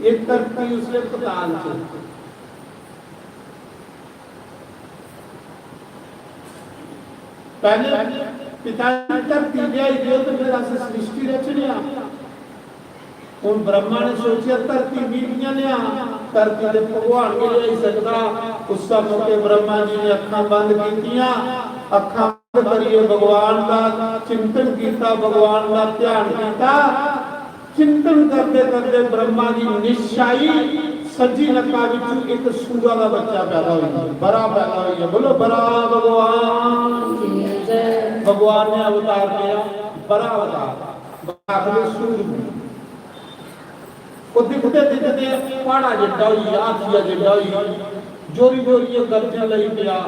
ये धरती उसने पताल च। पहले पिता ने धरती ल्याई दियो ते फिर अस सृष्टि रचने आं। हुण ब्रह्मा ने सोचेआ, "धरती मी कि'यां ल्यां? धरती ते भगवान गै ल्याई सकदा।" उस्सै मौके ब्रह्मा जी ने अक्खां बंद कीतियां, अक्खां बंद करियै भगवान दा चिंतन कीता, भगवान दा ध्यान कीता। चिंतन करदे करदे ब्रह्मा जी निश्चाई सज्जी नक्का विचों इक सूरा दा बच्चा पैदा होई गया, बरा पैदा होई गया। बोलो, बरा भगवान। भगवान ने अवतार लिया, बरा अवतार। आखदे सूरबीर। ओह् दिखदे दिखदे प्हाड़ा जिड्डा होई गेआ, हाथिया जिड्डा होई गेआ, जोरी जोरियै गरजन लगी पेआ।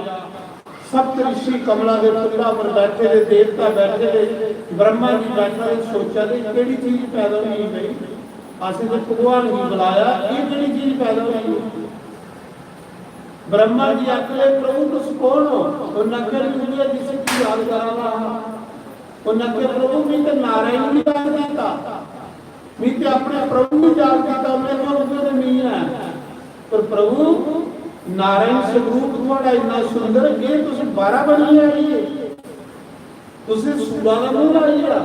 सप्त ऋषि कमला दे फुल्ला पर बैठे दे, देवता बैठे दे, ब्रह्मा जी बैठे दे, सोचा दे, "केह्ड़ी चीज पैदा होई गेई भाई? असें ते भगवान गी बुलाया, एह् केह्ड़ी चीज पैदा होई गेई?" ब्रह्मा जी आखदे, "प्रभु, तुस कौन हो?" उन्नै आखेआ, "में उ'ऐ जिसी तू याद करा दा हा।" उन्नै आखेआ, "प्रभु, में ते नारायण गी याद कीता, में ते अपने प्रभु गी याद कीता, में ते उ'ऐ ते में ऐ।" पर प्रभु, नारायण स्वरूप थुआढ़ा इन्ना सुंदर, एह् तुस बारा बनियै आई गे, तुसें सूरा दा मूंह लाई ओड़ा।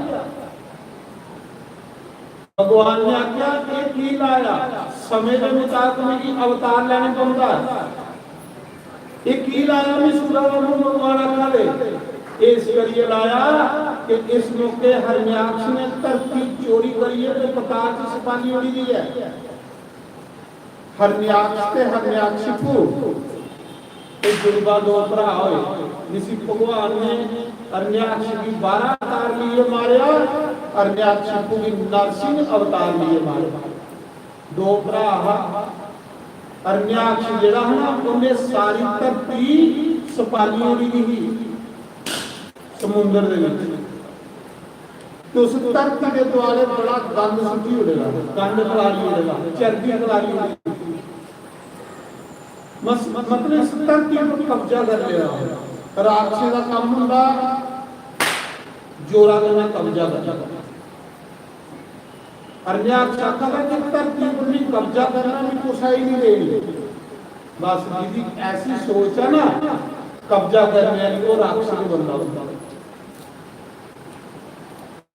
भगवान ने आखेआ, "एह् की लाया? समें दे मताबक मिगी अवतार लैने पौंदा ऐ। एह् की लाया में सूरा दा मूंह?" भगवान आखा दे, "एह् इस करियै लाया कि इस मौके हरण्याक्ष ने धरती चोरी करियै ते पताल च छपाली ओड़ी दी ऐ।" हरण्याक्ष ते हरण्याक्षिपु, एह् जुड़वा दो भ्राऽ होए, जिसी भगवान ने हरण्याक्ष गी बारा अवतार लेइयै मारेआ, हरण्याक्षिपु गी नरसिंह अवतार लेइयै मारेआ। दो भ्राऽ हा। हरण्याक्ष जेह्ड़ा हा ना, उन्नै सारी धरती सपाली ओड़ी दी ही समुंदर दे बिच। ते उस धरती दे दुआले बड़ा गंद सुट्टी ओड़े दा, गंद खलारी ओड़े दा, चर्बी खलारी ओड़ी दी। मस-, मतलब इस धरती पर कब्जा कर लेदा। राक्षसें दा कम्म होंदा जोरा कन्नै कब्जा करना। हरण्याक्ष आखा दा कि धरती पर मी कब्जा करना, मी कुसै गी नहीं देनी। बस जिदी ऐसी सोच है ना, कब्जा करने वाली, वो राक्षस बनदा होंदा।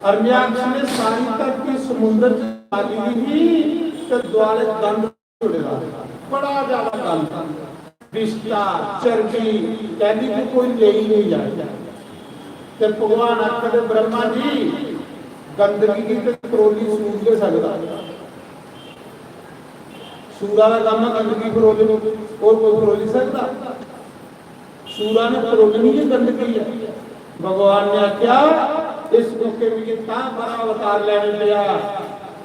हरण्याक्ष ने सारी धरती समुंदर च डाली दी ही ते दुआले गंद छोड़े दा, बड़ा ज्यादा गंद, बिष्टा, चर्बी, कहंदी कि कोई लेई नहीं जाए। ते भगवान आखदे, "ब्रह्मा जी, गंदगी गी ते परोली सूर गै सकदा। सूरा दा कम्म ऐ गंदगी परोली, और कोई परोली सकदा?" सूरा ने परोलनी गै गंदगी ऐ। भगवान ने आख्या, "इस मौके मिगी तां बड़ा अवतार लैने पेआ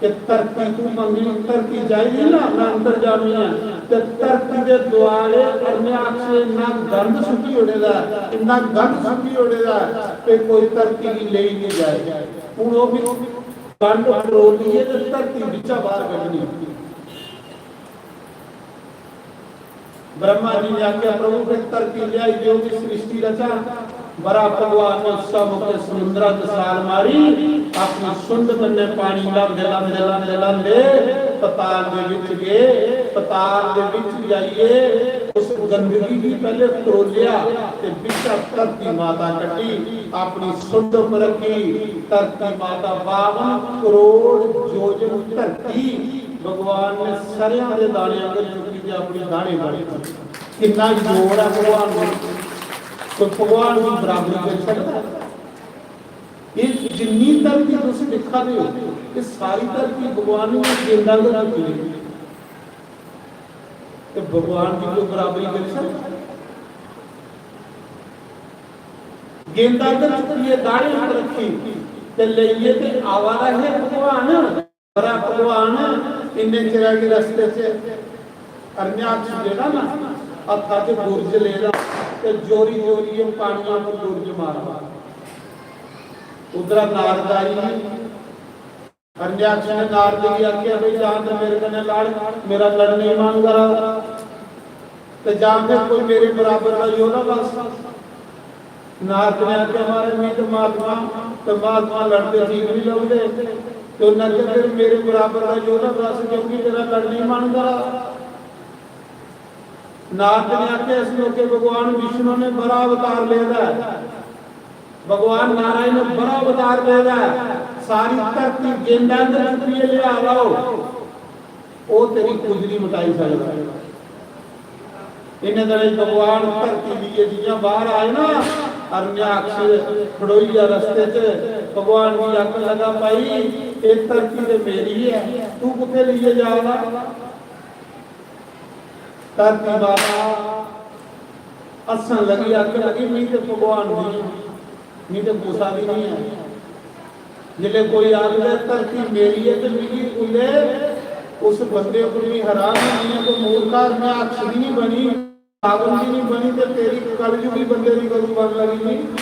कि धरती तू मंगनी, धरती चाहिदी ना, मैं अंतर्जामी आं, ते धरती दे दुआले हरण्याक्ष ने इन्ना गंद सुट्टी ओड़े दा ऐ, इन्ना गंद सुट्टी ओड़े दा ऐ कि कोई धरती गी लेई नहीं जाए।" हून ओह भी गंद परोलिए ते धरती बिच्चा बाहर कड्ढनी। ब्रह्मा जी ने आख्या, "प्रभु, फिर धरती ल्याई देओ, की सृष्टि रचा।" बड़ा भगवान ने उस मौके समुद्रा च छाल मारी, अपनी सुंड कन्नै पानी लांदे, लांदे, लांदे, लांदे पताल दे विच गए। पताल दे विच जाइए उस गंदगी गी पहले त्रोलिया ते बिचा धरती माता कड्ढी, अपनी सुंड पर रखी। धरती माता बावन करोड़ जोजन धरती भगवान ने सरेआं दे दाने आंगर चुक्की ते अपनी दाढ़े पर रखी। किन्ना जोर है भगवान दे, कोई भगवान दी बराबरी करी सकदा? ये जिन्नी धरती तुस दिक्खा दे हो, ये सारी धरती भगवान ने गेंदा गै रखी दी। ते भगवान दी कोई बराबरी करी सकदा? गेंदा गै चुक्कियै दाढ़े पर रखी ते लेइयै ते आवा दा है भगवान। पर भगवान इन्ने चिरै गी रस्ते च हरण्याक्ष जेह्ड़ा ना, हत्था च गुरज लेदा ते जोरी जोरियै पानिया पर गुरज मारदा। उद्धरा नारद आई गे। हरण्याक्ष ने नारद गी आखेआ, "भाई, जां ते मेरे कन्नै लड़, मेरा लड़ने गी मन करा दा, ते जां फिर कोई मेरे बराबर दा योद्धा बस।" नारद ने आखेआ, "महाराज, में ते महात्मा, ते महात्मा लड़दे ठीक नहीं लगदे।" ते उन्नै आखेआ, "फिर मेरे बराबर दा योद्धा दस, क्योंकि मेरा लड़ने गी मन करा दा।" नारद ने आखेआ, "इस मौके भगवान विष्णु ने बड़ा अवतार लेदा है, भगवान नारायण ने बड़ा अवतार लेदा है, सारी धरती गेंदा अंदर चुक्कियै लेआ लाओ।" ओह तेरी खुजली मिटाई सकदा है। इन्ने दिनें भगवान धरती लेइयै जियां बाहर आए ना, हरण्याक्ष खड़ोई गेआ रस्ते च, भगवान गी आखन लगा, "भाई, एह धरती ते मेरी ऐ, तू कुत्थै लेइयै जा दा?" धरती माता हस्सन लगी, आखन लगी, "मी ते भगवान दी, मी ते कुसा दी नहीं है।" जिसले कोई आखदा धरती मेरी है, तो मिगी उल्ले उस बंदे उप्पर भी हैरान होनी है कि मूर्खा, मैं अक्ष भी नहीं बनी, रावण भी नहीं बनी, ते तेरी कलयुगी बंदे दी कदूं बन लगी।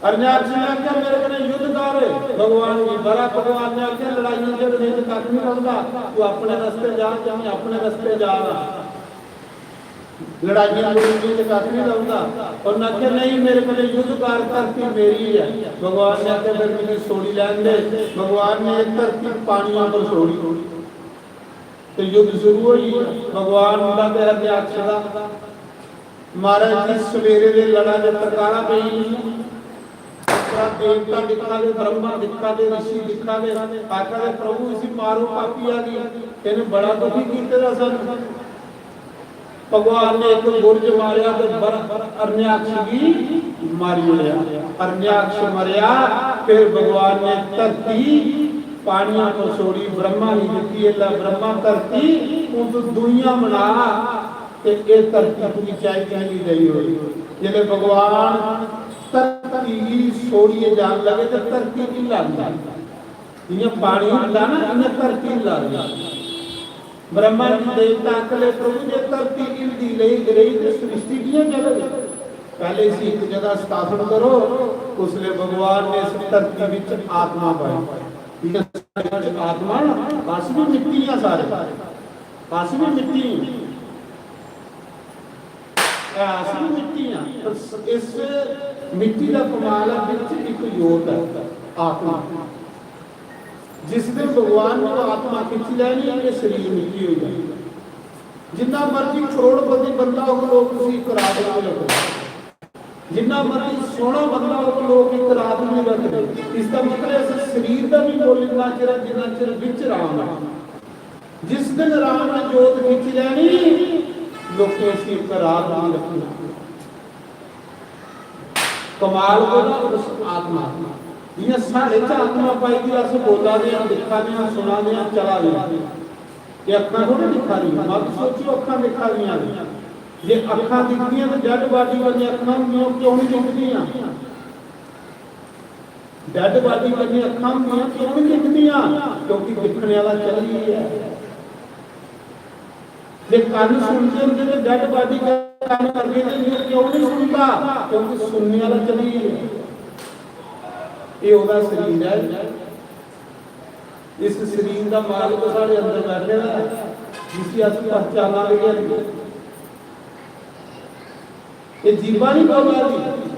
अरण्याक्ष ने आख्या, मेरे कन्नै युद्ध कर। भगवान जी, बड़ा भगवान ने आख्या, लड़ाइयां झगड़े च कक्ख नहीं लभदा, तू अपने रस्ते जा, ते मैं अपने रस्ते जा रहा। लड़ाइयां लड़ूइयां च कक्ख नहीं लभदा। उन्हें आख्या, नहीं, मेरे कन्नै युद्ध कर, धरती मेरी है। भगवान ने आख्या, फिर मिगी छोड़ी लैन दे। भगवान ने धरती पानियों पर छोड़ी। ते युद्ध शुरू होई गेआ। भगवान दा ते हरण्याक्ष दा। महाराज जी, सवेरे दे लड़ा दे, तरकारां पेई गेइयां। उप्परा देवता दिक्खा दे, ब्रह्मा दिक्खा दे, ऋषि दिक्खा दे, आखा दे, "प्रभु, इसी मारो, पापिया गी, इन्हें बड़ा दुखी कीते दा सानू।" भगवान ने इक बुरज मारेआ ते बर-, हरण्याक्ष गी मारी ओड़ेआ। हरण्याक्ष मरेआ, फिर भगवान ने धरती पानियां पर छोड़ी, ब्रह्मा गी दित्ती, "एल्लै ब्रह्मा धरती, हून तू दुनिया बना।" ते एह धरती तुगी चाहिदी, मिगी देई ओड़ी। जिसलै भगवान धरती गी छोड़ियै जान लगे ते धरती हिल्ला दी। जियां पानी हिलदा ना, इयां धरती हिल्ला दी। ब्रह्मा जी देवता आखन लगे, "प्रभु, जे धरती हिलदी रेही, रेही ते सृष्टि कियां चलग? पैहले इसी इक जगह स्थापन करो।" उसलै भगवान ने इस धरती विच आत्मा पाई। जियां साढ़े विच आत्मा ना, अस भी मिट्टी आं सारे। अस भी मिट्टी आं। ऐ अस भी मिट्टी आं, पर इस मिट्टी दा कमाल ऐ, बिच इक जोत ऐ, आत्मा। जिस दिन भगवान ने आत्मा खिच्ची लैनी, ये शरीर मिट्टी हो जाए। जिन्ना मर्जी करोड़पति बंदा हो, लोग उसी इक रात नहीं रखदे। जिन्ना मर्जी सोहना बंदा हो, लोग इक रात नहीं रखदे। इसका मतलब इस शरीर का भी मुल्ल इन्ना चिर ऐ, जिन्ना चिर विच राम है। जिस दिन राम ने जोत खिच्ची लैनी, लोकें इसी इक रात नहीं रखना। कमाल कोई ना, उस आत्मा, जियां साढ़े च आत्मा पाई दी, अस बोला दे हां, दिक्खा दे हां, सुना दे हां, चला दे हां। ये अक्खां थोड़ी दिक्खा दियां, मत सोचो अक्खां दिक्खा दियां। जे अक्खां दिखदियां ते डेड बाडी कन्नै अक्खां होंदियां, क्यों नहीं दिखदियां? डेड बाडी कन्नै अक्खां होंदियां, क्यों नहीं दिखदियां? क्योंकि दिक्खने वाला चली गेआ। जे कन्न सुनदे होंदे ते डेड बाडी कन्न करदे ते क्यों नहीं सुनदा? क्योंकि सुनने वाला चली गेआ। एह् ओह्दा शरीर ऐ। इस शरीर दा मालक साढ़े अंदर बैठे दा ऐ, जिसी अस पहचाना दे गै नेईं। एह् जीवा नहीं बोला दी।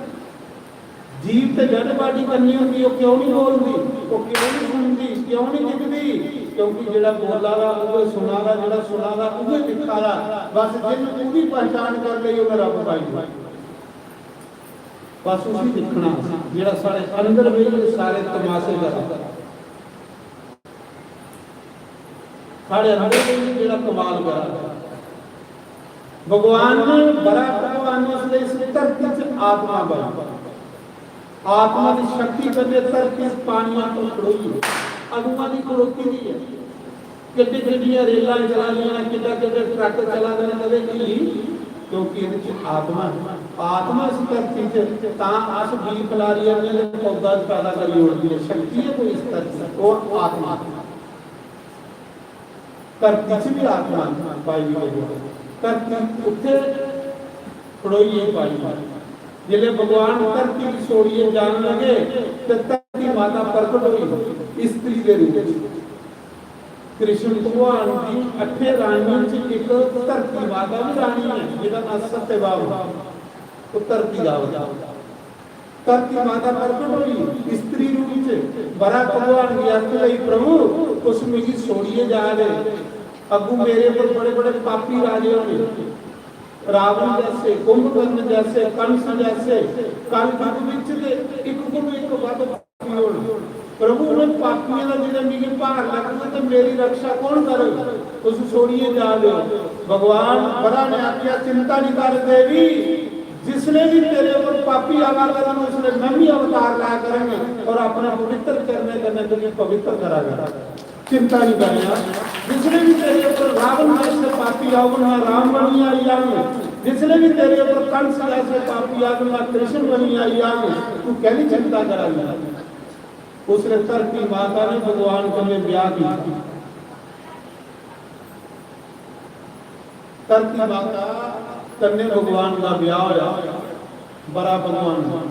जीव ते डेड बाडी कन्नै होंदी, ओह् क्यों नहीं बोलदी, ओह् क्यों नहीं सुनदी, क्यों नहीं दिखदी? क्योंकि जेह्ड़ा बोला दा, उ'ऐ सुना दा, जेह्ड़ा सुना दा, उ'ऐ दिक्खा दा। बस जिन्न ओह्दी पहचान कर लेई, उ'नें रब पाई लेई। बस उसी दिक्खना, जेह्ड़ा साढ़े अंदर बेहियै सारे तमाशे करदा। साढ़े अंदर बेहियै जेह्ड़ा कमाल करदा। भगवान ने, बड़ा भगवान ने इसलिए इस धरती च आत्मा पाई। आत्मा दी शक्ति कन्नै धरती पानियां पर खड़ोई, अगुआं दी खड़ोती दी है। किड्डे किड्डियां रेलां चला दियां न, किड्डा किड्डा ट्रक चला दे न, कदें हिल्ली, क्योंकि एह्दे च आत्मा है। आत्मा इस धरती च, तां अस बीऽ खलारी जन्ने ते पौधा पैदा करी ओड़दी है। शक्ति है कोई इस धरती च, ओह् आत्मा। धरती च भी आत्मा पाई दी है। धरती उत्थे खड़ोई गेई पानी। जिसले भगवान धरती गी छोड़ियै जान लगे, ते धरती माता प्रकट हुई स्त्री दे रूप च। कृष्ण भगवान दी अठे रानियों च एक धरती माता भी रानी है, जिसका नाम सत्यभामा। वो धरती दा अवतार। धरती माता प्रकट हुई स्त्री रूप च। बराह भगवान गी आखन लगी, "प्रभु, तुस मिगी छोड़ियै जा रहे। अगू मेरे पर बड़े-बड़े पापी राजे होने, रावण जैसे, कुंभकर्ण जैसे, कंस जैसे। कल युग विच ते इक कोलू इक वध पापी होने। प्रभु, उन्हें पापियों का जिन्हें मिगी भार लगना, तो मेरी रक्षा कौन करेगा? तुस छोड़ियै जा रहे हो।" भगवान बराह ने आख्या, "चिंता नहीं कर देवी, जिसने भी तेरे ऊपर पापी आवा करन, उसने मैं भी अवतार लाया करेंगे और अपने पवित्र चरणें कन्नै तुझे पवित्र करा करेंगे। चिंता नहीं करना। जिसने भी तेरे ऊपर रावण जैसे पापी आवन, मैं राम बनियै आई जाऊंगा।" जिसले भी तेरे ऊपर कंस जैसे पापी आदमी कृष्ण बनी आई जान, तू कैली चिंता करा? उसले धरती माता ने भगवान कन्नै ब्याह किया। धरती माता कन्नै भगवान दा ब्याह होया, बरा भगवान दा।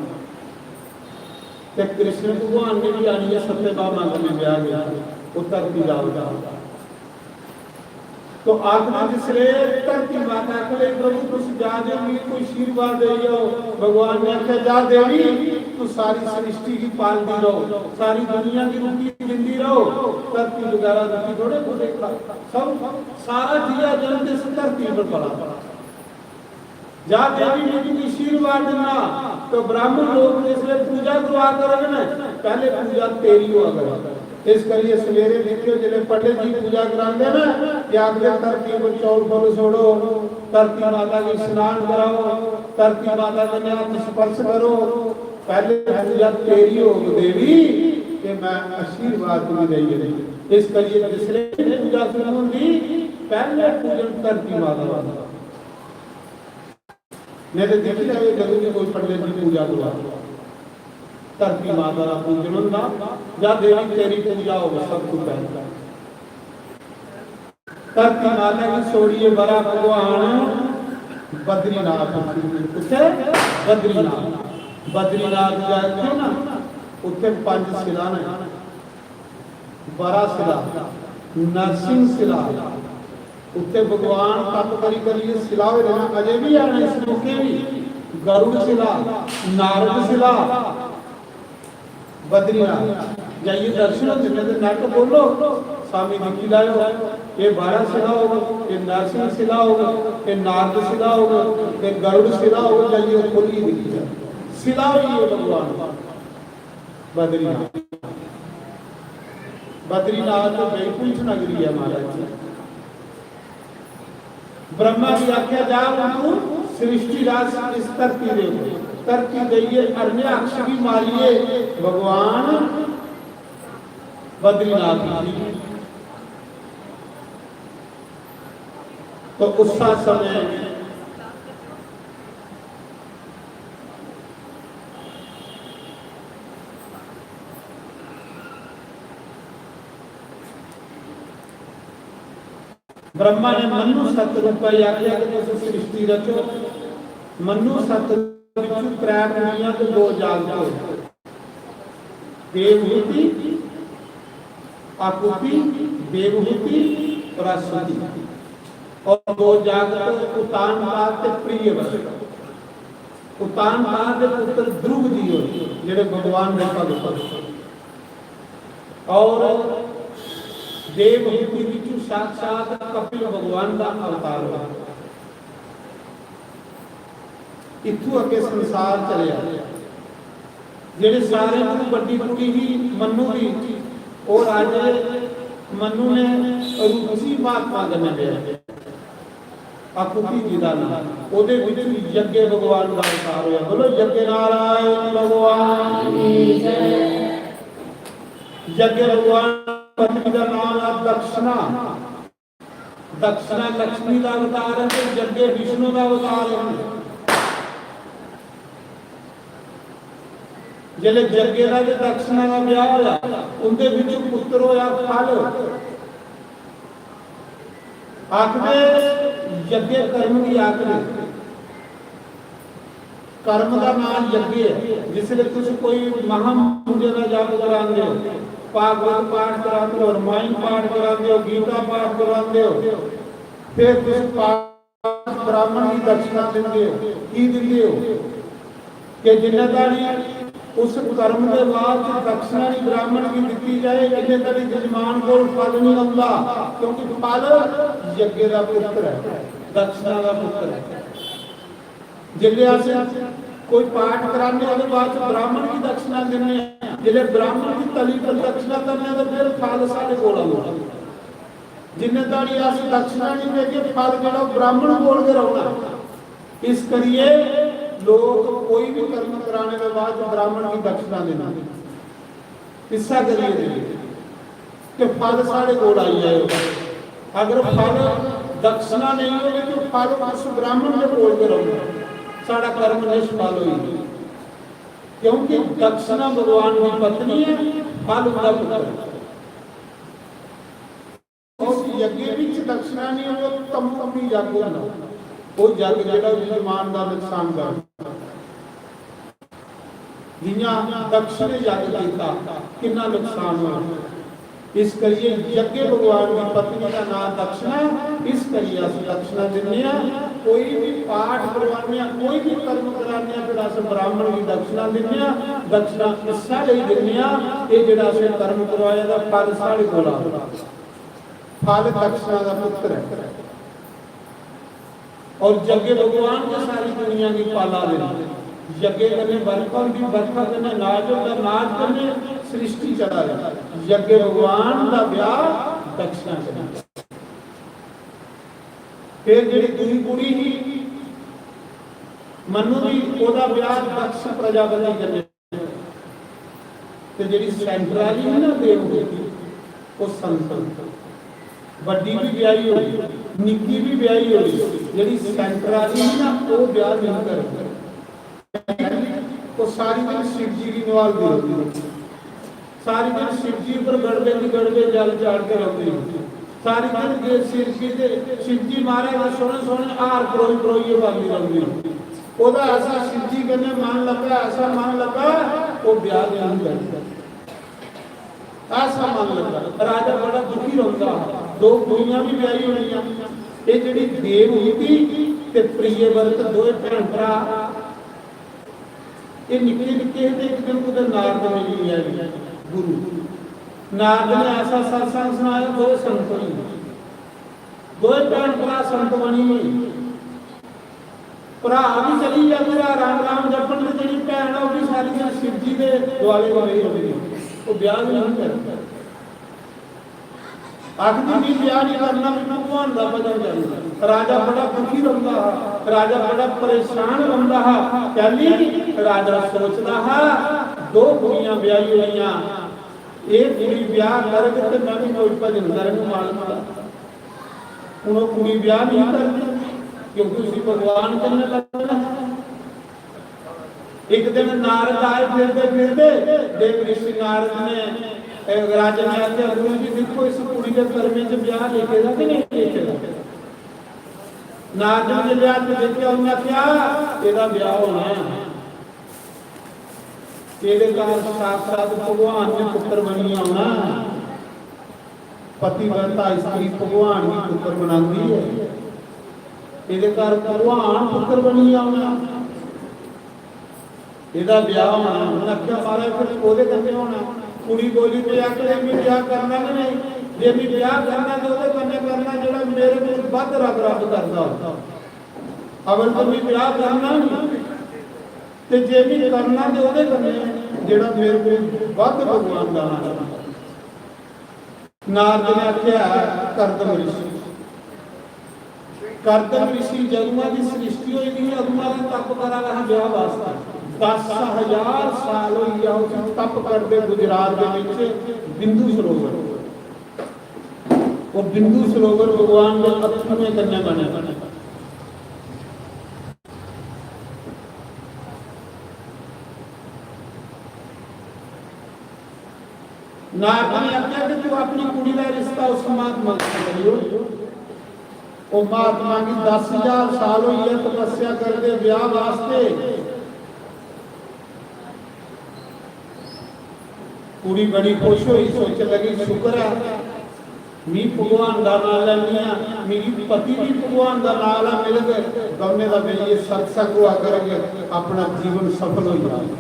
ते कृष्ण भगवान ने भी आनियै सत्य भामा कन्नै ब्याह किया, वो धरती दा अवतार। तो आखदे जिसले धरती माता आखन लगी, "प्रभु, तुस जा दे हो, मिगी कोई आशीर्वाद देई जाओ।" भगवान ने आखेआ, "जा देवी, तू सारी सृष्टि गी पालदी रहो, सारी दुनिया गी रुट्टी दिंदी रहो, धरती बगैरा रुट्टी थोड़े कुसै खा, सब, सारा जीआ जंत इस धरती पर पला।" जा देवी, मैं तुगी आशीर्वाद दिन्ना। तो ब्राह्मण लोग जिसले पूजा करवा करन, पहले पूजा तेरी होआ करे। इस करिए सवेरे दिक्खियो, जिसले पंडित जी पूजा करांदे ना, ते आखदे, "धरती पर चौल फुल छोड़ो, धरती माता गी स्नान कराओ, धरती माता कन्नै हत्थ स्पर्श करो, पहले पूजा तेरी होग देवी, ते मैं आशीर्वाद तुगी देई देनी।" इस करिए जिसले पूजा शुरू होंदी, पहले पूजन धरती माता दा। नहीं तो देखी जाए, जदों भी कोई पंडित जी पूजा करवा, धरती माता का पूजन होंदा, या देवी तेरी पूजा होवे सब कुछ पहले। धरती माता की छोड़िए बड़ा भगवान बद्रीनाथ, किथे? बद्रीनाथ। बद्रीनाथ जाके ना, उत्थे पंज शिला ने। बरा शिला, नरसिंह शिला, उत्थे भगवान तप करी करिए शिला होए दे न, अजे भी हैन इस मौके भी। गरुड़ शिला, नारद शिला, बद्रीनाथ जाइए दर्शन होंदे ने। ते नेट बोलो, स्वामी दिक्खी लैओ, ये बरा शिला होग, ये नरसिंह शिला होग, ये नारद शिला होग, ये गरुड़ शिला होग, जाइए खोलिए दिक्खी लैओ। शिला होई है भगवान। बद्रीनाथ, बद्रीनाथ तो बैकुंठ नगरी है महाराज जी। ब्रह्मा जी आख्या, "जा हुण तू सृष्टि रच इस धरती दे ऊपर।" धरती देइए हरण्याक्ष भी मारिए भगवान बद्रीनाथ जी। तो उस समय ब्रह्मा ने मनु सत रूपा गी आखेआ कि तुस सृष्टि रचो। मनु सत रूपा विचों त्रै कुड़ियां ते दो जागत होए। देवहूति, आकुति, देवहूति और आसुति। और दो जागत उत्तानपाद ते प्रियव्रत। उत्तानपाद दे पुत्र ध्रुव जी होए, जेह्ड़े भगवान दे भगत। और देवहूति विचों साक्षात कपिल भगवान दा अवतार होया। इत्थों अगे संसार चलेआ। जेह्ड़ी सारें कोला बड्डी कुड़ी ही मनु दी, ओह् राजे मनु ने रुचि महात्मा कन्नै ब्याह। आकुति जी दा नाम, ओह्दे विच यज्ञ भगवान दा अवतार होया। बोलो, यज्ञ नारायण भगवान की जय। यज्ञ भगवान पत्नी दा नाम है दक्षिणा। दक्षिणा लक्ष्मी दा अवतार है ते यज्ञ विष्णु दा अवतार है। जेल्लै यज्ञ दा ते दक्षिणा दा ब्याह होया, उंदे विच पुत्र होया फल। आखदे यज्ञ कर्म गी आखदे, कर्म दा नाम यज्ञ है। जिसले तुस कोई महामंत्र दा जप करांदे हो, भागवत पाठ करांदे हो, रामायण पाठ करांदे हो, गीता पाठ करांदे हो, फिर तुस पाठ ब्राह्मण गी दक्षिणा दिंदे हो। की दिंदे हो? कि जिन्ने धोड़ी उस कर्म दे बाद च दक्षिणा नहीं ब्राह्मण गी दित्ती जाए, इन्ने धोड़ी जजमान कोल फल नहीं आंदा, क्योंकि फल यज्ञ दा पुत्र है, दक्षिणा दा पुत्र है। जिसले अस कोई पाठ कराने, ओहदे बाद च ब्राह्मण गी दक्षिणा दिन्ने आं, जिसले ब्राह्मण गी तली पर दक्षिणा दिन्ने आं, ते फिर फल साढ़े कोल आंदा। जिन्ने धोड़ी अस दक्षिणा नहीं देगे, फल जेह्ड़ा ओह् ब्राह्मण कोल गै रौह्ना। इस करियै लोक कोई भी कर्म कराने दे बाद ब्राह्मण गी दक्षिणा देना, इस्सा करियै देना कि फल साढ़े कोल आई जाए। अगर फल दक्षिणा नेईं होवे ते फल उस ब्राह्मण दे कोल गै रौहना, साढ़ा कर्म निष्फल होई गेआ। क्योंकि दक्षिणा भगवान दी पत्नी ऐ, फल उंदा पुत्र ऐ। उस यज्ञ विच दक्षिणा नहीं होवे, तमोगुणी यज्ञ होंदा। वो यज्ञ जेड़ा यजमान दा नुकसान करदा। जियां दक्षिण यज्ञ कीता, किन्ना नुकसान होया। इस करिए यज्ञ भगवान दी पत्नी दा नाम दक्षिणा। इस करिए अस दक्षिणा दिन्ने आं। कोई भी पाठ करवाने आं, कोई भी कर्म कराने आं, फिर अस ब्राह्मण गी दक्षिणा दिन्ने आं। दक्षिणा इस्सै लेई दिन्ने आं, एह् जेह्ड़ा असें कर्म करवाए दा फल साढ़े कोल आंदा। फल दक्षिणा दा पुत्र ऐ। और यज्ञ भगवान गै सारी दुनिया गी पाला दे न। यज्ञ कन्नै बरखा होंदी, बरखा कन्नै नाज होंदा, नाज कन्नै सृष्टि चला दी। यज्ञ भगवान दा ब्याह दक्षिणा कन्नै। फिर जेह्ड़ी दूई कुड़ी ही मनु दी, ओह्दा ब्याह दक्ष प्रजापति कन्नै। ते जेह्ड़ी center आह्ली ही ना देवहूति, ओह् संत, बड्डी भी ब्याही होई, निक्की भी ब्याही होई, जेह्ड़ी center आह्ली ही ना, ओह् ब्याह नेईं करदी। ओह् सारी दिन शिव जी गी नवालदी रौंह्दी ही। सारी दिन शिव जी उप्पर गड़बे दी गड़बे जल चाढ़दी रौंह्दी ही। सारी दिन जे शिव जी दे, शिव जी महाराज दे सोह्ने सोह्ने हार परोई परोइयै पांदी रौंह्दी ही। ओह्दा ऐसा शिव जी कन्नै मन लग्गा, ऐसा मन लग्गा, ओह् ब्याह नेईं करदी। ऐसा मन लग्गा। राजा बड़ा दुखी रौंह्दा हा। दो कुड़ियां भी ब्याही होनियां। एह् जेह्ड़ी देवहूति ते प्रियव्रत, दोए भैन भ्राऽ, एह् निक्के निक्के हे ते इक दिन कुतै नारद मिली आए गुरु। नारद ने ऐसा सत्संग सनाया, दोए संत होई गे। दोए भैन भ्राऽ संत बनी गे। भ्राऽ बी चली गेआ, भ्राऽ राम राम जपन ते जेह्ड़ी भैन ऐ, ओह् बी सारी दिन शिव जी दे दुआले दुआले रौंह्दी। ओह् ब्याह बी नेईं करदी। आखदी, "मी ब्याह नहीं करना, मैं भगवान दा भजन करना।" राजा बड़ा दुखी रौंह्दा हा, राजा बड़ा परेशान रौंह्दा हा। कैली? राजा सोचदा हा, "दो कुड़ियां ब्याही होइयां, एह् कुड़ी ब्याह करग ते मैं भी कोई भजन करङ मालक दा।" हुन ओह् कुड़ी ब्याह नहीं करदी, क्योंकि उसी भगवान कन्नै लगना। एक दिन नारद आए फिरदे फिरदे, देव ऋषि नारद ने, ए, राजा ने आखेआ, "गुरु जी, दिक्खो, इस कुड़ी दे कर्में च ब्याह लिखे दा कि नहीं लिखे दा?" नारद ने जिसलै हत्थ दिक्खेआ, उन्नै आखेआ, "एह्दा ब्याह होना ऐ। एह्दे घर साक्षात भगवान ने पुत्र बनियै औना ऐ।" पतिव्रता स्त्री भगवान गी पुत्र बनांदी ऐ। एह्दे घर भगवान पुत्र बनियै औना, एह्दा ब्याह होना। उ'नें आखेआ, "महाराज, फिर ओह्दे कन्नै होना।" कुड़ी बोली, "ते आखदे, मी ब्याह करना गै नेईं। जे मी ब्याह करना ते ओह्दे कन्नै करना जेह्ड़ा मेरे कोल बद्ध रब रब करदा होऐ। अवल ते मी ब्याह करना निं, ते जे मी करना ते ओह्दे कन्नै जेह्ड़ा मेरे कोल बद्ध भगवान दा नाम लैंदा।" नारद ने आखेआ, कर्दम ऋषि, कर्दम ऋषि जदुआं दी सृष्टि होई दी ही, अदुआं दा तप करा दा हा ब्याह वास्तै। दस हजार साल होई गेआ उसी तप करदे गुजरात दे विच बिंदु सरोवर। ओह् बिंदु सरोवर भगवान दे अत्थरुएं कन्नै बने। नारद ने आखेआ कि तू अपनी कुड़ी दा रिश्ता उस महात्मा कन्नै करी ओड़। ओह् महात्मा गी दस हजार साल होई गे तपस्या करदे ब्याह वास्ते। कुड़ी बड़ी खुश होई, सोचन लगी, "शुक्र ऐ, मी भगवान दा नांऽ लैन्नी आं, मिगी पति बी भगवान दा नांऽ ला मिलग, दौनें दा बेहियै सत्संग होआ करग, अपना जीवन सफल होई जाग।"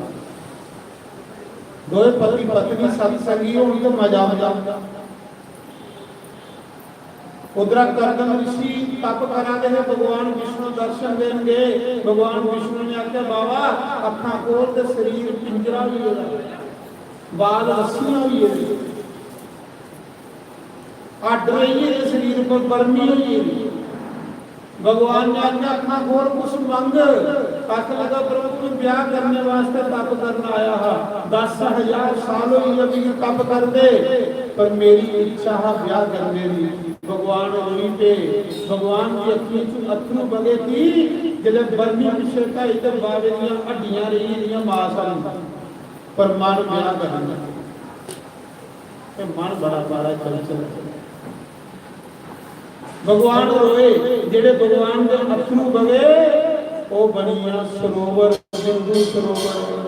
दोए पति पत्नी सत्संगी होन ते मजा औंदा। उद्धरा कर्दम ऋषि तप करा दे हे, भगवान विष्णु दर्शन देन गए। भगवान विष्णु ने आखेआ, "बाबा, अक्खां खोल ते शरीर पिंजरा होई गेदा, बाल रस्सियां होई गेदे, हड्ड रेही गेदे शरीर पर, बर्मी होई गेदी।" भगवान ने आखेआ, "अक्खां खोल, कुछ मंग।" आखन लगा, "प्रभु, मैं ब्याह करने वास्ते तप करन आया हा, दस हजार साल होई गे मिगी तप करदे, पर मेरी इच्छा हा ब्याह करने दी।" भगवान रोई पे। भगवान दी अक्खीं च अत्थरू बगे थी। जिसलै बरमी पिच्छे ढाई ते बावे दियां हड्डियां रेही गेदियां मास आह्ली, पर मन ब्याह करना। ते मन बड़ा बड़ा चंचल है। भगवान रोए, जेड़े भगवान दे अत्थरू बगे, ओह बनिया सरोवर, बिंदु सरोवर।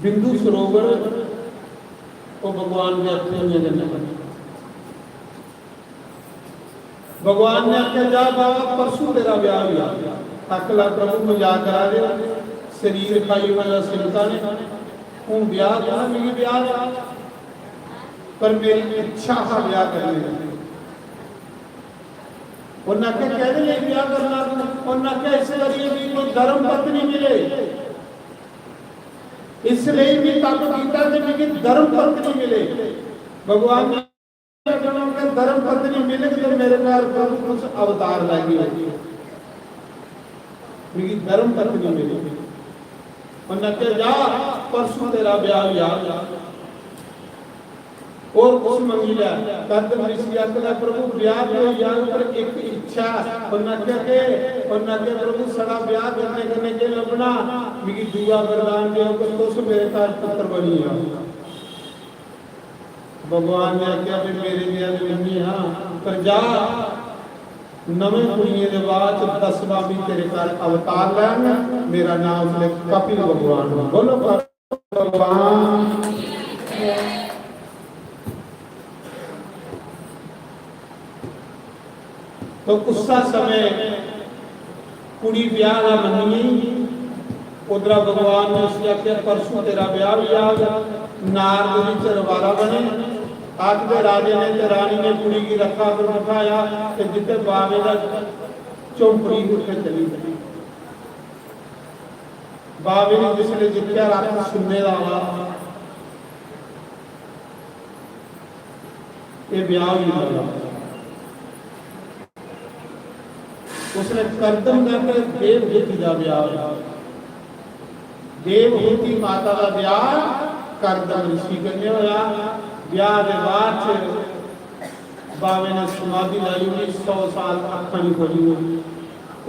बिंदु सरोवर, ओह भगवान दे अत्थरू कन्नै बने। भगवान ने आखेआ, "जा बाबा, परसों तेरा ब्याह होई जाग।" आखन लगा, "प्रभु, मजाक करा दे ओ? शरीर खाई ओड़ने दा सिलका ने। हून ब्याह करना, मिगी ब्याह दा, पर मेरी इच्छा हा ब्याह करने दी।" उन्नै आखेआ, "कैहदे लेई ब्याह करना तू?" उन्नै आखेआ, "इस करियै मिगी कोई धर्म पत्नी मिले, इसलेई में तप कीता कि मिगी धर्म पत्नी मिले।" भगवान ने आखना, "धर्म पत्नी मिलग ते मेरे घर प्रभु तुस अवतार लैगे, मिगी धर्म पत्नी मिलग।" उन्नै आखेआ, "जा, परसों तेरा ब्याह होई जाग, और कुछ मंगी लै।" कर्दम ऋषि आखदा, "प्रभु, ब्याह ते होई जाग, पर इक इच्छा।" उन्नै आखेआ, "केह्?" उन्नै आखेआ, "प्रभु, साढ़ा ब्याह करने कन्नै केह् लब्भना? मिगी दूआ वरदान देओ कि तुस मेरे घर पुत्र बनी जाओ।" भगवान ने आखेआ, "भी मेरे देआ ते नहीं हां, पर जा, नमें कुड़ियें दे बाद च दसवां भी तेरे घर अवतार लैन, मेरा नाम उसने कपिल भगवान हो।" बोलो, कपिल भगवान। तो उस्सा समय कुड़ी ब्याह दा मन्नी गेई। उद्धरा भगवान ने उसी आखेआ, "परसों तेरा ब्याह भी आग।" नारद जी चरवारा बने। आखदे राजे ने ते रानी ने कुड़ी गी रथा पर बठाया ते जित्थे बावे दा झोंपड़ी, उत्थे चली गई। बावे ने जिसले दिक्खेआ, रथ सुन्ने दा आवा, एह ब्याह होई गेआ। उसने कर्दम दा ते देवहूति दा ब्याह होया। देवहूति माता दा ब्याह कर्दम ऋषि कन्नै होया। ब्याह दे बाद च बावे ने समाधि लाई ओड़ी, सौ साल अक्खां नहीं खोली।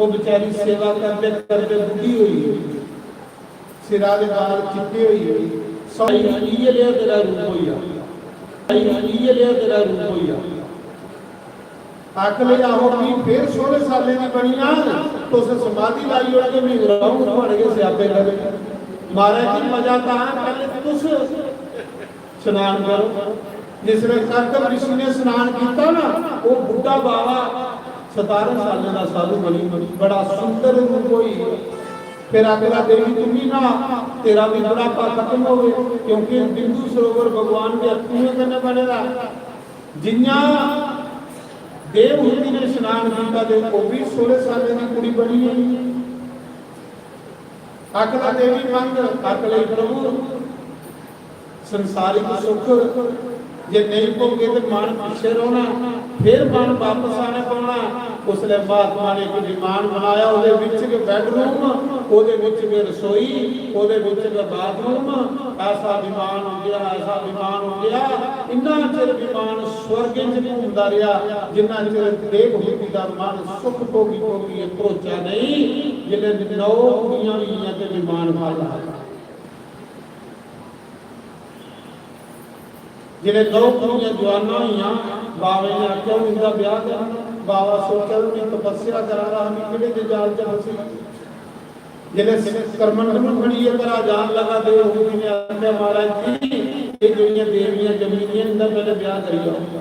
ओह बेचारी सेवा करदे करदे बुढ़ी होई गई। सिरा दे बाल चिट्टे होई गे। सौ इयै लेहा तेरा रूप होई जा, इयै लेहा तेरा रूप होई जा। आखन लगे, "आहो, मी फिर सोलह सालें दी बनी जान, तुस समाधि लाई ओड़गे, मी रौंग थुआड़े गै स्यापे करो।" महाराज जी, मजा तां ऐ, पैह्ले तुस स्नान करो। जिसलै कर्दम ऋषि ने स्नान कीता ना, ओह बुड्ढा बावा सतारां सालें दा साधु बनी, बड़ा सुंदर रूप होई। फिर आखदा, "देवी, तू भी न्हा, तेरा भी बुढ़ापा खत्म होवे, क्योंकि बिंदु सरोवर भगवान दे अत्थुएं कन्नै बने दा।" जियां देवहूति ने स्नान कीता ते ओह भी सोलह सालें दी कुड़ी बनी गई। आखदा, "देवी, मंग।" आखन लगी, "प्रभु, संसारिक सुख जे नेईं भोगे ते मन पिच्छे रौहना, फिर मन वापस आने पौना।" उसलै महात्मा ने इक विमान बनाया, ओहदे विच गै बेडरूम, ओहदे विच गै रसोई, ओहदे विच गै बाथरूम। ऐसा विमान उड्डेआ, ऐसा विमान उड्डेआ, इन्ना चिर विमान स्वर्ग च घूमदा रेहा, जिन्ना चिर देवहूति दा मन सुख भोगी भोगियै भरोचा नेईं। जिसलै नौ कुड़ियां होई गेइयां ते विमान खाल्ला। जिसलै दो कुड़ियां जुआनां होइयां, बावे ने आखेआ, "हून इंदा ब्याह कर।" बावा सोचा, "हून एह् तपस्या करा दा हा, में केह्ड़े जंजाल च फसी।" जिसलै करमंडल फड़ियै घरा जान लगा, ते उस ने आखेआ, "महाराज जी, एह् जेह्ड़ियां देवियां जम्मी दियां, इंदा पैह्ले ब्याह करी लैओ।"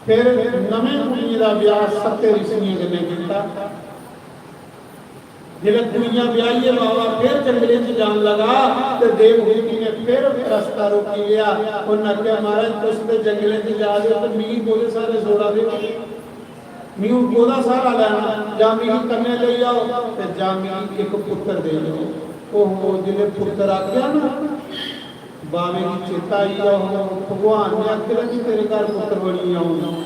फिर नमें कुड़ियें दा ब्याह सत्ते रिशियें कन्नै कीता। जिसलै कुड़ियां ब्याहियै बावा फिर जंगलें च जान लगा, ते देवहूति ने फिर रस्ता रोकी लेआ। उन्नै आखेआ, "महाराज, तुस ते जंगलें च जा दे ओ, ते मिगी कोह्दे स्हारे छोड़ा दे ओ? मिगी हून कोह्दा स्हारा लैना? जां मिगी कन्नै लेई जाओ, ते जां मिगी इक पुत्तर देई जाओ।" ओहो, जिसलै पुत्तर आखेआ ना, बावे गी चेता आई गेआ, "ओहो, भगवान ने आखे दा कि तेरे घर पुत्तर बनी जाऊंगा।"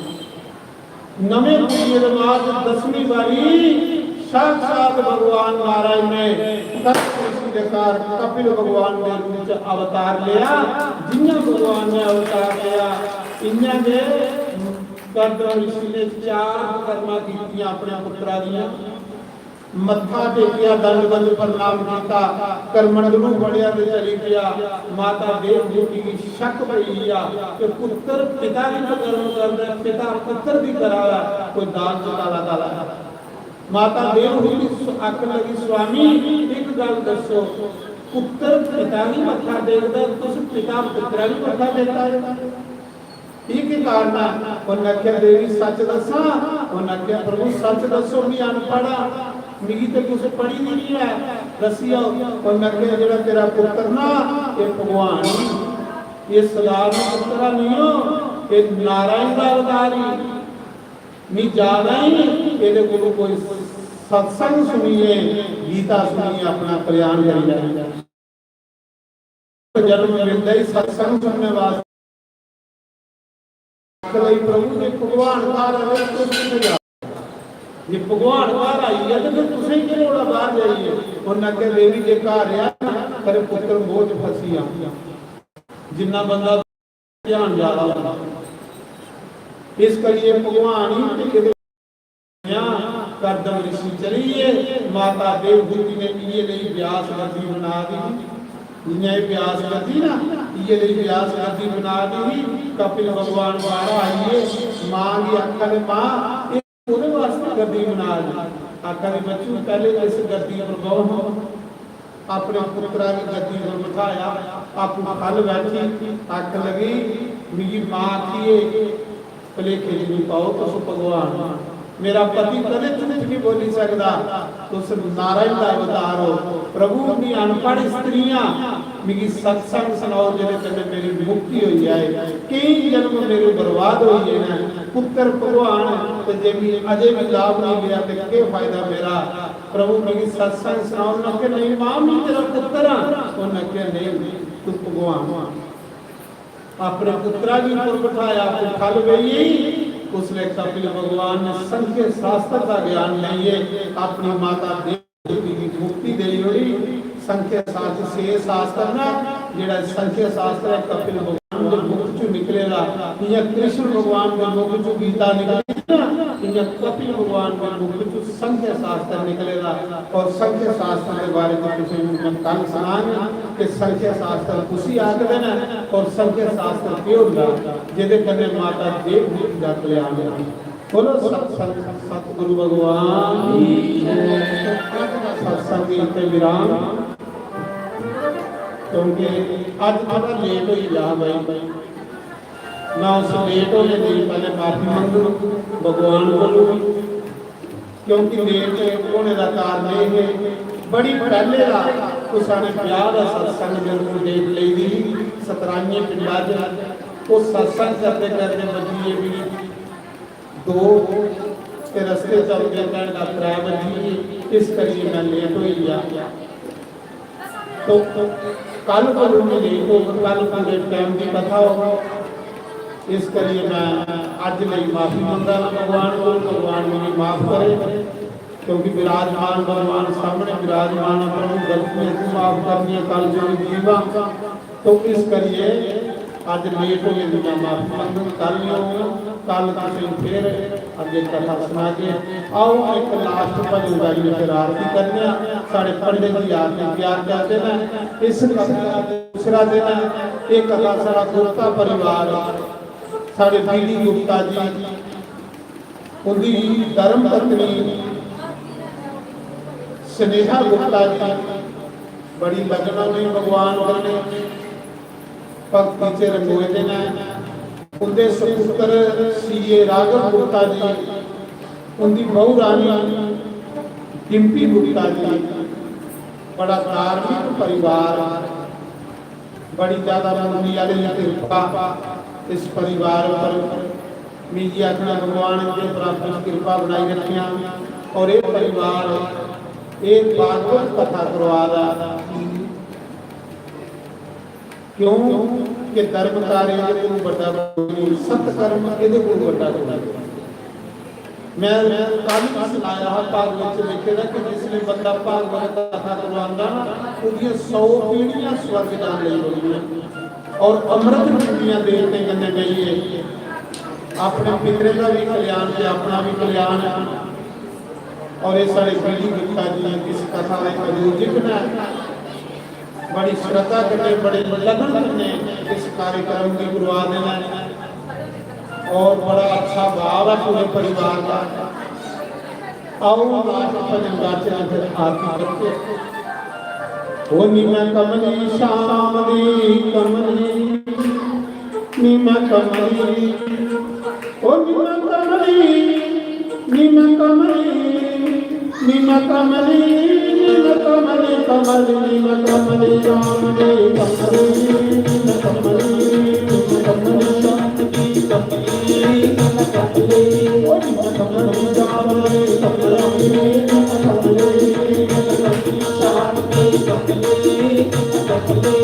नमें कुड़िये दे बाद दसवीं बारी साक्षात भगवान नारायण ने कपिल ऋषि दे घर कपिल भगवान दे रूप च अवतार लिया। जियां भगवान ने अवतार लिया, इयां गै कर्दम ऋषि ने चार कर्मा कीतियां अपने पुत्रा दियां। मत्था टेकेआ, दंडवत प्रणाम कीता, करमंडलू पढ़ेआ ते चली गेआ। माता देवहूति गी शक पेई गेआ कि पुत्तर पिता दी कुकर्म करदा ऐ, पिता पुत्तर दी करा दा ऐ, कोई दाल च काला काला ऐ। माता देवहूति सु-, आखन लगी, "स्वामी, इक गल्ल दस्सो, पुत्तर पिता गी मत्था टेकदा, तुस पिता पुत्तरा गी मत्था टेका दे?" एह् केह् कारण ऐ? उन्न आखेआ, "देवी, सच्च दस्सां?" उन्न आखेआ, "प्रभु, सच्च दस्सो, मी अनपढ़ आं, मिगी ते तुस पढ़ी दी निं ऐ, दस्सी आओ।" उन्न आखेआ, "जेह्ड़ा तेरा पुत्तर ना, एह् भगवान ई, एह् सधारण पुत्तरा निं ओ, एह् नारायण दा अवतार ई। मी जादा ही एह्दे कोलू कोई सत्संग सुनिए, गीता सुनिए अपना कल्याण करी लैना।" जन्म मिलदा ही सत्संग सुनने वास्ते। आखन लगी, "प्रभु, जे भगवान घर आवे, तुस कित्थे जा? जे भगवान घर आई गेआ, ते फिर तुसें केह् लोड़ ऐ बाहर जाइए?" उन्न आखेआ, "देवी, जे घर रेहा ना, तेरे पुत्तर मोह च फसी जाना।" जिन्ना बंदा ध्यान ज्यादा होंदा। इस करियै भगवान ही ते एह्दे करदम ऋषि चली गे। माता देवहूति ने इयै लेई व्यास गद्दी बना दी ही। जियां एह् व्यास गद्दी ना, इयै लेई व्यास गद्दी बना दी ही। कपिल भगवान बाहर आइए, मां गी आखा दे, "मां, एह् ओह्दे वास्ते गद्दी बना दी।" आखा दे, "बच्चू, पैह्ले इस गद्दी पर बौह् हां।" अपने पुत्तरा गी गद्दी पर बठाया, आपूं ख'ल्ल बैठी, आखन लगी, "मिगी मां आखिए भलेखे च निं पाओ, तुस भगवान ओ। मेरा पति कदें झूठ निं बोली सकदा, तुस नारायण दा अवतार ओ। प्रभु, मी अनपढ़ स्त्री आं, मिगी सत्संग सनाओ, जेह्दे कन्नै मेरी मुक्ति होई जाए। केईं जन्म मेरे बर्बाद होई गे न, पुत्तर भगवान, ते जे मी अजें बी लाभ निं लेआ ते केह् फायदा मेरा?" "प्रभु, मिगी सत्संग सनाओ।" उन्न आखेआ, "नेईं मां, में तेरा पुत्तर आं।" उन्न आखेआ, "नेईं, तू भगवान।" अपने पुत्तरा गी उप्पर बठाया, आपूं ख'ल्ल बेही गेई। उसलै कपिल भगवान ने संख्या शास्त्र दा ज्ञान लेइयै अपनी माता देवहूति गी मुक्ति देई ओड़ी। संख्या शास्त्र छे शास्त्र न, जेह्ड़ा संख्या शास्त्र ऐ, कपिल भगवान दे मुख चों निकले दा, इ'यां कृष्ण भगवान दे मुख चों गीता निकली ना, इ'यां कपिल भगवान दे मुख चों संख्या शास्त्र निकले दा। और संख्या शास्त्र दे बारे च तुसें गी मैं कल सनांग कि संख्या शास्त्र कुसी आखदे न और संख्या शास्त्र केह् होंदा, जेह्दे कन्नै माता देवहूति दा कल्याण होंदा। बोलो सत-, सत-, सतगुरु भगवान की जय। तो अज दा सत्संग इत्थे विराम, क्योंकि अज थोड़ा लेट होई गया भाई। मैं उस लेट होने दी पहले माफी मंगू भगवान कोलू, क्योंकि लेट होने का कारण यह है, बड़ी पहले दा कुसा ने ब्याह का सत्संग जरूर डेट ले दी सतराइये पिंडा च। वो सत्संग करते करते बजी भी दो ते रस्ते चलदे घंटा त्रै बजी गे, इस करियै मैं लेट होई गया। तो कल कोलू मैं लेट होग, कल पूरे टाइम की कथा होग, इस करियै मैं अज लेई माफी मंगा ना भगवान को, भगवान मिगी माफ करे, क्योंकि विराजमान भगवान सामने विराजमान है। प्रभु, गलतियां तू माफ करनियां, कल जो भी जीवा तो इस करियै अज लेट होने दी मैं माफी मंगन, कल नहीं होगा, कल तुसें फिर अगे कथा सुनागे। आओ, एक लास्ट भजन गाइए फिर आरती करने आं। साढ़े पंडित जी आरती तैयार करते हैं। इस कथा दा दूसरा दिन है, ये कथा साढ़ा गुप्ता परिवार, साढ़े बीडी गुप्ता जी, उंदी धर्म पत्नी स्नेहा गुप्ता जी, बड़ी लगन उ'नें भगवान कन्नै भक्ति च रंगोए दे न। उंदे सपुत्र सीए राघव गुप्ता जी, उंदी बहू रानी डिम्पी गुप्ता जी, बड़ा धार्मिक परिवार। बड़ी ज्यादा मुरली आह्ली किरपा इस परिवार पर। मिगी आखना, भगवान इंदे पर अपनी किरपा बनाई रखेआं। और ये परिवार, ये भागवत कथा करवा दा, क्यों कि धर्म कार्य दे कोल बड्डा कोई नहीं, सत्कर्म एदे कोल बड्डा कोई नहीं। मैं कल भी सनाया हा, भागवत च लिखे दा कि जिसले बंदा भागवत कथा करवांदा ना, ओह्दियां सौ पीढ़ियां स्वर्ग जान लेई पौंदियां और अमृत पीढ़ियां देवतें कन्नै बेहियै अपने पितरें दा भी कल्याण ते अपना भी कल्याण। और ये साढ़े पीढ़ी गुप्ता जी इस कथा दे आयोजक ने, बड़ी श्रद्धा कन्नै, बड़े लगन कन्नै इस कार्यक्रम की गुरुआ देना है और बड़ा अच्छा भाव है पूरे परिवार का। आओ, हम आज भजन गाचन, फिर आरती करते। ओ निम कमली श्याम दी कमली, निम कमली, ओ निम कमली, निम कमली, निम कमली, निम कमली, कमली, निम कमली, श्याम दी कमली, निम कमली, निम कमली, श्याम दी कमली, निम कमली, ओ निम कमली, श्याम दी कमली, निम कमली, निम कमली, श्याम दी कमली, निम कमली।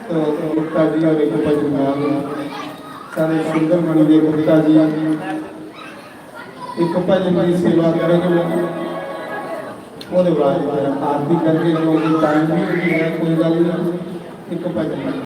तो गुप्ता जी और एक भजन गा दे। साढ़े सुंदरमणि दे गुप्ता जी एक भजन की सेवा करेंगे। ओह्दे बाद आरती करगे, क्योंकि टाइम भी होई गया, कोई गल्ल नहीं। एक भजन।